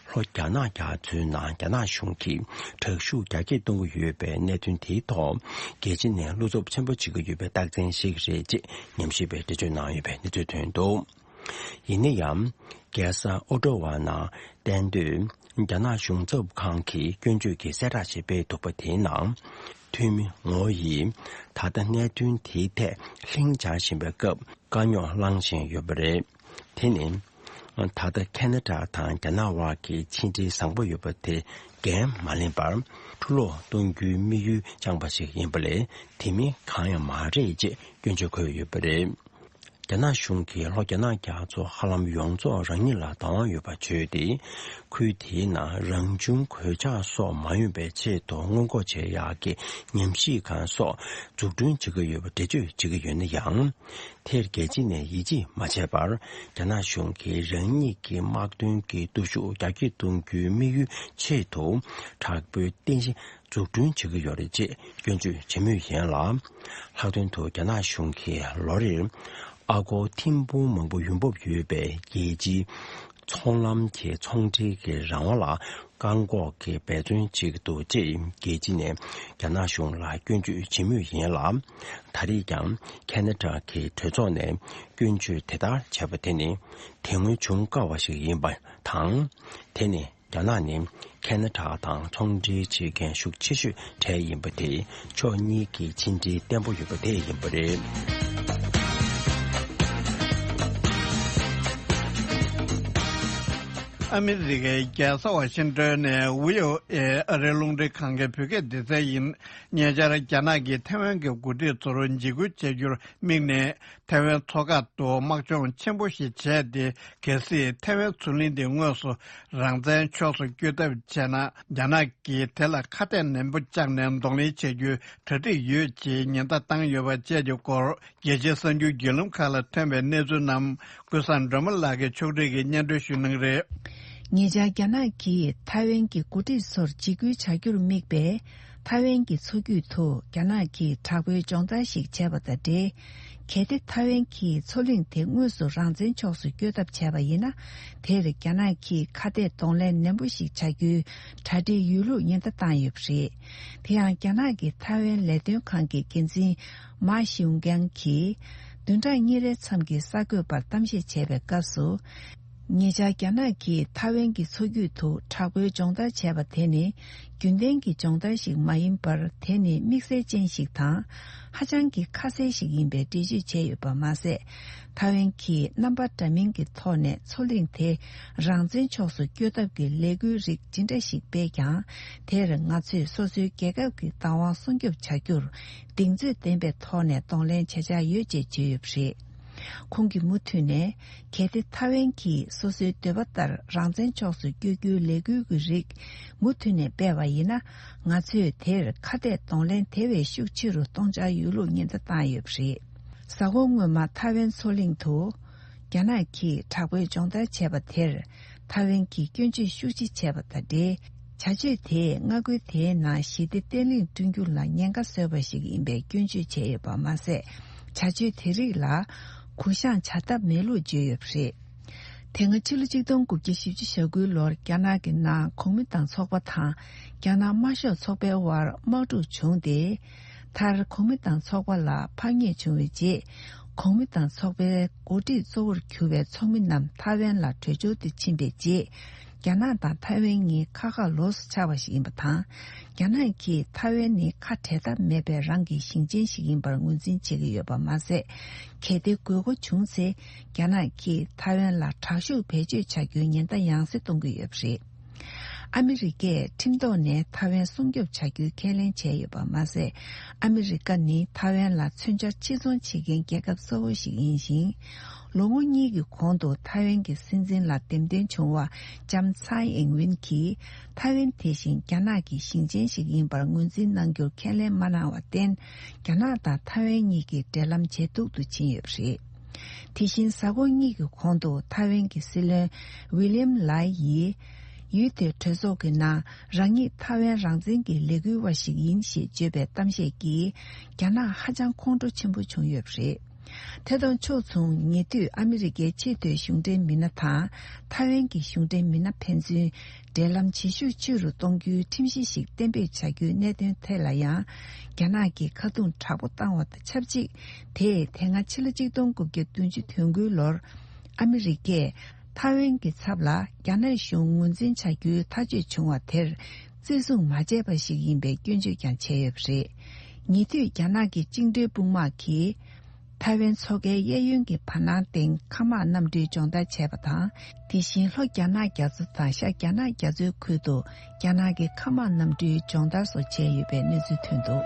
ལྷོ་རྒྱ་ནག་རྒྱ་མཚོའི་ནང་རྒྱ་ནག་གཞུང་གིས་དྲག་ཤུགས་རྒྱ་སྐྱེད་གཏོང་གི་ཡོད་པའི་གནད་དོན་དེའི་ཐོག་རྒྱལ་སྤྱི་ནས་བློ་འཚབ་ཆེན་པོ་བྱེད་ཀྱི་ཡོད་པའི་རྟགས་མཚན་ཞིག་རེད་ཅེས་ཉམས་ཞིབ་པས་འགྲེལ་བརྗོད་གནང་ཡོད་པའི་གནས་ཚུལ་ཐོན་འདུག། ཡིན་ན་ཡང་། རྒྱལ་ས་ཨོ་ཏོ་ཝ་ནང་གཏན་སྡོད་རྒྱ་ནག་གཞུང་ཚབ་ཁང་གིས་སྐྱོན་བརྗོད་ཀྱི་གསལ་བསྒྲགས་ཤིག་སྤེལ་འདུག་པ་དེའི་ནང་། འཐུས་མི་ངོ་ཡིས་ད་ལྟ་གནད་དོན་དེའི་ཐད་ལྷིང་འཇགས་བཞིན་པའི་སྐབས་དཀའ་རྙོག་བསླངས་བཞིན་ཡོད་པ་རེད། དེ་ནི། ད་ལྟ་ཁེ་ན་ཌ་དང་རྒྱ་ནག་དབར་གྱི་ཕྱི་འབྲེལ་བཟང་པོ་ཡོད་པ་དེ་འགན་མ་ལེན་པར་འཕྲུ་སློག་གཏོང་རྒྱུའི་དམིགས་ཡུལ་བཅངས་པ་ཞིག་ཡིན་པ་ལས་དེ་མིན་གང་ཡང་མ་རེད་ཅེས་སྐྱོན་བརྗོད་འཁོད་ཡོད་པ་རེད། རྒྱ་ནག་གཞུང་གིས་ལྷོ་རྒྱ་ནག་རྒྱ་མཚོ་ཧ་ལམ་ཡོངས་རྫོགས་རང་ཉིད་ལ་བདག་དབང་ཡོད་པར་བརྗོད་དེ། ཁུལ་དེའི་ནང་རང་བྱུང་གོད་ཆག་སོགས་མ་ཡོང་བའི་ཆེད་དུ་སྔོན་འགོག་བྱེད་ཡག་གི་ཉམས་ཞིབ་ཁང་སོགས་འཛུགས་སྐྲུན་བྱེད་ཀྱི་ཡོད་པ་འགྲེལ་བརྗོད་བྱེད་ཀྱི་ཡོད་ན་ཡང་། དེར་རྒྱལ་སྤྱི་ནས་ཡིད་ཆེས་མ་བྱས་པར། རྒྱ་ནག་གཞུང་གིས་རང་ཉིད་ཀྱི་དམག་དོན་གྱི་སྟོབས་ཤུགས་རྒྱ་སྐྱེད་གཏོང་རྒྱུའི་དམིགས་ཡུལ་ཆེད་དུ། དྲག་པོའི་རྟེན་གཞི་འཛུགས་སྐྲུན་བྱེད་ཀྱི་ཡོད་རེད་ཅེས་སྐྱོན་བརྗོད་བྱེད་མུས་ཡིན་ལ། ལྷག་དོན་དུ་རྒྱ་ནག་གཞུང་གིས་ལོ་རེར་ཨ་སྒོར་ཐེར་འབུམ་མང་པོ་ཡོང་འབབ་ཡོད་པའི་རྒྱལ་སྤྱིའི་ཚོང་ལམ་གྱི་ཚོང་འབྲེལ་གྱི་རང་དབང་ལ་བཀག་འགོག་གི་འབད་བརྩོན་བྱེད་ཀྱི་འདུག་ཅེས་རྒྱལ་སྤྱི་ནས་རྒྱ་ནག་གཞུང་ལ་སྐྱོན་བརྗོད་བྱེད་མུས་ཡིན་ལ། ད་རེས་ཀྱང་ཁེ་ན་ཌ་གི་གྲོས་ཚོགས་ནས་སྐྱོན་བརྗོད་དེ་ལྟར་བྱས་པ་དེ་ནི་དེ་སྔོན་བྱུང་དཀའ་བ་ཞིག་ཡིན་པ་དང་། དེ་ནི། རྒྱ་ནག་ནི་ཁེ་ན་ཌ་དང་ཚོང་འབྲེལ་བྱེད་མཁན་ཤུགས་ཆེ་ཤོས་གྲས་ཡིན་པ་དེ་ཕྱོགས་གཉིས་ཀྱི་ཕྱི་འབྲེལ་བརྟན་པོ་ཡོད་པ་དེ་ཡིན་པ་རེད། ཨ་མི་རི་ཀའི་རྒྱལ་ས་ཝ་ཤིང་ཏོན་ནས་བྷི་ཨོ་ཨེ་ཨ་རིའི་རླུང་འཕྲིན་ཁང་གི་བོད་སྐད་སྡེ་ཚན་ཡིན། ཉེ་ཆར་རྒྱ་ནག་གིས་ཐའེ་ཝན་གྱི་འགོ་ཁྲིད་ཚོར་འཇིགས་སྐུལ་བྱ་རྒྱུར་དམིགས་ནས། ཐའེ་ཝན་མཚོ་ཁ་དུ་དམག་སྦྱོང་ཆེན་པོ་ཞིག་བྱས་ཏེ། གལ་སྲིད་ཐའེ་ཝན་མཚོ་གླིང་དེ་དངོས་སུ་རང་བཙན་ཕྱོགས་སུ་བསྐྱོད་ཐབས་བྱས་ན། རྒྱ་ནག་གིས་དེ་ལ་ཁ་གཏད་ནན་པོ་བཅངས་ནས་གདོང་ལེན་བྱ་རྒྱུའི་གྲ་སྒྲིག་ཡོད་ཅེས་ཉེན་བརྡ་བཏང་ཡོད་པ་བཅས་ཀྱི་སྐོར། རྒྱལ་སྤྱིའི་གསར་འགྱུར་བརྒྱུད་ལམ་ཁག་ལ་ཐོན་པའི་གནས་ཚུལ་རྣམས་ཀུན་བཟང་སྒྲོལ་མ་ལགས་ཀྱིས་ཕྱོགས་སྒྲིག་གིས་སྙན་སྒྲོན་ཞུ་གནང་གི་རེད། ཉེ་ཆར་རྒྱ་ནག་གིས་ཐའེ་ཝན་གྱི་འགོ་ཁྲིད་ཚོར་འཇིགས་སྐུལ་བྱ་རྒྱུར་དམིགས་པའི་ཐའེ་ཝན་གྱི་མཚོ་རྒྱུད་དུ་རྒྱ་ནག་གིས་དྲག་པོའི་སྦྱོང་བརྡར་ཞིག་བྱས་པ་དང་འབྲེལ། གལ་ཏེ་ཐའེ་ཝན་གྱིས་མཚོ་གླིང་དེ་དངོས་སུ་རང་བཙན་ཕྱོགས་སུ་བསྐྱོད་ཐབས་བྱས་པ་ཡིན་ན། དེར་རྒྱ་ནག་གིས་ཁ་གཏད་གདོང་ལེན་ནན་པོ་ཞིག་བྱ་རྒྱུའི་གྲ་སྒྲིག་ཡོད་ལུགས་ཉེན་བརྡ་བཏང་ཡོད་པ་རེད། དེ་ཡང་རྒྱ་ནག་གིས་ཐའེ་ཝན་ལས་དོན་ཁང་གི་འགན་འཛིན་མཱ་ཞིའུ་ཀེང་གིས་བདུན་ཕྲག་གཉིས་རེའི་མཚམས་ཀྱི་གསར་འགོད་པར་གཏམ་བཤད་བྱས་པའི་སྐབས་སུ། ཉེ་ཆར་རྒྱ་ནག་གིས་ཐའེ་ཝན་གྱི་མཚོ་རྒྱུད་དུ་དྲག་པོའི་སྦྱོང་བརྡར་བྱས་པ་དེ་ནི་རྒྱུན་ལྡན་གྱི་སྦྱོང་བརྡར་ཞིག་མ་ཡིན་པར། དེ་ནི་དམིགས་བསལ་ཅན་ཞིག་དང་། ཧ་ཅང་གི་ཁ་གསལ་ཞིག་ཡིན་པའི་འགྲེལ་བརྗོད་བྱས་ཡོད་པ་མ་ཟད། ཐའེ་ཝན་གྱིས་རྣམ་པ་འདྲ་མིན་གྱི་ཐོག་ནས་མཚོ་གླིང་དེ་རང་བཙན་ཕྱོགས་སུ་བསྐྱོད་ཐབས་ཀྱི་ལས་འགུལ་རིགས་ཇི་འདྲ་ཞིག་སྤེལ་ཀྱང་། དེར་ང་ཚོས་སོ་སོའི་རྒྱལ་ཁབ་ཀྱི་བདག་དབང་སྲུང་སྐྱོབ་བྱ་རྒྱུར་གདེང་ཚོད་ལྡན་པའི་ཐོག་ནས་གདོང་ལེན་བྱེད་འཆར་ཡོད་ཅེས་བརྗོད་ཡོད་པ་རེད། ཁོང་གིས་མུ་མཐུད་ནས། གལ་ཏེ་ཐའེ་ཝན་གྱིས་སོ་སོའི་འདོད་པ་ལྟར་རང་བཙན་ཕྱོགས་སུ་བསྐྱོད་རྒྱུའི་ལས་འགུལ་གྱི་རིགས་མུ་མཐུད་ནས་སྤེལ་བ་ཡིན་ན། ང་ཚོས་དེར་ཁ་གཏད་གདོང་ལེན་དེ་བས་ཤུགས་ཆེ་རུ་གཏོང་འཆར་ཡོད་ལུགས་ཉེན་བརྡ་བཏང་ཡོད་པ་རེད། གཟའ་འཁོར་སྔོན་མ་ཐའེ་ཝན་མཚོ་གླིང་དུ། རྒྱ་ནག་གིས་དྲག་པོའི་སྦྱོང་བརྡར་བྱས་པ་དེར། ཐའེ་ཝན་གྱིས་སྐྱོན་བརྗོད་ཤུགས་ཆེ་བྱས་པ་དང་འབྲེལ། བྱ་སྤྱོད་དེས་མངའ་ཁུལ་དེའི་ནང་ཞི་བདེ་བརྟན་ལྷིང་བསྐྲུན་རྒྱུ་ལ་ཉེན་ཁ་བཟོས་པ་ཞིག་ཡིན་པའི་སྐྱོན་བརྗོད་བྱས་ཡོད་པ་མ་ཟད། བྱ་སྤྱོད་དེ་རིགས་ལ་གུ་བཤངས་བྱ་ཐབས་མེད་ལུགས་བརྗོད་ཡོད་པ་རེད། དེ་སྔ་ཕྱི་ལོ་ཆིག་སྟོང་དགུ་བརྒྱ་བཞི་བཅུ་ཞེ་དགུའི་ལོར་རྒྱ་ནག་གི་ནང་གོང་མི་དང་ཚོགས་པ་དང་། རྒྱ་ནག་དམར་ཤོག་ཚོགས་པའི་དབར་དམག་འཁྲུག་བྱུང་སྟེ། མཐར་གོང་མི་དང་ཚོགས་པ་ལ་ཕམ་ཉེས་བྱུང་བའི་རྗེས། གོང་མི་དང་ཚོགས་པའི་འགོ་ཁྲིད་གཙོ་བོར་གྱུར་བའི་ཚོགས་མི་རྣམས་ཐའེ་ཝན་ལ་བྲོས་བྱོལ་དུ་ཕྱིན་པའི་རྗེས། རྒྱ་ནག་དང་ཐའེ་ཝན་གཉིས་ཁ་ཁ་ལོགས་སུ་ཆགས་པ་ཞིག་ཡིན་པ་དང་། རྒྱ་ནག་གིས་ཐའེ་ཝན་ནི་ཁ་བྲལ་ཐབས་མེད་པའི་རང་གི་ཞིང་ཆེན་ཞིག་ཡིན་པར་ངོས་འཛིན་བྱེད་ཀྱི་ཡོད་པ་མ་ཟད། གལ་ཏེ་དགོས་མཁོ་བྱུང་ཚེ། རྒྱ་ནག་གིས་ཐའེ་ཝན་ལ་དྲག་ཤུགས་བེད་སྤྱོད་བྱ་རྒྱུའི་ཉེན་བརྡ་ཡང་སེ་གཏོང་གི་ཡོད་པ་རེད། ཨ་མི་རི་ཀས་ཁྲིམས་ཐོག་ནས་ཐའེ་ཝན་སྲུང་སྐྱོབ་བྱ་རྒྱུའི་ཁས་ལེན་བྱས་ཡོད་པ་མ་ཟད། ཨ་མི་རི་ཀ་ནི་ཐའེ་ཝན་ལ་མཚོན་ཆ་ཕྱིར་ཚོང་བྱེད་མཁན་རྒྱལ་ཁབ་གཙོ་བོ་ཞིག་ཡིན་ཞིང་། ལོ་ངོ་གཉིས་ཀྱི་གོང་དུ་ཐའེ་ཝན་གྱི་སྲིད་འཛིན་ལ་འདེམས་ཐོན་བྱུང་བ་ལྕམ་ཚའེ་ཨིང་ཝིན་གྱིས། ཐའེ་ཝན་དེ་བཞིན་རྒྱ་ནག་གི་ཞིང་ཆེན་ཞིག་ཡིན་པར་ངོས་འཛིན་གནང་རྒྱུར་ཁས་ལེན་མ་གནང་བར་བརྟེན། རྒྱ་ནག་དང་ཐའེ་ཝན་གཉིས་ཀྱི་འབྲེལ་ལམ་ཇེ་སྡུག་ཏུ་ཕྱིན་ཡོད་པ་རེད། དེ་བཞིན་གཟའ་འཁོར་གཉིས་ཀྱི་གོང་དུ་ཐའེ་ཝན་གྱི་སྲིད་བློན་ཝི་ལི་ཡམ་ལའེ་ཡིས། ཡུལ་དེའི་གྲོས་ཚོགས་ཀྱི་ནང་རང་ཉིད་ཐའེ་ཝན་རང་བཙན་གྱི་ལས་འགུལ་བ་ཞིག་ཡིན་ཞེས་བརྗོད་པའི་གཏམ་བཤད་ཀྱིས་རྒྱ་ནག་ཧ་ཅང་ཁོང་ཁྲོ་ཆེན་པོ་བྱུང་ཡོད་པ་རེད། དེ་དང་ཕྱོགས་མཚུངས། ཉེ་དུས་ཨ་མི་རི་ཀའི་ཆེས་མཐོའི་གཞུང་འབྲེལ་མི་སྣ་དང་ཐའེ་ཝན་གྱི་གཞུང་འབྲེལ་མི་སྣ་ཕན་ཚུན་འབྲེལ་ལམ་བྱེད་ཤུགས་ཆེ་རུ་གཏོང་རྒྱུའི་ཁྲིམས་གཞི་ཞིག་གཏན་འབེབས་བྱ་རྒྱུའི་གནད་དོན་ཐད་ལ་ཡང་། རྒྱ་ནག་གིས་ཁ་རྡུང་དྲག་པོ་བཏང་བ་དང་ཆབས་ཅིག་དེས་དེ་སྔ་ཕྱི་ལོ་ཆིག་སྟོང་དགུ་བརྒྱ་བདུན་ཅུ་དོན་དགུའི་ལོར། ཨ་མི་རི་ཀས་ཐའེ་ཝན་གྱི་ཚབ་ལ་རྒྱ་ནག་གཞུང་ངོས་འཛིན་བྱ་རྒྱུའི་ཐག་གཅོད་བྱུང་བ་དེར་བརྩི་སྲུང་མ་བྱས་པ་ཞིག་ཡིན་པའི་སྐྱོན་བརྗོད་ཀྱང་བྱས་ཡོད་པ་རེད། ཉེ་དུས་རྒྱ་ནག་གི་བཅིངས་འགྲོལ་དཔུང་དམག་གིས། ཐའེ་ཝན་མཚོ་ཁའི་གཡས་གཡོན་གྱི་བར་སྣང་སྟེང་མཁའ་དམག་གནམ་གྲུའི་སྦྱོང་བརྡར་བྱས་པ་དང་། དེ་བཞིན་ལྷོ་རྒྱ་ནག་རྒྱ་མཚོ་དང་ཤར་རྒྱ་ནག་རྒྱ་མཚོའི་ཁུལ་དུ་རྒྱ་ནག་གི་མཁའ་དམག་གནམ་གྲུའི་སྦྱོང་བརྡར་སོགས་བྱས་ཡོད་པའི་གནས་ཚུལ་ཐོན་འདུག་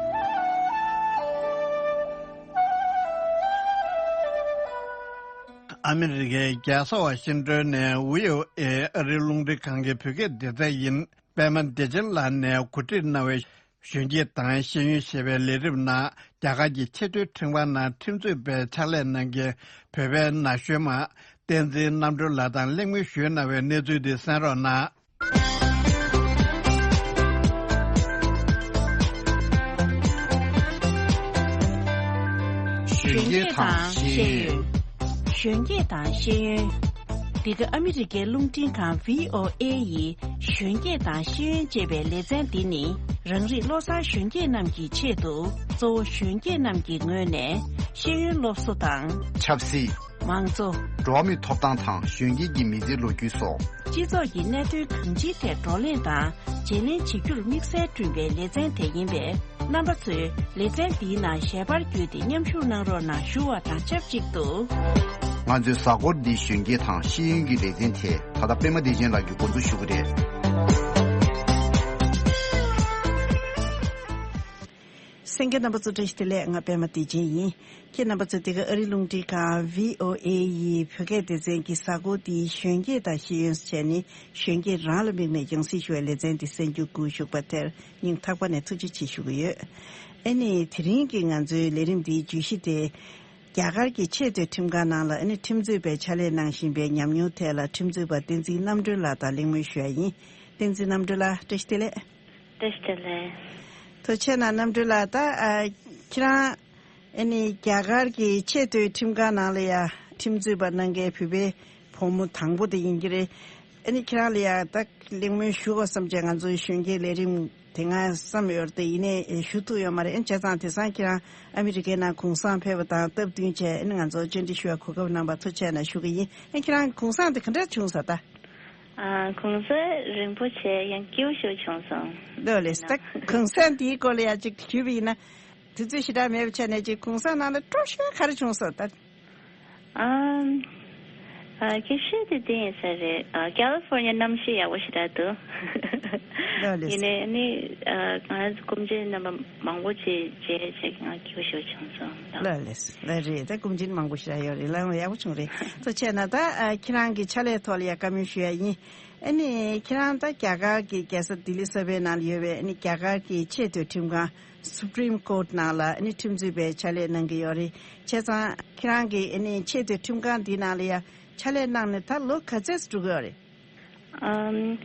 ཨ་མི་རི་ཀའི་རྒྱལ་ས་ཝ་ཤིང་ཏོན་ནས་བྷི་ཨོ་ཨེ་ཨ་རིའི་རླུང་འཕྲིན་ཁང་གི་བོད་སྐད་སྡེ་ཚན་ཡིན། པད་མ་བདེ་ཆེན་ལགས་ནས་གོ་སྒྲིག་གནང་བའི་གཞོན་སྐྱེས་དང་ཤེས་ཡོན་ཞེས་པའི་ལས་རིམ་ནང་རྒྱ་གར་གྱི་ཆེས་མཐོའི་ཁྲིམས་ཁང་ནང་ཁྲིམས་རྩོད་པའི་ཕྱག་ལས་གནང་མཁན་བོད་པའི་ན་གཞོན་མ་བསྟན་འཛིན་རྣམ་གྲོལ་ལགས་དང་གླེང་མོལ་ཞུས་གནང་བའི་གནས་ཚུལ་འདི་གསན་རོགས་གནང་། གཞོན་སྐྱེས་དང་ཤེས་ཡོན། གཞོན་སྐྱེས་དང་ཤེས་ཡོན། འདི་ག་ཨ་མི་རི་ཀའི་རླུང་འཕྲིན་ཁང་བྷི་ཨོ་ཨེ་ཡི་གཞོན་སྐྱེས་དང་ཤེས་ཡོན་ཅེས་པའི་ལེ་ཚན་འདི་ནི། རང་རིགས་བློ་བཟང་གཞོན་སྐྱེས་རྣམས་ཀྱི་ཆེད་དུ། གཙོ་བོ་གཞོན་སྐྱེས་རྣམས་ཀྱི་ངོས་ནས་ཤེས་ཡོན་སློབ་གསོ་དང་། ཆབ་སྲིད། མང་གཙོ། འགྲོ་བ་མིའི་ཐོབ་ཐང་དང་གཞོན་སྐྱེས་ཀྱི་མི་ཚེའི་ལོ་རྒྱུས་སོགས། སྤྱི་ཚོགས་ཀྱི་གནད་དོན་གང་ཅིའི་ཐད་བགྲོ་གླེང་དང་བརྗེ་ལེན་བྱེད་རྒྱུར་དམིགས་བསལ་བསྐྲུན་པའི་ལེ་ཚན་དེ་ཡིན་པས། རྣམ་པ་ཚོས་ལེ་ཚན་འདིའི་ནང་ཞལ་པར་བརྒྱུད་དེ་མཉམ་ཞུགས་གནང་རོགས་གནང་ཞུ་བ་དང་ཆབས་ཅིག་ཏུ། ང་ཚོའི་གཟའ་འཁོར་འདིའི་གཞོན་སྐྱེས་དང་ཤེས་ཡོན་གྱི་ལེ་ཚན་དེ་ད་ལྟ་པད་མ་བདེ་ཆེན་ལགས་ཀྱིས་འགོ་འཛུགས་ཞུ་གི་རེད། གསན་མཁན་རྣམ་པ་ཚོ་བཀྲ་ཤིས་བདེ་ལེགས། ང་པད་མ་བདེ་ཆེན་ཡིན། ཁྱེད་རྣམ་པ་ཚོ་འདི་ག་ཨ་རིའི་རླུང་འཕྲིན་ཁང་བྷི་ཨོ་ཨེ་ཡི་བོད་སྐད་སྡེ་ཚན་གྱི་གཟའ་འཁོར་འདིའི་གཞོན་སྐྱེས་དང་ཤེས་ཡོན་ཟེར་ནས་གཞོན་སྐྱེས་རང་ལ་དམིགས་ནས་རྒྱང་སྲིང་ཞུ་བའི་ལེ་ཚན་འདི་གསན་རྒྱུར་སྒུག་བཞུགས་པ་དེར་སྙིང་ཐག་པ་ནས་ཐུགས་རྗེ་ཆེ་ཞུ་གི་ཡོད། ཨ་ནི་དེ་རིང་གི་ང་ཚོའི་ལས་རིམ་འདིའི་བརྗོད་གཞི་དེ། རྒྱ་གར་གྱི་ཆེས་མཐོའི་ཁྲིམས་ཁང་ནང་ལ་ཨ་ནི་ཁྲིམས་རྩོད་པའི་ཕྱག་ལས་གནང་བཞིན་པའི་ཉམས་མྱོང་ཐད་ལ་ཁྲིམས་རྩོད་པ་བསྟན་འཛིན་རྣམ་གྲོལ་ལགས་དང་གླེང་མོལ་ཞུ་ཡ་ཡིན། བསྟན་འཛིན་རྣམ་གྲོལ་ལགས་བཀྲ་ཤིས་བདེ་ལེགས། བཀྲ་ཤིས་བདེ་ལེགས། ཐུགས་རྗེ་གནང་རྣམ་གྲོལ་ལགས། ད་ཨ་ཁྱེད་རང་ཨ་ནི་རྒྱ་གར་གྱི་ཆེས་མཐོའི་ཁྲིམས་ཁང་ནང་ལ་ཡ་ཁྲིམས་རྩོད་པ་གནང་མཁན་བོད་པའི་བུ་མོ་དང་པོ་དེ་ཡིན་གྱི་རེད། ཨ་ནི་ཁྱེད་རང་ལ་ཡ་ད་གླེང་མོལ་ཞུ་དགོས་བསམ་བྱས་ང་ཚོའི་གཞོན་སྐྱེས་ལས་རིམ་དེ་སྔ་བསམ་ཡོད་རེད་དེ་ཡིན་ནའི་ཞུ་ཐུབ་ཡོད་མ་རེད། ཨ་ནི་བྱས་ཙང་དེང་སང་ཁྱེད་རང་ཨ་མི་རི་ཀའི་ནང་གུང་སེང་ཕེབས་པ་དང་སྟབས་བསྟུན་བྱས་ཨ་ནི་ང་ཚོ་བཅར་འདྲི་ཞུ་བའི་གོ་སྐབས་གནང་བར་ཐུགས་རྗེ་གནང་ཞུ་གི་ཡིན། ཨ་ནི་ཁྱེད་རང་གུང་སེང་དེ་ག་འདྲ་བྱུང་སོང་ད། ཨ། གུང་སེང་རིང་པོ་བྱས་ཡང་སྐྱིད་པོ་ཞིག་བྱུང་སོང་། ལགས་ལགས། ད་གུང་སེང་འདིའི་སྐོར་ལ་ཡང་ཅིག་ཞུས་པ་ཡིན་ན། དུས་ཚོད་ཞེ་དྲག་མེད་པའི་ཆ་ནས་ཅིག་གུང་སེང་ནང་ལ་སྤྲོ་ཤོས་ག་རེ་བྱུང་སོང་ད། ཨམ། ཨ། དགེ་བཤེས་དེ་དེ་ཡིན་ས་རེད། ཨ། ཀ་ལི་ཧྥོར་ནི་ཡ་གནམ་གཤིས་ཡག་པོ་ཞེ་དྲག་འདུག་ལགས་ལགས། ཡིན་ནའི་ཨ་ནི་ཨ་ང་རང་ཚོ་སྐུ་མཁྱེན་རྣམ་པ་མང་པོ་ཅིག་མཇལ་བྱས་ང་སྐྱིད་པོ་ཞེ་པོ་བྱུང་སོང་། ལགས་ལགས་ལགས་རེད། ད་སྐུ་མཁྱེན་མང་པོ་ཞེ་དྲག་ཡོད་རེད། ལགས་ཡག་པོ་བྱུང་རེད། ད་བྱས་ན་ད་ཨ་ཁྱེད་རང་གི་ཕྱག་ལས་ཐོག་ལ་ཡ་བཀའ་མོལ་ཞུ་ཡ་ཡིན། ཨ་ནི་ཁྱེད་རང་ད་རྒྱ་གར་གྱི་རྒྱལ་ས་ལྡི་ལི་གསར་པའི་ནང་ལ་ཡོད་པའི་ཨ་ནི་རྒྱ་གར་གྱི་ཆེས་མཐོའི་ཁྲིམས་ཁང་Supreme Court ནང་ལ་ཨ་ནི་ཁྲིམས་རྩོད་པའི་ཕྱག་ལས་གནང་གི་ཡོད་རེད། བྱས་ཙང་ཁྱེད་རང་གིས་ཨ་ནི་ཆེས་མཐོའི་ཁྲིམས་ཁང་འདི་ནང་ལ་ཡ་ཕྱག་ལས་གནང་ནས་ད་ལོ་ག་ཚད་འགྲོ་གི་ཡོད་རེད། ཨམ།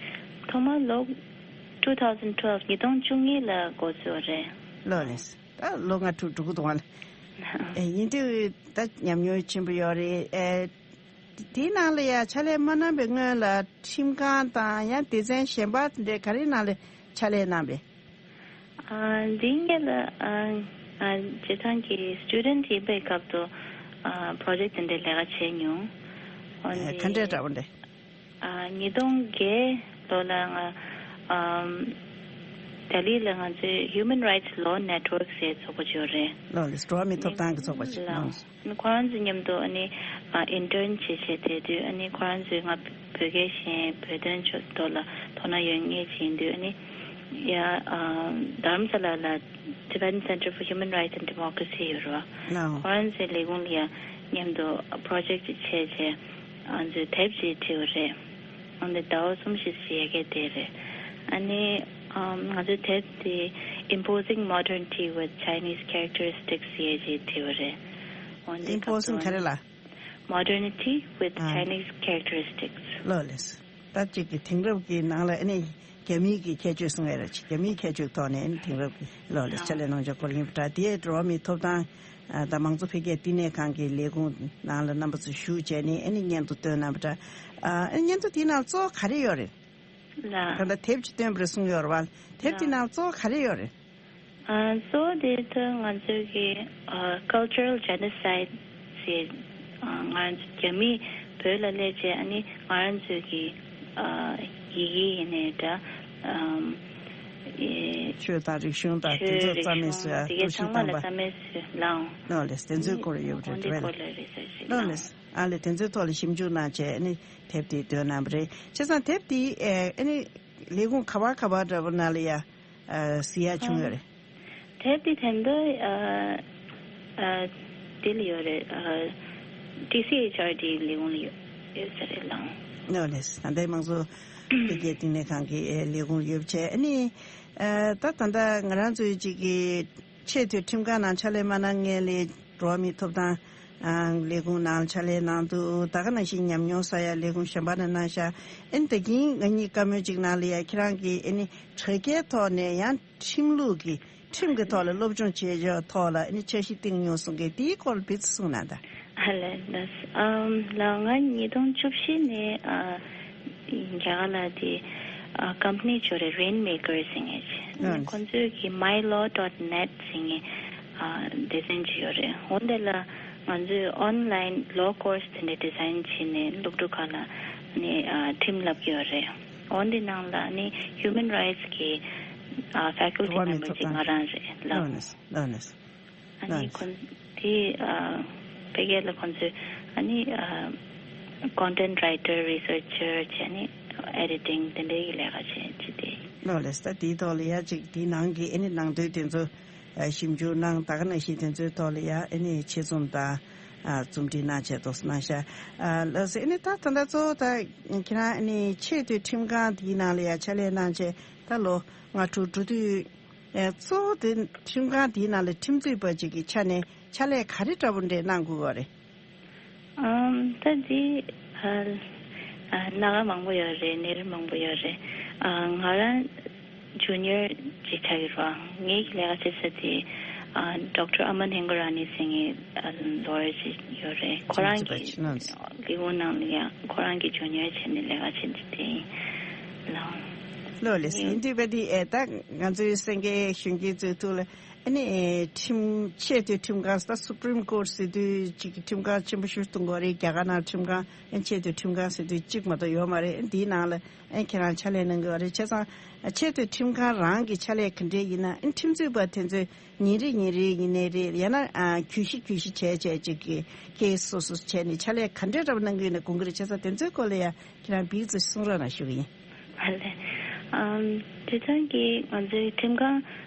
ཐོག་མར་ལོ་two thousand twelve ཉིས་སྟོང་བཅུ་གཉིས་ལ་འགོ་བཙུགས་རེད། ལགས་ལགས། ད་ལོ་ལྔ་དྲུག་འགྲོ་གི་འདུག་ཨ། ཨེ་ཡིན་དུས་ད་ཉམས་མྱོང་ཆེན་པོ་ཡོད་རེད། ཨེ། དེའི་ནང་ལ་ཡ་ཕྱག་ལས་མ་གནང་བའི་སྔོན་ལ་ཁྲིམས་ཁང་དང་ཡང་སྡེ་ཚན་གཞན་པ་དེ་འདྲའི་ག་རེའི་ནང་ལ་ཕྱག་ལས་གནང་བས། ཨ། འདིའི་སྔོན་ལ་ཨ་ང་བྱས་ཙང་གི་སི་ཊུ་ཌེན་ཊི་ཡིན་པའི་སྐབས་སུ་ཨ་པྲོ་ཇེག་དེ་འདྲའི་ལས་ཀ་བྱས་མྱོང་། འོན་ཨ་ཏེ་ག་འདྲའི་འདྲ་པོ་འདྲ། ཨ་ཉིས་སྟོང་བརྒྱད་ལོ་ལ་ང་ཨམ་ལྡི་ལི་ལ་ང་ཚོའི་Human Rights Law Network ཟེར་ཚོགས་པ་ཅིག་ཡོད་རེད། ལགས་ལགས། འགྲོ་བ་མིའི་ཐོབ་ཐང་གི་ཚོགས་པ་ཅིག་ལགས། ལགས། ཁོ་རང་ཚོ་མཉམ་དུ་ཨ་ནི་ཨ་ཨིན་ཊརན་བྱེད་བྱེད་བསྡད་དུས་ཨ་ནི་ཁོ་རང་ཚོས་ང་བོད་སྐད་ཤེས། བོད་དོན་ཕྱོགས་ཐོག་ལ་དོ་སྣང་ཡོད་མཁན་ཅིག་ཡིན་དུས་ཨ་ནི་ཡ་ཨ་རྡ་རམ་ས་ལ་ལ་Tibetan Center for Human Rights and Democracy ཡོད་རེད་བ། ལགས། ཁོ་རང་ཚོའི་ལས་ཁུངས་ལ་ཡ་མཉམ་དུ་པྲོ་ཇེག་ཅིག་བྱས་བྱས་ང་ཚོས་དེབ་ཅིག་བྲིས་པ་རེད། འོན་ཏེ་ཟླ་བ་གསུམ་བཞི་ཙམ་ཡ་གི་དེ་རེད། ཨ་ནི་ཨམ་ང་ཚོའི་དེབ་དེ་Imposing Modernity with Chinese Characteristics ཟེར་ཅིག་བྲིས་པ་རེད། འོན་ཏེ་Imposing ག་རེ་ལ། Modernity with ཨ། Chinese Characteristics ལགས་ལགས། ད་ཅིག་གི་དེང་རབས་ཀྱི་ནང་ལ་ཨ་ནི་རྒྱ་མིའི་གི་ཁྱད་ཆོས་གསུང་ཡ་རེད། ཅིག་རྒྱ་མིའི་ཁྱད་ཆོས་ཐོག་ནས་ཨ་ནི་དེང་རབས་ཀྱི་ལགས་ལགས་ཕྱག་ལས་གནང་ཕྱོགས་སྐོར་ཡིན་པ་འདྲ། དེ་འགྲོ་བ་མིའི་ཐོབ་ཐང་ཨ་དང་མང་གཙོ་འཕེལ་རྒྱས་བསྟི་གནས་ཁང་གི་ལས་ཁུངས་ནང་ལ་རྣམ་པ་ཚོ་ཞུགས་བྱས་ནས་ཨ་ནི་སྙན་ཐོ་བཏོན་གནང་བ་འདྲ། ཨ་སྙན་ཐོ་དེའི་ནང་གཙོ་བོ་ག་རེ་ཡོད་རེད། ལགས། ད་ལྟ་དེབ་ཅིག་བཏོན་པ་རེད་གསུངས་ཡོད་རེད་བ། དེབ་དེའི་ལགས། ནང་གཙོ་བོ་ག་རེ་ཡོད་རེད། ཨ་གཙོ་བོ་དེ་ད་ང་ཚོའི་གི་ཨ་Cultural Genocide ཟེར། ཨ་ང་རང་ཚོ་རྒྱ་མིས་བོད་ལ་སླེབས་རྗེས་ཨ་ནི་ང་རང་ཚོའི་གི་ཨ་ཡི་གེ་ཡིན་ནའི་འདྲ། ཨམ་ཨེ་ཆོས་དང་རིག་གཞུང་དང་དེ་ཆོས་ཚོ་རིག་རྩ་མེད་གཞུང་བཟོ་ཡ་དེ་གའི་གཏོར་བཤིག་ཚང་མ་བཏང་ལ་པ། རྩ་མེད་བཟོས་ལའང་། ལགས་ལགས། དེ་ཚོའི་སྐོར་ཡོད་རེད་འོན་ཏེ་རེད། སྐོར་ལ་རེ་སར་ཆ་ཞིག་ལགས་ལའང་། ལགས། ཨ་ལས་དེ་ཚོའི་ཐོག་ལ་ཞིབ་འཇུག་གནང་བྱས་ཨ་ནི་དེབ་དེ་བཏོན་གནང་བ་རེད། བྱས་ཙང་དེབ་དེ་ཨ་ནི་ལས་ཁུངས་ག་བ་ག་བ་འདྲ་པོ་ནང་ལ་ཡ་ཨ་གཟིགས་ཡ་བྱུང་ཡོད་རེད། དེབ་དེ་དེ་འདྲ་ཨ་ཨ་དེ་ལ་ཡོད་རེད། ཨ་ཊི་སི་ཨེཆ་ཨར་ཌི་ལས་ཁུངས་ལ་ཡོད་ཡོད་ས་རེད་ལའང་། ལགས་ལགས། ད་ལྟའི་དམངས་གཙོ་འཕེལ་རྒྱས་བསྟི་གནས་ཁང་གི་ཨེ་ལས་ཁུངས་ཡོད་བྱས་ཨ་ནི་ཨ་ད་ད་ལྟ་ང་རང་ཚོའི་ཅིག་གི་ཆེས་མཐོའི་ཁྲིམས་ཁང་ནང་ཕྱག་ལས་མ་གནང་སྔོན་ལ་འགྲོ་བ་མིའི་ཐོབ་ཐང་ཨང་ལས་ཁུངས་ནང་ཕྱག་ལས་གནང་འདུག་ད་ག་ནང་བཞིན་ཉམས་མྱོང་བསགས་ཡ་ལས་ཁུངས་གཞན་པ་ནང་གནང་ཤག་ཨ་ནི་ད་གིན་ང་གཉིས་བཀའ་མོལ་ཅིག་ནང་ལ་ཡ་ཁྱེད་རང་གིས་ཨ་ནི་དྲ་རྒྱའི་ཐོག་ནས་ཡང་ཁྲིམས་ལུགས་ཀྱི་ཁྲིམས་ཀྱི་ཐོག་ལ་སློབ་སྦྱོང་བྱེད་ཕྱོགས་ཐོག་ལ་ཨ་ནི་འཆར་གཞི་བཏིང་མྱོང་གསུང་གི་དེའི་སྐོར་ལ་ཕེབས་གསུང་གནང་དང་། ཨ་ལས་ལགས། ཨམ་ལགས་ང་ཉིས་སྟོང་བཅུ་བཞི་ནས་ཨ་རྒྱ་གར་ལ་དེ་ཨ་ཀམ་པ་ནི་ཅིག་ཡོད་རེད། Rainmaker ཟེར་མཁན་ཅིག་ཨ་ཁོང་ཚོས་ཀྱི་My Law dot net ཟེར་མཁན་ཨ་སྡེ་ཚན་ཅིག་ཡོད་རེད། འོ་འདི་ལ་ང་ཚོས་online law course དེ་འདྲ་design བྱས་ནས་སློབ་ཕྲུག་ཁག་ལ་ནི་ཨ་ཁྲིམས་བསླབ་ཀྱི་ཡོད་རེད། འོ་འདི་ནང་ལ་ནི་Human Rights གི་ཨ་faculty འགྲོ་བ་མིའི་member ཐོབ་ཅིག་ཐང་ང་རང་རེད་ལགས། ལགས་ལགས་ལགས་ལགས། ཨ་ནི་ལགས། ཁོང་དེ་ཨ་ཕ་གི་ལ་ཁོང་ཚོས་ཨ་ནི་ཨ་content writer, researcher བྱས་ནི་editing དེ་འདྲའི་གི་ལས་ཀ་བྱས་བྱས་ཏེ། ལགས་ལགས། ད་དེའི་ཐོག་ལ་ཡ་ཅིག་དེའི་ནང་གི་ཨ་ནི་ནང་དོན་དེ་ཚོ་ཨ་ཞིབ་འཇུག་གནང་། ད་ག་ནང་བཞིན་དེ་ཚོའི་ཐོག་ལ་ཡ་ཨ་ནི་ཆེད་རྩོམ་དང་ཨ་རྩོམ་སྒྲིག་གནང་བྱས་ཏོག་ཙམ་གནང་ཤག་ཨ་ལགས་སོ། ཨ་ནི་ད་ད་ལྟ་གཙོ་བོ་ད་ཁྱེད་རང་ཨ་ནི་ཆེས་མཐོའི་ཁྲིམས་ཁང་དེའི་ནང་ལ་ཡ་ཕྱག་ལས་གནང་བྱས་ད་ལོ་ལྔ་དྲུག་འགྲོ་དུས། ཨེ་གཙོ་བོ་དེ་ཁྲིམས་ཁང་དེའི་ནང་ལ་ཁྲིམས་རྩོད་པ་ཅིག་གི་ཆ་ནས་ཕྱག་ལས་ག་རེ་འདྲ་པོ་འདྲ་གནང་དགོས་པ་རེད། ཨམ་ད་འདི་ཨ་ཨ་སྣ་ཁ་མང་པོ་ཡོད་རེད། གནས་རིམ་མང་པོ་ཡོད་རེད། ཨ་ང་རང་ཇུ་ནི་ཡར་ཅིག་ཆགས་ཀྱི་རེད་བ། ངའི་ལས་ཀ་བྱེད་ས་དེ་ཨ་ཌོག་ཊར་ཨ་མན་ཧིང་གོ་ར་ནི་ཟེར་མཁན་ཨ་ལོ་ཡར་ཅིག་ཡོད་རེད། ཁོ་རང་གི་ལས་ཁུངས་ནང་ལ་ཡང་ཁོ་རང་གི་ཇུ་ནི་ཡར་བྱས་ནས་ལས་ཀ་བྱེད་འདི་དེ་ཡིན་ལགས། ལགས་ལགས། ཡིན་དུས་བས་འདི་ཨེ་ད་ང་ཚོའི་སེང་གེ་གཞོན་སྐྱེས་ཚོའི་ཐུགས་ལ། ཨ་ནི་ཁྲིམས་ཆེས་མཐོའི་ཁྲིམས་ཁང་ད་Supreme Court ཟེར་དུས་གཅིག་གི་ཁྲིམས་ཁང་ཆེན་པོ་ཞིག་གཏོང་དགོས་རེད། རྒྱ་གར་ནང་ཁྲིམས་ཁང་ཨ་ཆེས་མཐོའི་ཁྲིམས་ཁང་ཟེར་དུས་གཅིག་མ་གཏོགས་ཡོད་མ་རེད། འདིའི་ནང་ལ་ཨ་ཁྱེད་རང་ཕྱག་ལས་གནང་གི་ཡོད་རེད། བྱས་ཙང་ ཆེས་མཐོའི་ཁྲིམས་ཁང་རང་གི་ཕྱག་ལས་ག་འདྲས་ཡིན་ན། ཨ་ཁྲིམས་རྩོད་པ་དེ་ཚོས་ཉིན་རེ་ཉིན་རེ་ཡིན་ནའི་རེད། ཡང་ན་ཨ་གྱོད་གཞི་གྱོད་གཞི་བྱས་བྱས་ཅིག་གི་ཁེ་སི་སོ་སོ་བྱས་ནས་ཕྱག་ལས་ག་འདྲས་རབ་གནང་གི་ཡོད་ན་དགོངས་ཀྱི་རེད། བྱས་ཙང་དེ་ཚོའི་སྐོར་ལ་ཡང་ཁྱེད་རང་བིའུ་ཚོ་གསུང་རོགས་གནང་ཞུ་གི་ཡིན། ཨ་ལས། ཨམ། དེ་ཙང་གི་ང་ཚོའི་ཁྲིམས་ཁང་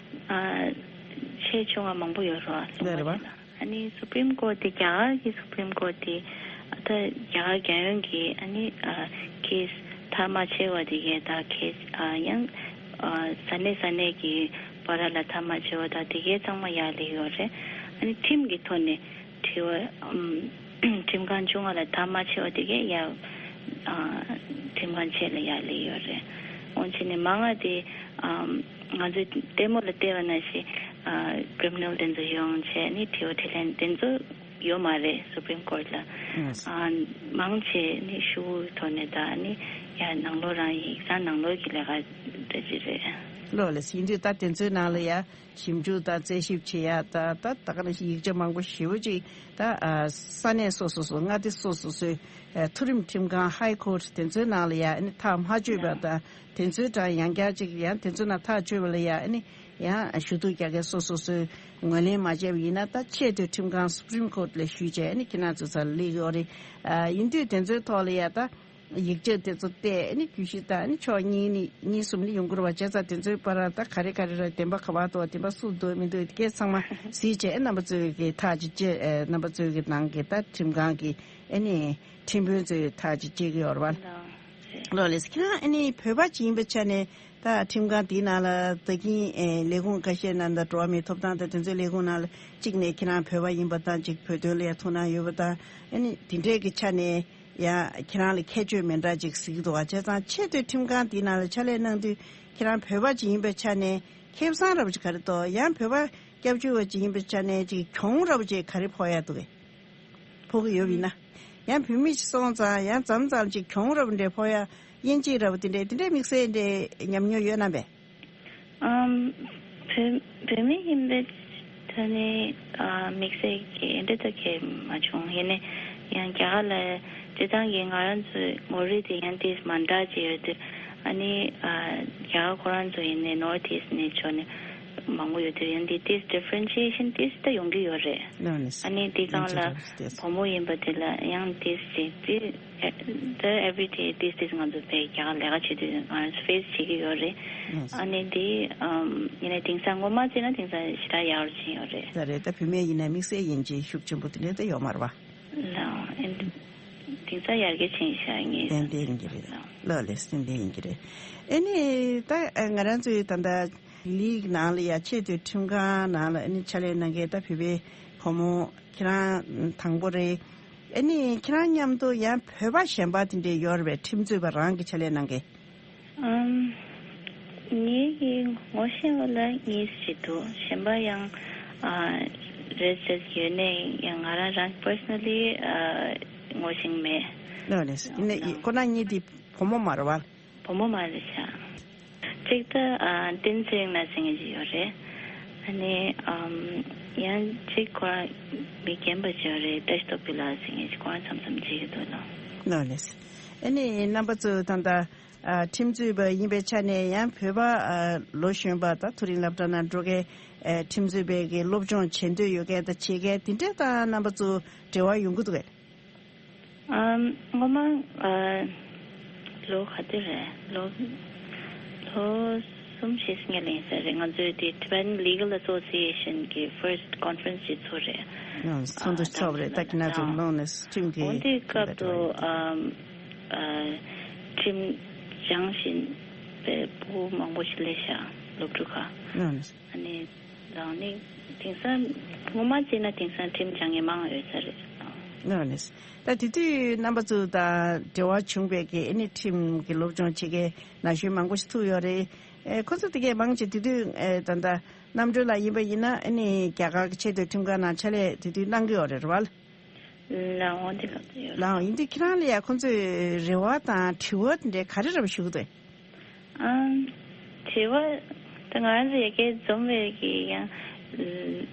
ཨ་ཆེ་ཆུང་ང་མང་པོ་ཡོད་རེད་བ། རེད་རེད་བ། ཨ་ནི་སུ་པྲིམ་ཀོར་ཊི་དེ་རྒྱ་གར་གྱི་སུ་པྲིམ་ཀོར་ཊི་དེ་ད་རྒྱ་གར་རྒྱལ་ཡོངས་ཀྱི་ཨ་ནི་ཨ་ཁེ་སི་ཐག་མ་ཆོད་པ་དེ་གའི་ད་ཁེ་སི་ཨ་ཡང་ཨ་ས་གནས་ས་གནས་ཀྱི་བར་ལ་ཐག་མ་ཆོད་པ་ད་དེ་གའི་ཚང་མ་ཡར་སླེབས་ཡོད་རེད། ཨ་ནི་ཁྲིམས་ཀྱི་ཐོག་ནས་དྲི་བ་ཨམ་ཁྲིམས་ཁང་ཆུང་ང་ལ་ཐག་མ་ཆོད་པ་དེ་གའི་ཡར་ཨ་ཁྲིམས་ཁང་ཆེ་ལ་ཡར་སླེབས་ཡོད་རེད། འོན་ཆེ་ནས་མང་ང་དེ་ཨམ་ང་ཚོའི་ལྟད་མོ་ལ་བལྟས་པ་ནང་བཞིན་ཨ་ཀི་རི་མི་ནལ་དེ་ཚོ་ཡོང་བྱས་ནི་དྲི་བ་དྲིས་ལན་དེ་ཚོ་ཡོད་མ་རེད། སུ་པྲིམ་ཀོར་ཊི་ལ། ཨ་མང་ཆེ་ནི་ཤུགས་ཐོག་ནས་ད་ནི་ཡ་ནང་ལོགས་རང་ཡིག་ཚང་ནང་ལོགས་ཀྱི་ལས་ཀ་འདྲ་ཅིག་རེད། ལོ་ལ་ཡིན་དུས་ད་དེ་ཚོའི་ནང་ལ་ཡ་ཞིབ་འཇུག་དང་རྩད་ཞིབ་བྱེད་ཡ་ད་ད་ད་ག་ནང་བཞིན་ཡིག་ཆ་མང་པོ་ཞེ་པོ་ཅིག་ད་ཨ་ས་གནས་སོ་སོ་སོ་མངའ་སྡེ་སོ་སོ་སོའི་ཨ་མཐོ་རིམ་ཁྲིམས་ཁང་ཧའི་ཀོར་ཊི་དེ་ཚོའི་ནང་ལ་ཡ་ཨ་ནི་ཐག་མ་ཆོད་པ་དང་དེ་ཚོའི་གྲས་ཡང་བསྐྱར་ཅིག་ཡང་དེ་ཚོའི་ནང་ཐག་ཆོད་པ་ལ་ཡ་ཨ་ནི་ཡང་ཞུ་གཏུག་རྒྱག་མཁན་སོ་སོ་སོའི་ངོས་ལེན་མ་བྱས་པ་ཡིན་ན་ད་ཆེས་མཐོའི་ཁྲིམས་ཁང་སུ་པྲིམ་ཀོར་ཊི་ལ་ཞུས་བྱས་ཨ་ནི་ཁྱེད་རང་ཚོ་ཚར་སླེབས་ཀྱི་ཡོད་རེད། ཨ་ཡིན་དུས་དེ་ཚོའི་ཐོག་ལ་ཡ་ད་ཡིག་ཆ་དེ་ཚོ་བལྟས་ཨ་ནི་གྱོད་གཞི་ད་ཨ་ནི་ཕྱོགས་གཉིས་ནས་གཉིས་གསུམ་ནས་ཡོང་གི་རེད་བ། བྱས་ཙང་དེ་ཚོའི་བར་ད་ག་རེ་ག་རེ་རེད། བདེན་པ་ག་པར་འདུག་བདེན་པ་སུ་འདུག་མི་འདུག་དེ་གས་ཚང་མ་གཟིགས་བྱས་རྣམ་པ་ཚོས་ཀྱི་ཐག་ཅིག་བཅད་ཨ་རྣམ་པ་ཚོས་ཀྱི་ནང་གི་ད་ཁྲིམས་ཁང་གི་ཨ་ནི་ཁྲིམས་དཔོན་ཚོས་ཐག་ཅིག་བཅད་ཀྱི་ཡོད་རེད་བ། ལགས་རེད། ལགས་ལེ། ཁྱེད་རང་ཨ་ནི་བོད་པ་ཅིག་ཡིན་པའི་ཆ་ནས་ད་ཁྲིམས་ཁང་དེའི་ནང་ལ་ད་གིན་ཨེ་ལས་ཁུངས་ཁ་ཤས་ནང་ད་འགྲོ་བ་མིའི་ཐོབ་ཐང་དང་དེ་ཚོའི་ལས་ཁུངས་ནང་ལ་གཅིག་ནས་ཁྱེད་རང་བོད་པ་ཡིན་པ་དང་གཅིག་བོད་དོན་ལ་ཡང་ཐུགས་སྣང་ཡོད་པ་དང་ཨ་ནི་དེ་འདྲས་ཀྱི་ཆ་ནས་ཡང་ཁྱེད་རང་ལ་ཁྱད་ཆོས་མི་འདྲ་ཅིག་གཟིགས་འདུག་བ། བྱས་ཙང་ཆེས་མཐོའི་ཁྲིམས་ཁང་དེའི་ནང་ལ་ཕྱག་ལས་གནང་དུས་ཁྱེད་རང་བོད་པ་ཅིག་ཡིན་པའི་ཆ་ནས་ཁེ་བཟང་འདྲ་པོ་ཅིག་ག་རེ་འདུག་ཡང་བོད་པ་སྐྱབས་བཅོལ་བ་ཅིག་ཡིན་པའི་ཆ་ནས་ཅིག་གྱོང་འདྲ་པོ་ཅིག་ག་རེ་ཕོག་ཡ་འདུག་གས། ཕོག་གི་ཡོད་པ་ཡིན་ན། ཡང་བོད་མི་ཞིག་སོང་ཙང་ཡང་མཚམས་མཚམས་ཅིག་གྱོང་འདྲ་པོ་འདྲ་ཕོག་ཡ། དབྱེ་འབྱེད་འདྲ་པོ་དེ་འདྲ་དེ་འདྲའི་དམིགས་བསལ་འདྲ་ཉམས་མྱོང་ཡོད་ན་པས། ཨམ། བོད་བོད་མི་ཡིན་པའི་ཐོག་ནས་ཨ་དམིགས་བསལ་གྱི་འདྲ་ད་གས་མ་བྱུང་། ཡིན་ནའི་ཡང་རྒྱ་གར་ལ་སྤྱིར་བཏང་གི་ང་རང་ཚོའི་ངོ་རིས་དེ་ཡང་ཏིས་མ་འདྲ་ཅིག་ཡོད་དུས་ཨ་ནི་ཨ་རྒྱ་གར་ཁོ་རང་ཚོ་ཡིན་ནའི་ནོར་ཐ་ཨིསྟ་ནས་ཕྱོགས་ནས་མང་པོ་ཡོད་དུས་ཡང་འདི་ཏིས་ཌི་ཕ་རེན་ཤི་ཨེ་ཤན་ཏིས་ད་ཡོང་གི་ཡོད་རེད། ཨ་ནི་འདི་སྒང་ལ་བུ་མོ་ཡིན་པ་དེ་ལ་ཡང་ཏིས་ཅིག་ཏིས་ད་ཨེ་བྷི་རི་ཌེ་ཏིས་ཏིས་ང་ཚོ་ཕའི་རྒྱ་གར་ལས་ཀ་བྱེད་དུས་ང་ཚོ་ཕེ་སི་བྱེད་ཀྱི་ཡོད་རེད། ཨ་ནི་འདི་ཨམ་ཡིན་ནའི་དེང་སང་ངོ་མ་བྱས་ན་དེང་སང་ཞེ་དྲག་ཡག་རུ་ཕྱིན་ཡོད་རེད། ད་རེད། ད་བུད་མེད་ཡིན་ན་དམིགས་བསལ་ཡིན་གྱི་ཤུགས་ཆེན་པོ་དེ་འདྲ་ད་ཡོད་མ་རེད་བ། ལགས་ཨེ་འདི་དེང་སང་ཡར་རྒྱས་ཕྱིན་ཤག་ངས་ཏན་ཏན་ཡིན་གྱི་རེད། ལགས་ལགས་ལགས་ལགས་ཏན་ཏན་ཡིན་གྱི་རེད། ཨེ་ནི་ད་ང་རང་ཚོའི་ད་ལྟ་ལི་ནང་ལ་ཡ་ཆེས་མཐོའི་ཁྲིམས་ཁང་ནང་ལ་ཨེ་ནི་ཕྱག་ལས་གནང་མཁན་ད་བོད་པའི་བུ་མོ་ཁྱེད་རང་དང་པོ་རེད། ཨེ་ནི་ཁྱེད་རང་མཉམ་དུ་ཡང་བོད་པ་གཞན་པ་དེ་འདྲས་ཡོད་རེད་པས། ཁྲིམས་རྩོད་པ་རང་གི་ཕྱག་ལས་གནང་མཁན། ཨམ། ངེད་ཀྱི་ངོ་ཤེས་པ་ལ་གཉིས་ཤིག་འདུག་གཞན་པ་ཡང་ཨ་རེད་ཟེར་ཡོད་ནའི་ཡང་ང་རང་རང་པར་སོ་ནལ་ལི་ཨ་ངོ་ཤེས་མེད། ལགས་ལགས། ཡིན་ནའི་ཁོ་རང་གཉིས་དེ་བུ་མོ་མ་རེད་བ། བུ་མོ་མ་རེད་ཤག་གཅིག་ད་ཨ་བསྟན་ཚེ་རིང་ལགས་ཟེར་མཁན་ཅིག་ཡོད་རེད། ཨ་ནི་ཨམ་ཡང་གཅིག་ཁོ་རང་མི་རྒན་པ་ཅིག་ཡོད་རེད། བཀྲ་ཤིས་རྟོགས་ཕུན་ལགས་ཟེར་མཁན་ཅིག་ཁོ་རང་མཚམས་མཚམས་བརྗེད་ཀྱི་འདུག་ལགས། ལགས་ལགས། ཨ་ནི་རྣམ་པ་ཚོ་ད་ལྟ་ཨ་ཁྲིམས་རྩོད་པ་ཡིན་པའི་ཆ་ནས་ཡང་བོད་པ་ཨ་ལོ་གཞོན་པ་དང་མཐོ་རིམ་སློབ་གྲྭ་ནང་འགྲོ་མཁན་ཨ་ཁྲིམས་རྩོད་པའི་གི་སློབ་སྦྱོང་བྱེད་འདོད་ཡོད་མཁན་དང་བྱེད་མཁན་དེ་འདྲས་དང་རྣམ་པ་ཚོ་འབྲེལ་བ་ཡོང་གི་འདུག་གས། ཨམ། ངོ་མ་ཨ་ལོ་ག་དུས་རེད། ལོ་ལོ་གསུམ་བཞི་སྔོན་ལ་ཡིན་ས་རེད། ང་ཚོའི་དེ་Tibetan Legal Association གི་first conference ཅིག་ཚོགས་རེད། ཨང་། ཚོགས་འདུ་ཨ་ཚོགས་རེད། ད་ཁྱེད་རང་ཚོ་ཨང་ནང་ནས་ཁྲིམས་ཀྱི་འོ་དེ་སྐབས་དུ་ཨམ་ཨ་ཁྲིམས་སྦྱང་བཞིན་པའི་ཕྲུ་གུ་མང་པོ་ཞིག་སླེབས་ཤག་སློབ་ཕྲུག་ཁག་ཨང་། ཨ་ནི་རང་ནི་དེང་སང་ངོ་མ་བྱས་ན་དེང་སང་ཁྲིམས་སྦྱང་མཁན་མང་ཡོད་ས་རེད། ཨང་། ཨང་། ད་དེ་དུས་རྣམ་པ་ཚོ་དང་འབྲེལ་བ་བྱུང་བའི་གི་ཨ་ནི་ཁྲིམས་ཀྱི་སློབ་སྦྱོང་བྱེད་མཁན་ན་གཞོན་མང་པོ་ཞིག་ཐུག་ཡོད་རེད། ཨེ་ཁོ་ཚོ་དེ་གས་མང་ཆེ་དེ་དུས་ཨེ་ད་ལྟ་རྣམ་གྲོལ་ལགས་ཡིན་པ་ཡིན་ན་ཨ་ནི་རྒྱ་གར་གྱི་ཆེས་མཐོའི་ཁྲིམས་ཁང་ནང་ཕྱག་ལས་དེ་དུས་གནང་གི་ཡོད་རེད་བ། ལགས་འོང་དེ་ལགས་དེ་ཡོད་རེད། ལགས་འོང་། ཡིན་དུས་ཁྱེད་རང་ལ་ཡ་ཁོ་ཚོས་རེ་བ་དང་དྲི་བ་དེ་འདྲའི་ག་རེ་རེ་བ་ཞུ་གི་འདུག་ཨམ། དྲི་བ་ད་ང་རང་ཚོ་ཡ་གི་འཛོམས་པའི་གི་ཡང་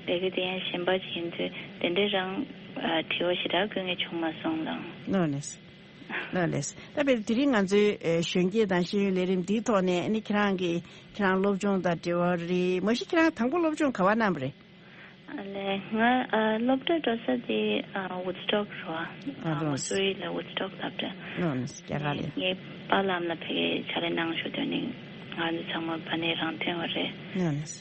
ལས་ཀ་དེ་ཡང་གཞན་པ་ཅིག་ཡིན་དུས་དེ་འདྲའི་རང་ཨ་དྲི་བ་ཞེ་དྲག་བཀོད་མཁན་བྱུང་མ་སོང་ལགས། ལགས་ནས། ལགས་ལགས། ད་དཔེར་དེ་རིང་ང་ཚོའི་ཨེ་གཞོན་སྐྱེས་དང་ཤེས་ཡོན་ལས་རིམ་འདིའི་ཐོག་ནས་ཨ་ནི་ཁྱེད་རང་གི་ཁྱེད་རང་སློབ་སྦྱོང་དང་འབྲེལ་བ་རེད། མ་གཞི་ཁྱེད་རང་དང་པོ་སློབ་སྦྱོང་ག་པར་གནང་བ་རེད། ཨ་ལས་ང་ཨ་སློབ་གྲྭ་འགྲོ་ས་དེ་ཨ་Woodstock་རེད་བ། ཨ་ཨ་ལོ། མ་སུ་རི་ལ་Woodstock་སློབ་གྲྭ། ལོ་ནི་རྒྱ་གར་ལས། ངའི་པཱ་ལགས་ལ་ཕ་གིར་ཕྱག་ལས་གནང་ཞུ་དོན་ནི་ང་ཚོ་ཚང་མ་ཕ་ནས་རང་ཐོན་བ་རེད། ལོ་ནི། ལགས།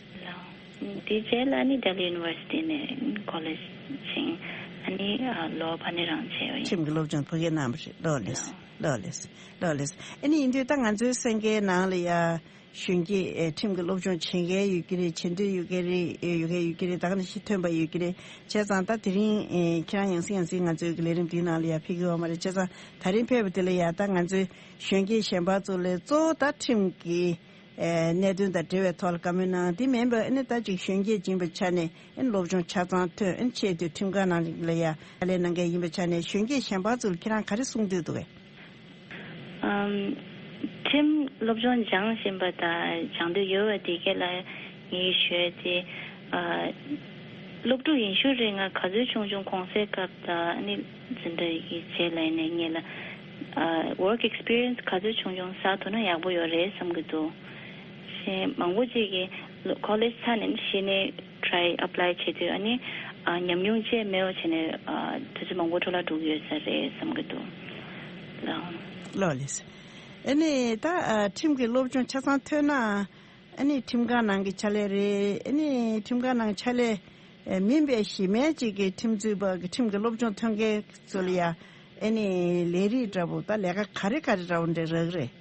དེའི་རྗེས་ལ་ནི་Delhi University་ནས་college་ཕྱིན། ཨ་ནི་ཨ་ལོ་ཕ་ནས་རང་བྱས་པ་ཡིན། ཁྲིམས་ཀྱི་སློབ་སྦྱོང་ཕ་གིར་གནང་བ་རེད། ལོ་ལེས། ལོ་ལེས། ལོ་ལེས། ཨ་ནི་ཡིན་དུས་ད་ང་ཚོའི་སེང་གེའི་ནང་ལ་ཡ་གཞོན་སྐྱེས་ཨེ་ཁྲིམས་ཀྱི་སློབ་སྦྱོང་བྱེད་མཁན་ཡོད་ཀྱི་རེད། བྱེད་འདོད་ཡོད་ཀྱི་རེད། ཨེ་ཡོད་མཁན་ཡོད་ཀྱི་རེད། ད་ག་ནང་བཞིན་ཐོན་པ་ཡོད་ཀྱི་རེད། བྱས་ཙང་ད་དེ་རིང་ཨེ་ཁྱེད་རང་ཡང་སེ་ཡང་སེ་ང་ཚོའི་གི་ལས་རིམ་འདིའི་ནང་ལ་ཡ་ཕེབས་ཀྱི་ཡོད་མ་རེད། བྱས་ཙང་ད་རིང་ཕེབས་པ་དེ་ལ་ཡ་ད་ང་ཚོའི་གཞོན་སྐྱེས་གཞན་པ་ཚོ་ལས་གཙོ་བོ་ད་ཁྲིམས་ཀྱི་ཨེ་གནད་དོན་དང་འབྲེལ་བའི་ཐོག་ལ་བཀའ་མོལ་གནང་། དེ་མིན་པ་ཨ་ནི་ད་ཅིག་གཞོན་སྐྱེས་ཡིན་པའི་ཆ་ནས་ཨ་ནི་སློབ་སྦྱོང་ཆ་ཚང་ཐོན། ཨ་ནི་ཆེས་མཐོའི་ཁྲིམས་ཁང་ནང་ལ་ཡ་ཕྱག་ལས་གནང་མཁན་ཡིན་པའི་ཆ་ནས་གཞོན་སྐྱེས་གཞན་པ་ཚོར་ཁྱེད་རང་ག་རེ་གསུང་འདོད་འདུག་གས། ཨམ། ཁྲིམས་སློབ་སྦྱོང་སྦྱང་བཞིན་པ་དང་སྦྱང་འདོད་ཡོད་པ་དེ་གས་ལ་ངས་ཞུ་ཡ་དེ། ཨ། སློབ་ཕྲུག་ཡིན་ཤུལ་རེ་ང་ག་ཚོད་ཆུང་ཆུང་གུང་སེང་སྐབས་དང་ཨ་ནི་འཛིན་གྲྭ་ཡི་གི་རྗེས་ལ་ཡིན་ནའི་ངེད་ལ་ཨ་work experience་ག་ཚོད་ཆུང་ཆུང་བསགས་ཐུབ་ན་ཡག་པོ་ཡོད་རེད་བསམ་གྱི་འདུག་གཞན་མང་པོ་ཅིག་གིས་ལོ་college་ཚར་ནས་གཞི་ནས་try apply་བྱེད་དུས་ཨ་ནི་ཨ་ཉམས་མྱོང་ཅིག་མེད་པ་བྱས་ནས་ཨ་དུས་ཚོད་མང་པོ་འཕྲོ་བརླག་འགྲོ་གི་ཡོད་ས་རེད་བསམ་གྱི་འདུག་ལགས། ལགས་ལགས། ཨ་ནི་ད་ཨ་ཁྲིམས་ཀྱི་སློབ་སྦྱོང་ཆ་ཚང་ཐོན་ན། ཨ་ནི་ཁྲིམས་ཁང་ནང་གི་ཕྱག་ལས་རེད། ཨ་ནི་ཁྲིམས་ཁང་ནང་ཕྱག་ལས་ཨེ་མིན་པའི་གཞན་མི་གཅིག་གི་ཁྲིམས་རྩོད་པ་གི་ཁྲིམས་ཀྱི་སློབ་སྦྱོང་ཐོན་མཁན་ཚོ་ལ་ཡ་ཨ་ནི་ལས་རིགས་འདྲ་པོ་ད་ལས་ཀ་ག་རེ་ག་རེ་འདྲ་པོ་འདྲ་རག་རེད།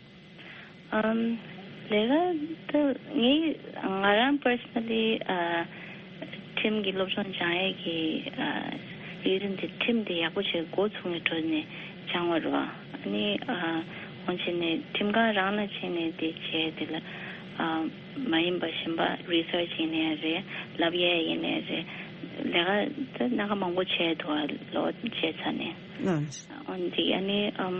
ཨམ། ལས་ཀ་ད་ངས་ང་རང་personally་ཨ་ཁྲིམས་ཀྱི་སློབ་སྦྱོང་སྦྱང་ཡས་ཀྱི་ཨ་reason་དེ་ཁྲིམས་དེ་ཡག་པོ་བྱས་འགོ་ཚུགས་ནས་འགྲོ་ནས་སྦྱང་བ་རེད་བ། ཨ་ནི་ཨ་འོན་ཆེ་ནས་ཁྲིམས་ཁང་རང་ལ་ཕྱིན་ནས་དེ་བྱས་དེ་ལ་ཨ་མ་ཡིན་པ་གཞན་པ་research་ཡིན་ནའི་རེད། ལབ་ཡས་ཡིན་ནའི་རེད། ལས་ཀ་ད་སྣ་ཁ་མང་པོ་བྱས་འདུག་ཨ་ལོ་བྱས་ཚར་ནས། ཨ་འོན་ཏེ་ཨ་ནི་ཨམ་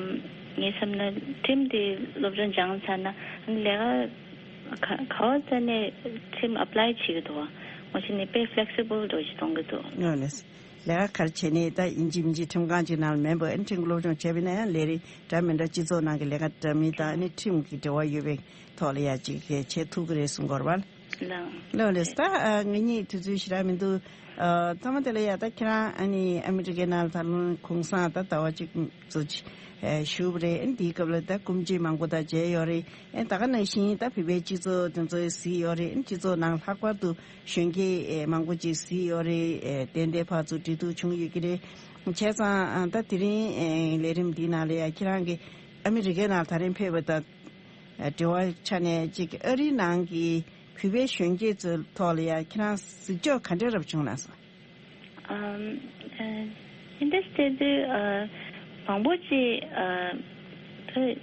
ངས་བསམ་ན་ཁྲིམས་དེ་སློབ་སྦྱོང་སྦྱངས་ཚར་ན་ཨ་ནི་ལས་ཀ་ག་ག་བ་ཙམ་ནས་ཁྲིམས་apply་བྱེད་ཀྱི་འདུག་བ། འོ་ཅི་ནས་དཔེ་flexible་འདྲ་ཞིག་གཏོང་གི་འདུག་ཨ་ལས། ལས་ཀ་ག་རེ་བྱས་ནས་ད་ཡིན་གཅིག་མིན་གཅིག་ཁྲིམས་ཁང་གཅིག་ནང་ལ་མེད་པར་ཨ་ནི་ཁྲིམས་ཀྱི་སློབ་སྦྱོང་བྱས་པ་ཡིན་ན་ཡང་ལས་རིགས་འདྲ་མི་འདྲ་སྤྱི་ཚོགས་ནང་གི་ལས་ཀ་འདྲ་མིན་དང་ཨ་ནི་ཁྲིམས་ཀྱི་འབྲེལ་བ་ཡོད་པའི་ཐོག་ལ་ཡ་ཅིག་བྱེད་ཐུབ་ཀྱི་རེད་གསུང་གི་ཡོད་རེད་བ། ལགས། ལགས་ལགས། ད་ཨ་ང་གཉིས་དུས་ཚོད་ཞེ་དྲག་མི་འདུག་ཨ་མཐའ་མ་དེ་ལ་ཡ་ད་ཁྱེད་རང་ཨ་ནི་ཨ་མི་རི་ཀའི་ནང་ལ་ད་ལོ་གུང་སེང་ད་ཟླ་བ་གཅིག་ཙམ་ཅིག་ཨ་བཞུགས་པ་རེད། ཨ་ནི་དེའི་སྐབས་ལ་ད་སྐུ་མཁྱེན་མང་པོ་དང་མཇལ་ཡོད་རེད། ཨ་ནི་ད་ག་ནང་བཞིན་ད་བོད་པའི་སྤྱི་ཚོགས་དེ་ཚོ་གཟིགས་ཡོད་རེད། ཨ་ནི་སྤྱི་ཚོགས་ནང་ལྷག་པར་དུ་གཞོན་སྐྱེས་ཨ་མང་པོ་ཅིག་གཟིགས་ཡོད་རེད། ཨ་ཏན་ཏན་ཕར་ཚུར་འབྲེལ་གཏུག་བྱུང་ཡོད་ཀྱི་རེད། བྱས་ཙང་ཨ་ད་དེ་རིང་ཨ་ལས་རིམ་འདིའི་ནང་ལ་ཡ་ཁྱེད་རང་གིས་ཨ་མི་རི་ཀའི་ནང་ད་རིང་ཕེབས་པ་དང་། འབྲེལ་བ་ཆ་ནས་ཅིག་ཨ་རིའི་ནང་གི་བོད་པའི་གཞོན་སྐྱེས་ཚོའི་ཐོག་ལ་ཡང་ཁྱེད་རང་གཟིགས་ཕྱོགས་ག་འདྲ་རབ་བྱུང་ན་སོང་། ཨམ། ཨ་ཨིན་ཌི་སི་ཊི་དུ་ཨ་མང་པོ་ཅིག་ཨ་བོད་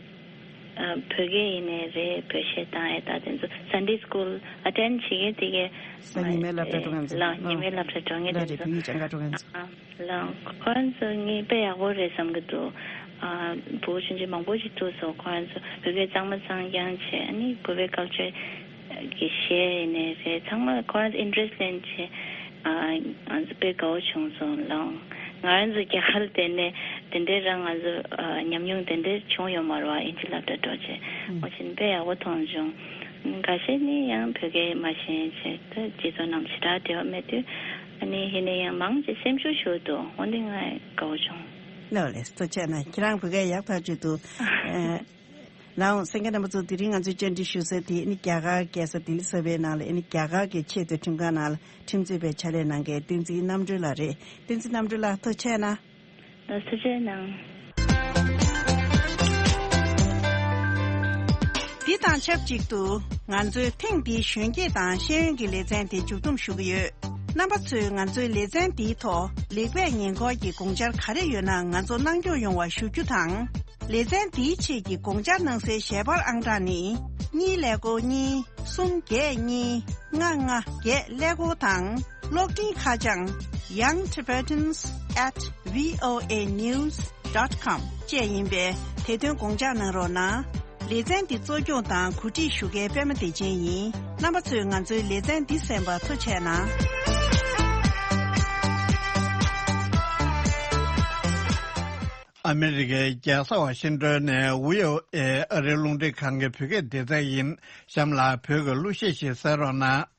ཨ་བོད་སྐད་ཡིན་ནའི་རེད། བོད་གཞས་བཏང་ཡས་ད་དེ་ཚོ་Sunday school attend་བྱེད་མཁན་དེ་གས། ས་ཉི་མའི་སློབ་གྲྭ་འགྲོ་མཁན་ཚོ། ལགས། ཉི་མའི་སློབ་གྲྭ་འགྲོ་མཁན་ལགས་དེ་རེད། ཚོ། བོད་ཡིག་སྦྱང་ག་འགྲོ་མཁན་ཚོ། ཨ། ལགས། ཁོ་རང་ཚོ་ངས་དཔེ་ཡག་པོ་རེད་བསམ་གྱི་འདུག་ཨ། བུ་ཆུང་ཆུང་མང་པོ་ཞིག་ཐུག་སོང་། ཁོ་རང་ཚོ་བོད་སྐད་གཙང་མ་གཙང་རྐྱང་བྱས། ཨ་ནི་བོད་པའི་ཁལ་ཅར་གྱི་གཞས་ཡིན་ནའི་རེད། ཚང་མ་ཁོ་རང་ཚོ་ཨིན་ཊི་རེ་སི་ལེན་བྱས། ཨ། ང་ཚོ་དཔེ་དགའ་བོ་བྱུང་སོང་། ལགས། ང་རང་ཚོ་རྒྱ་གར་དེ་ནས་དེ་འདྲའི་རང་ང་ཚོ་ཨ་ཉམས་མྱོང་དེ་འདྲའི་བྱུང་ཡོད་མ་རེད་བ། ཨིན་ཇི་སློབ་གྲྭ་འགྲོ་བྱས། ཨུམ། འོ་བྱས་ནས་དཔེ་ཡག་པོ་མཐོང་བྱུང་། འགའ་ཤས་ནི་ཡང་བོད་སྐད་མ་ཤེས་བྱས་ད་སྤྱི་ཚོགས་ནང་ཞེ་དྲག་འབྲེལ་བ་མེད་དུས། ཨ་ནི་ཧི་ནས་ཡང་མང་ཆེ་སེམས་ཤུགས་ཞུ་འདུག་འོན་ཏེ་ང་དགའ་བོ་བྱུང་། ལགས་ལགས། ཐུགས་རྗེ་གནང་། ཁྱེད་རང་བོད་སྐད་ཡག་ཐག་ཆོད་འདུག་ཨ་ནའང་སེང་གེ་རྣམ་པ་ཚོ་དེ་རིང་ང་ཚོས་བཅར་འདྲི་ཞུ་ས་དེ་ཨ་ནི་རྒྱ་གར་རྒྱལ་ས་ལྡི་ལི་གསར་པའི་ནང་ལ་ཨ་ནི་རྒྱ་གར་གྱི་ཆེས་མཐོའི་ཁྲིམས་ཁང་ནང་ལ་ཁྲིམས་རྩོད་པའི་ཕྱག་ལས་གནང་མཁན་བསྟན་འཛིན་རྣམ་གྲོལ་ལགས་རེད། བསྟན་འཛིན་རྣམ་གྲོལ་ལགས་ཐུགས་རྗེ་གནང་། ལགས་ཐུགས་རྗེ་གནང་། འདི་དང་ཆབས་ཅིག་ཏུ་ང་ཚོའི་ཐེངས་འདིའི་གཞོན་སྐྱེས་དང་ཤེས་ཡོན་གྱི་ལེ་ཚན་དེ་མཇུག་བསྡོམས་ཞུ་གི་ཡོད། རྣམ་པ་ཚོས་ང་ཚོའི་ལེ་ཚན་འདིའི་ཐོག་ལེགས་སྤེལ་ཉེས་འགོག་གི་དགོངས་འཆར་ག་རེ་ཡོད་ན་ང་ཚོ་གནང་སྐྱོང་ཡོང་བ་ཞུ་རྒྱུ་དང་། ལེ་ཚན་འདིའི་ཆེད་ཀྱི་དགོངས་འཆར་གནང་སའི་ཞལ་པར་ཨང་གྲངས་ནི། གཉིས་ཀླད་ཀོར་གཉིས། གསུམ་བརྒྱད་གཉིས། ལྔ་ལྔ་བརྒྱད་ཀླད་ཀོར་དང་། གློག་འཕྲིན་ཁ་བྱང་young tibetans at voa news dot com བཅས་ཡིན་པས་དེ་དོན་དགོངས་འཇགས་གནང་རོགས་གནང་། ལེ་ཚན་འདི་གཙོ་སྐྱོང་དང་གོ་སྒྲིག་ཞུ་མཁན་པད་མ་བདེ་ཆེན་ཡིན། རྣམ་པ་ཚོས་ང་ཚོའི་ལེ་ཚན་འདི་གསན་པར་ཐུགས་རྗེ་གནང་། ཨ་མི་རི་ཀའི་རྒྱལ་ས་ཝ་ཤིང་ཏོན་ནས་བྷི་ཨོ་ཨེ་ཨ་རིའི་རླུང་འཕྲིན་ཁང་གི་བོད་སྐད་སྡེ་ཚན་ཡིན། གཤམ་ལ་བོད་ཀྱི་གླུ་གཞས་ཤིག་གསན་རོགས་གནང་།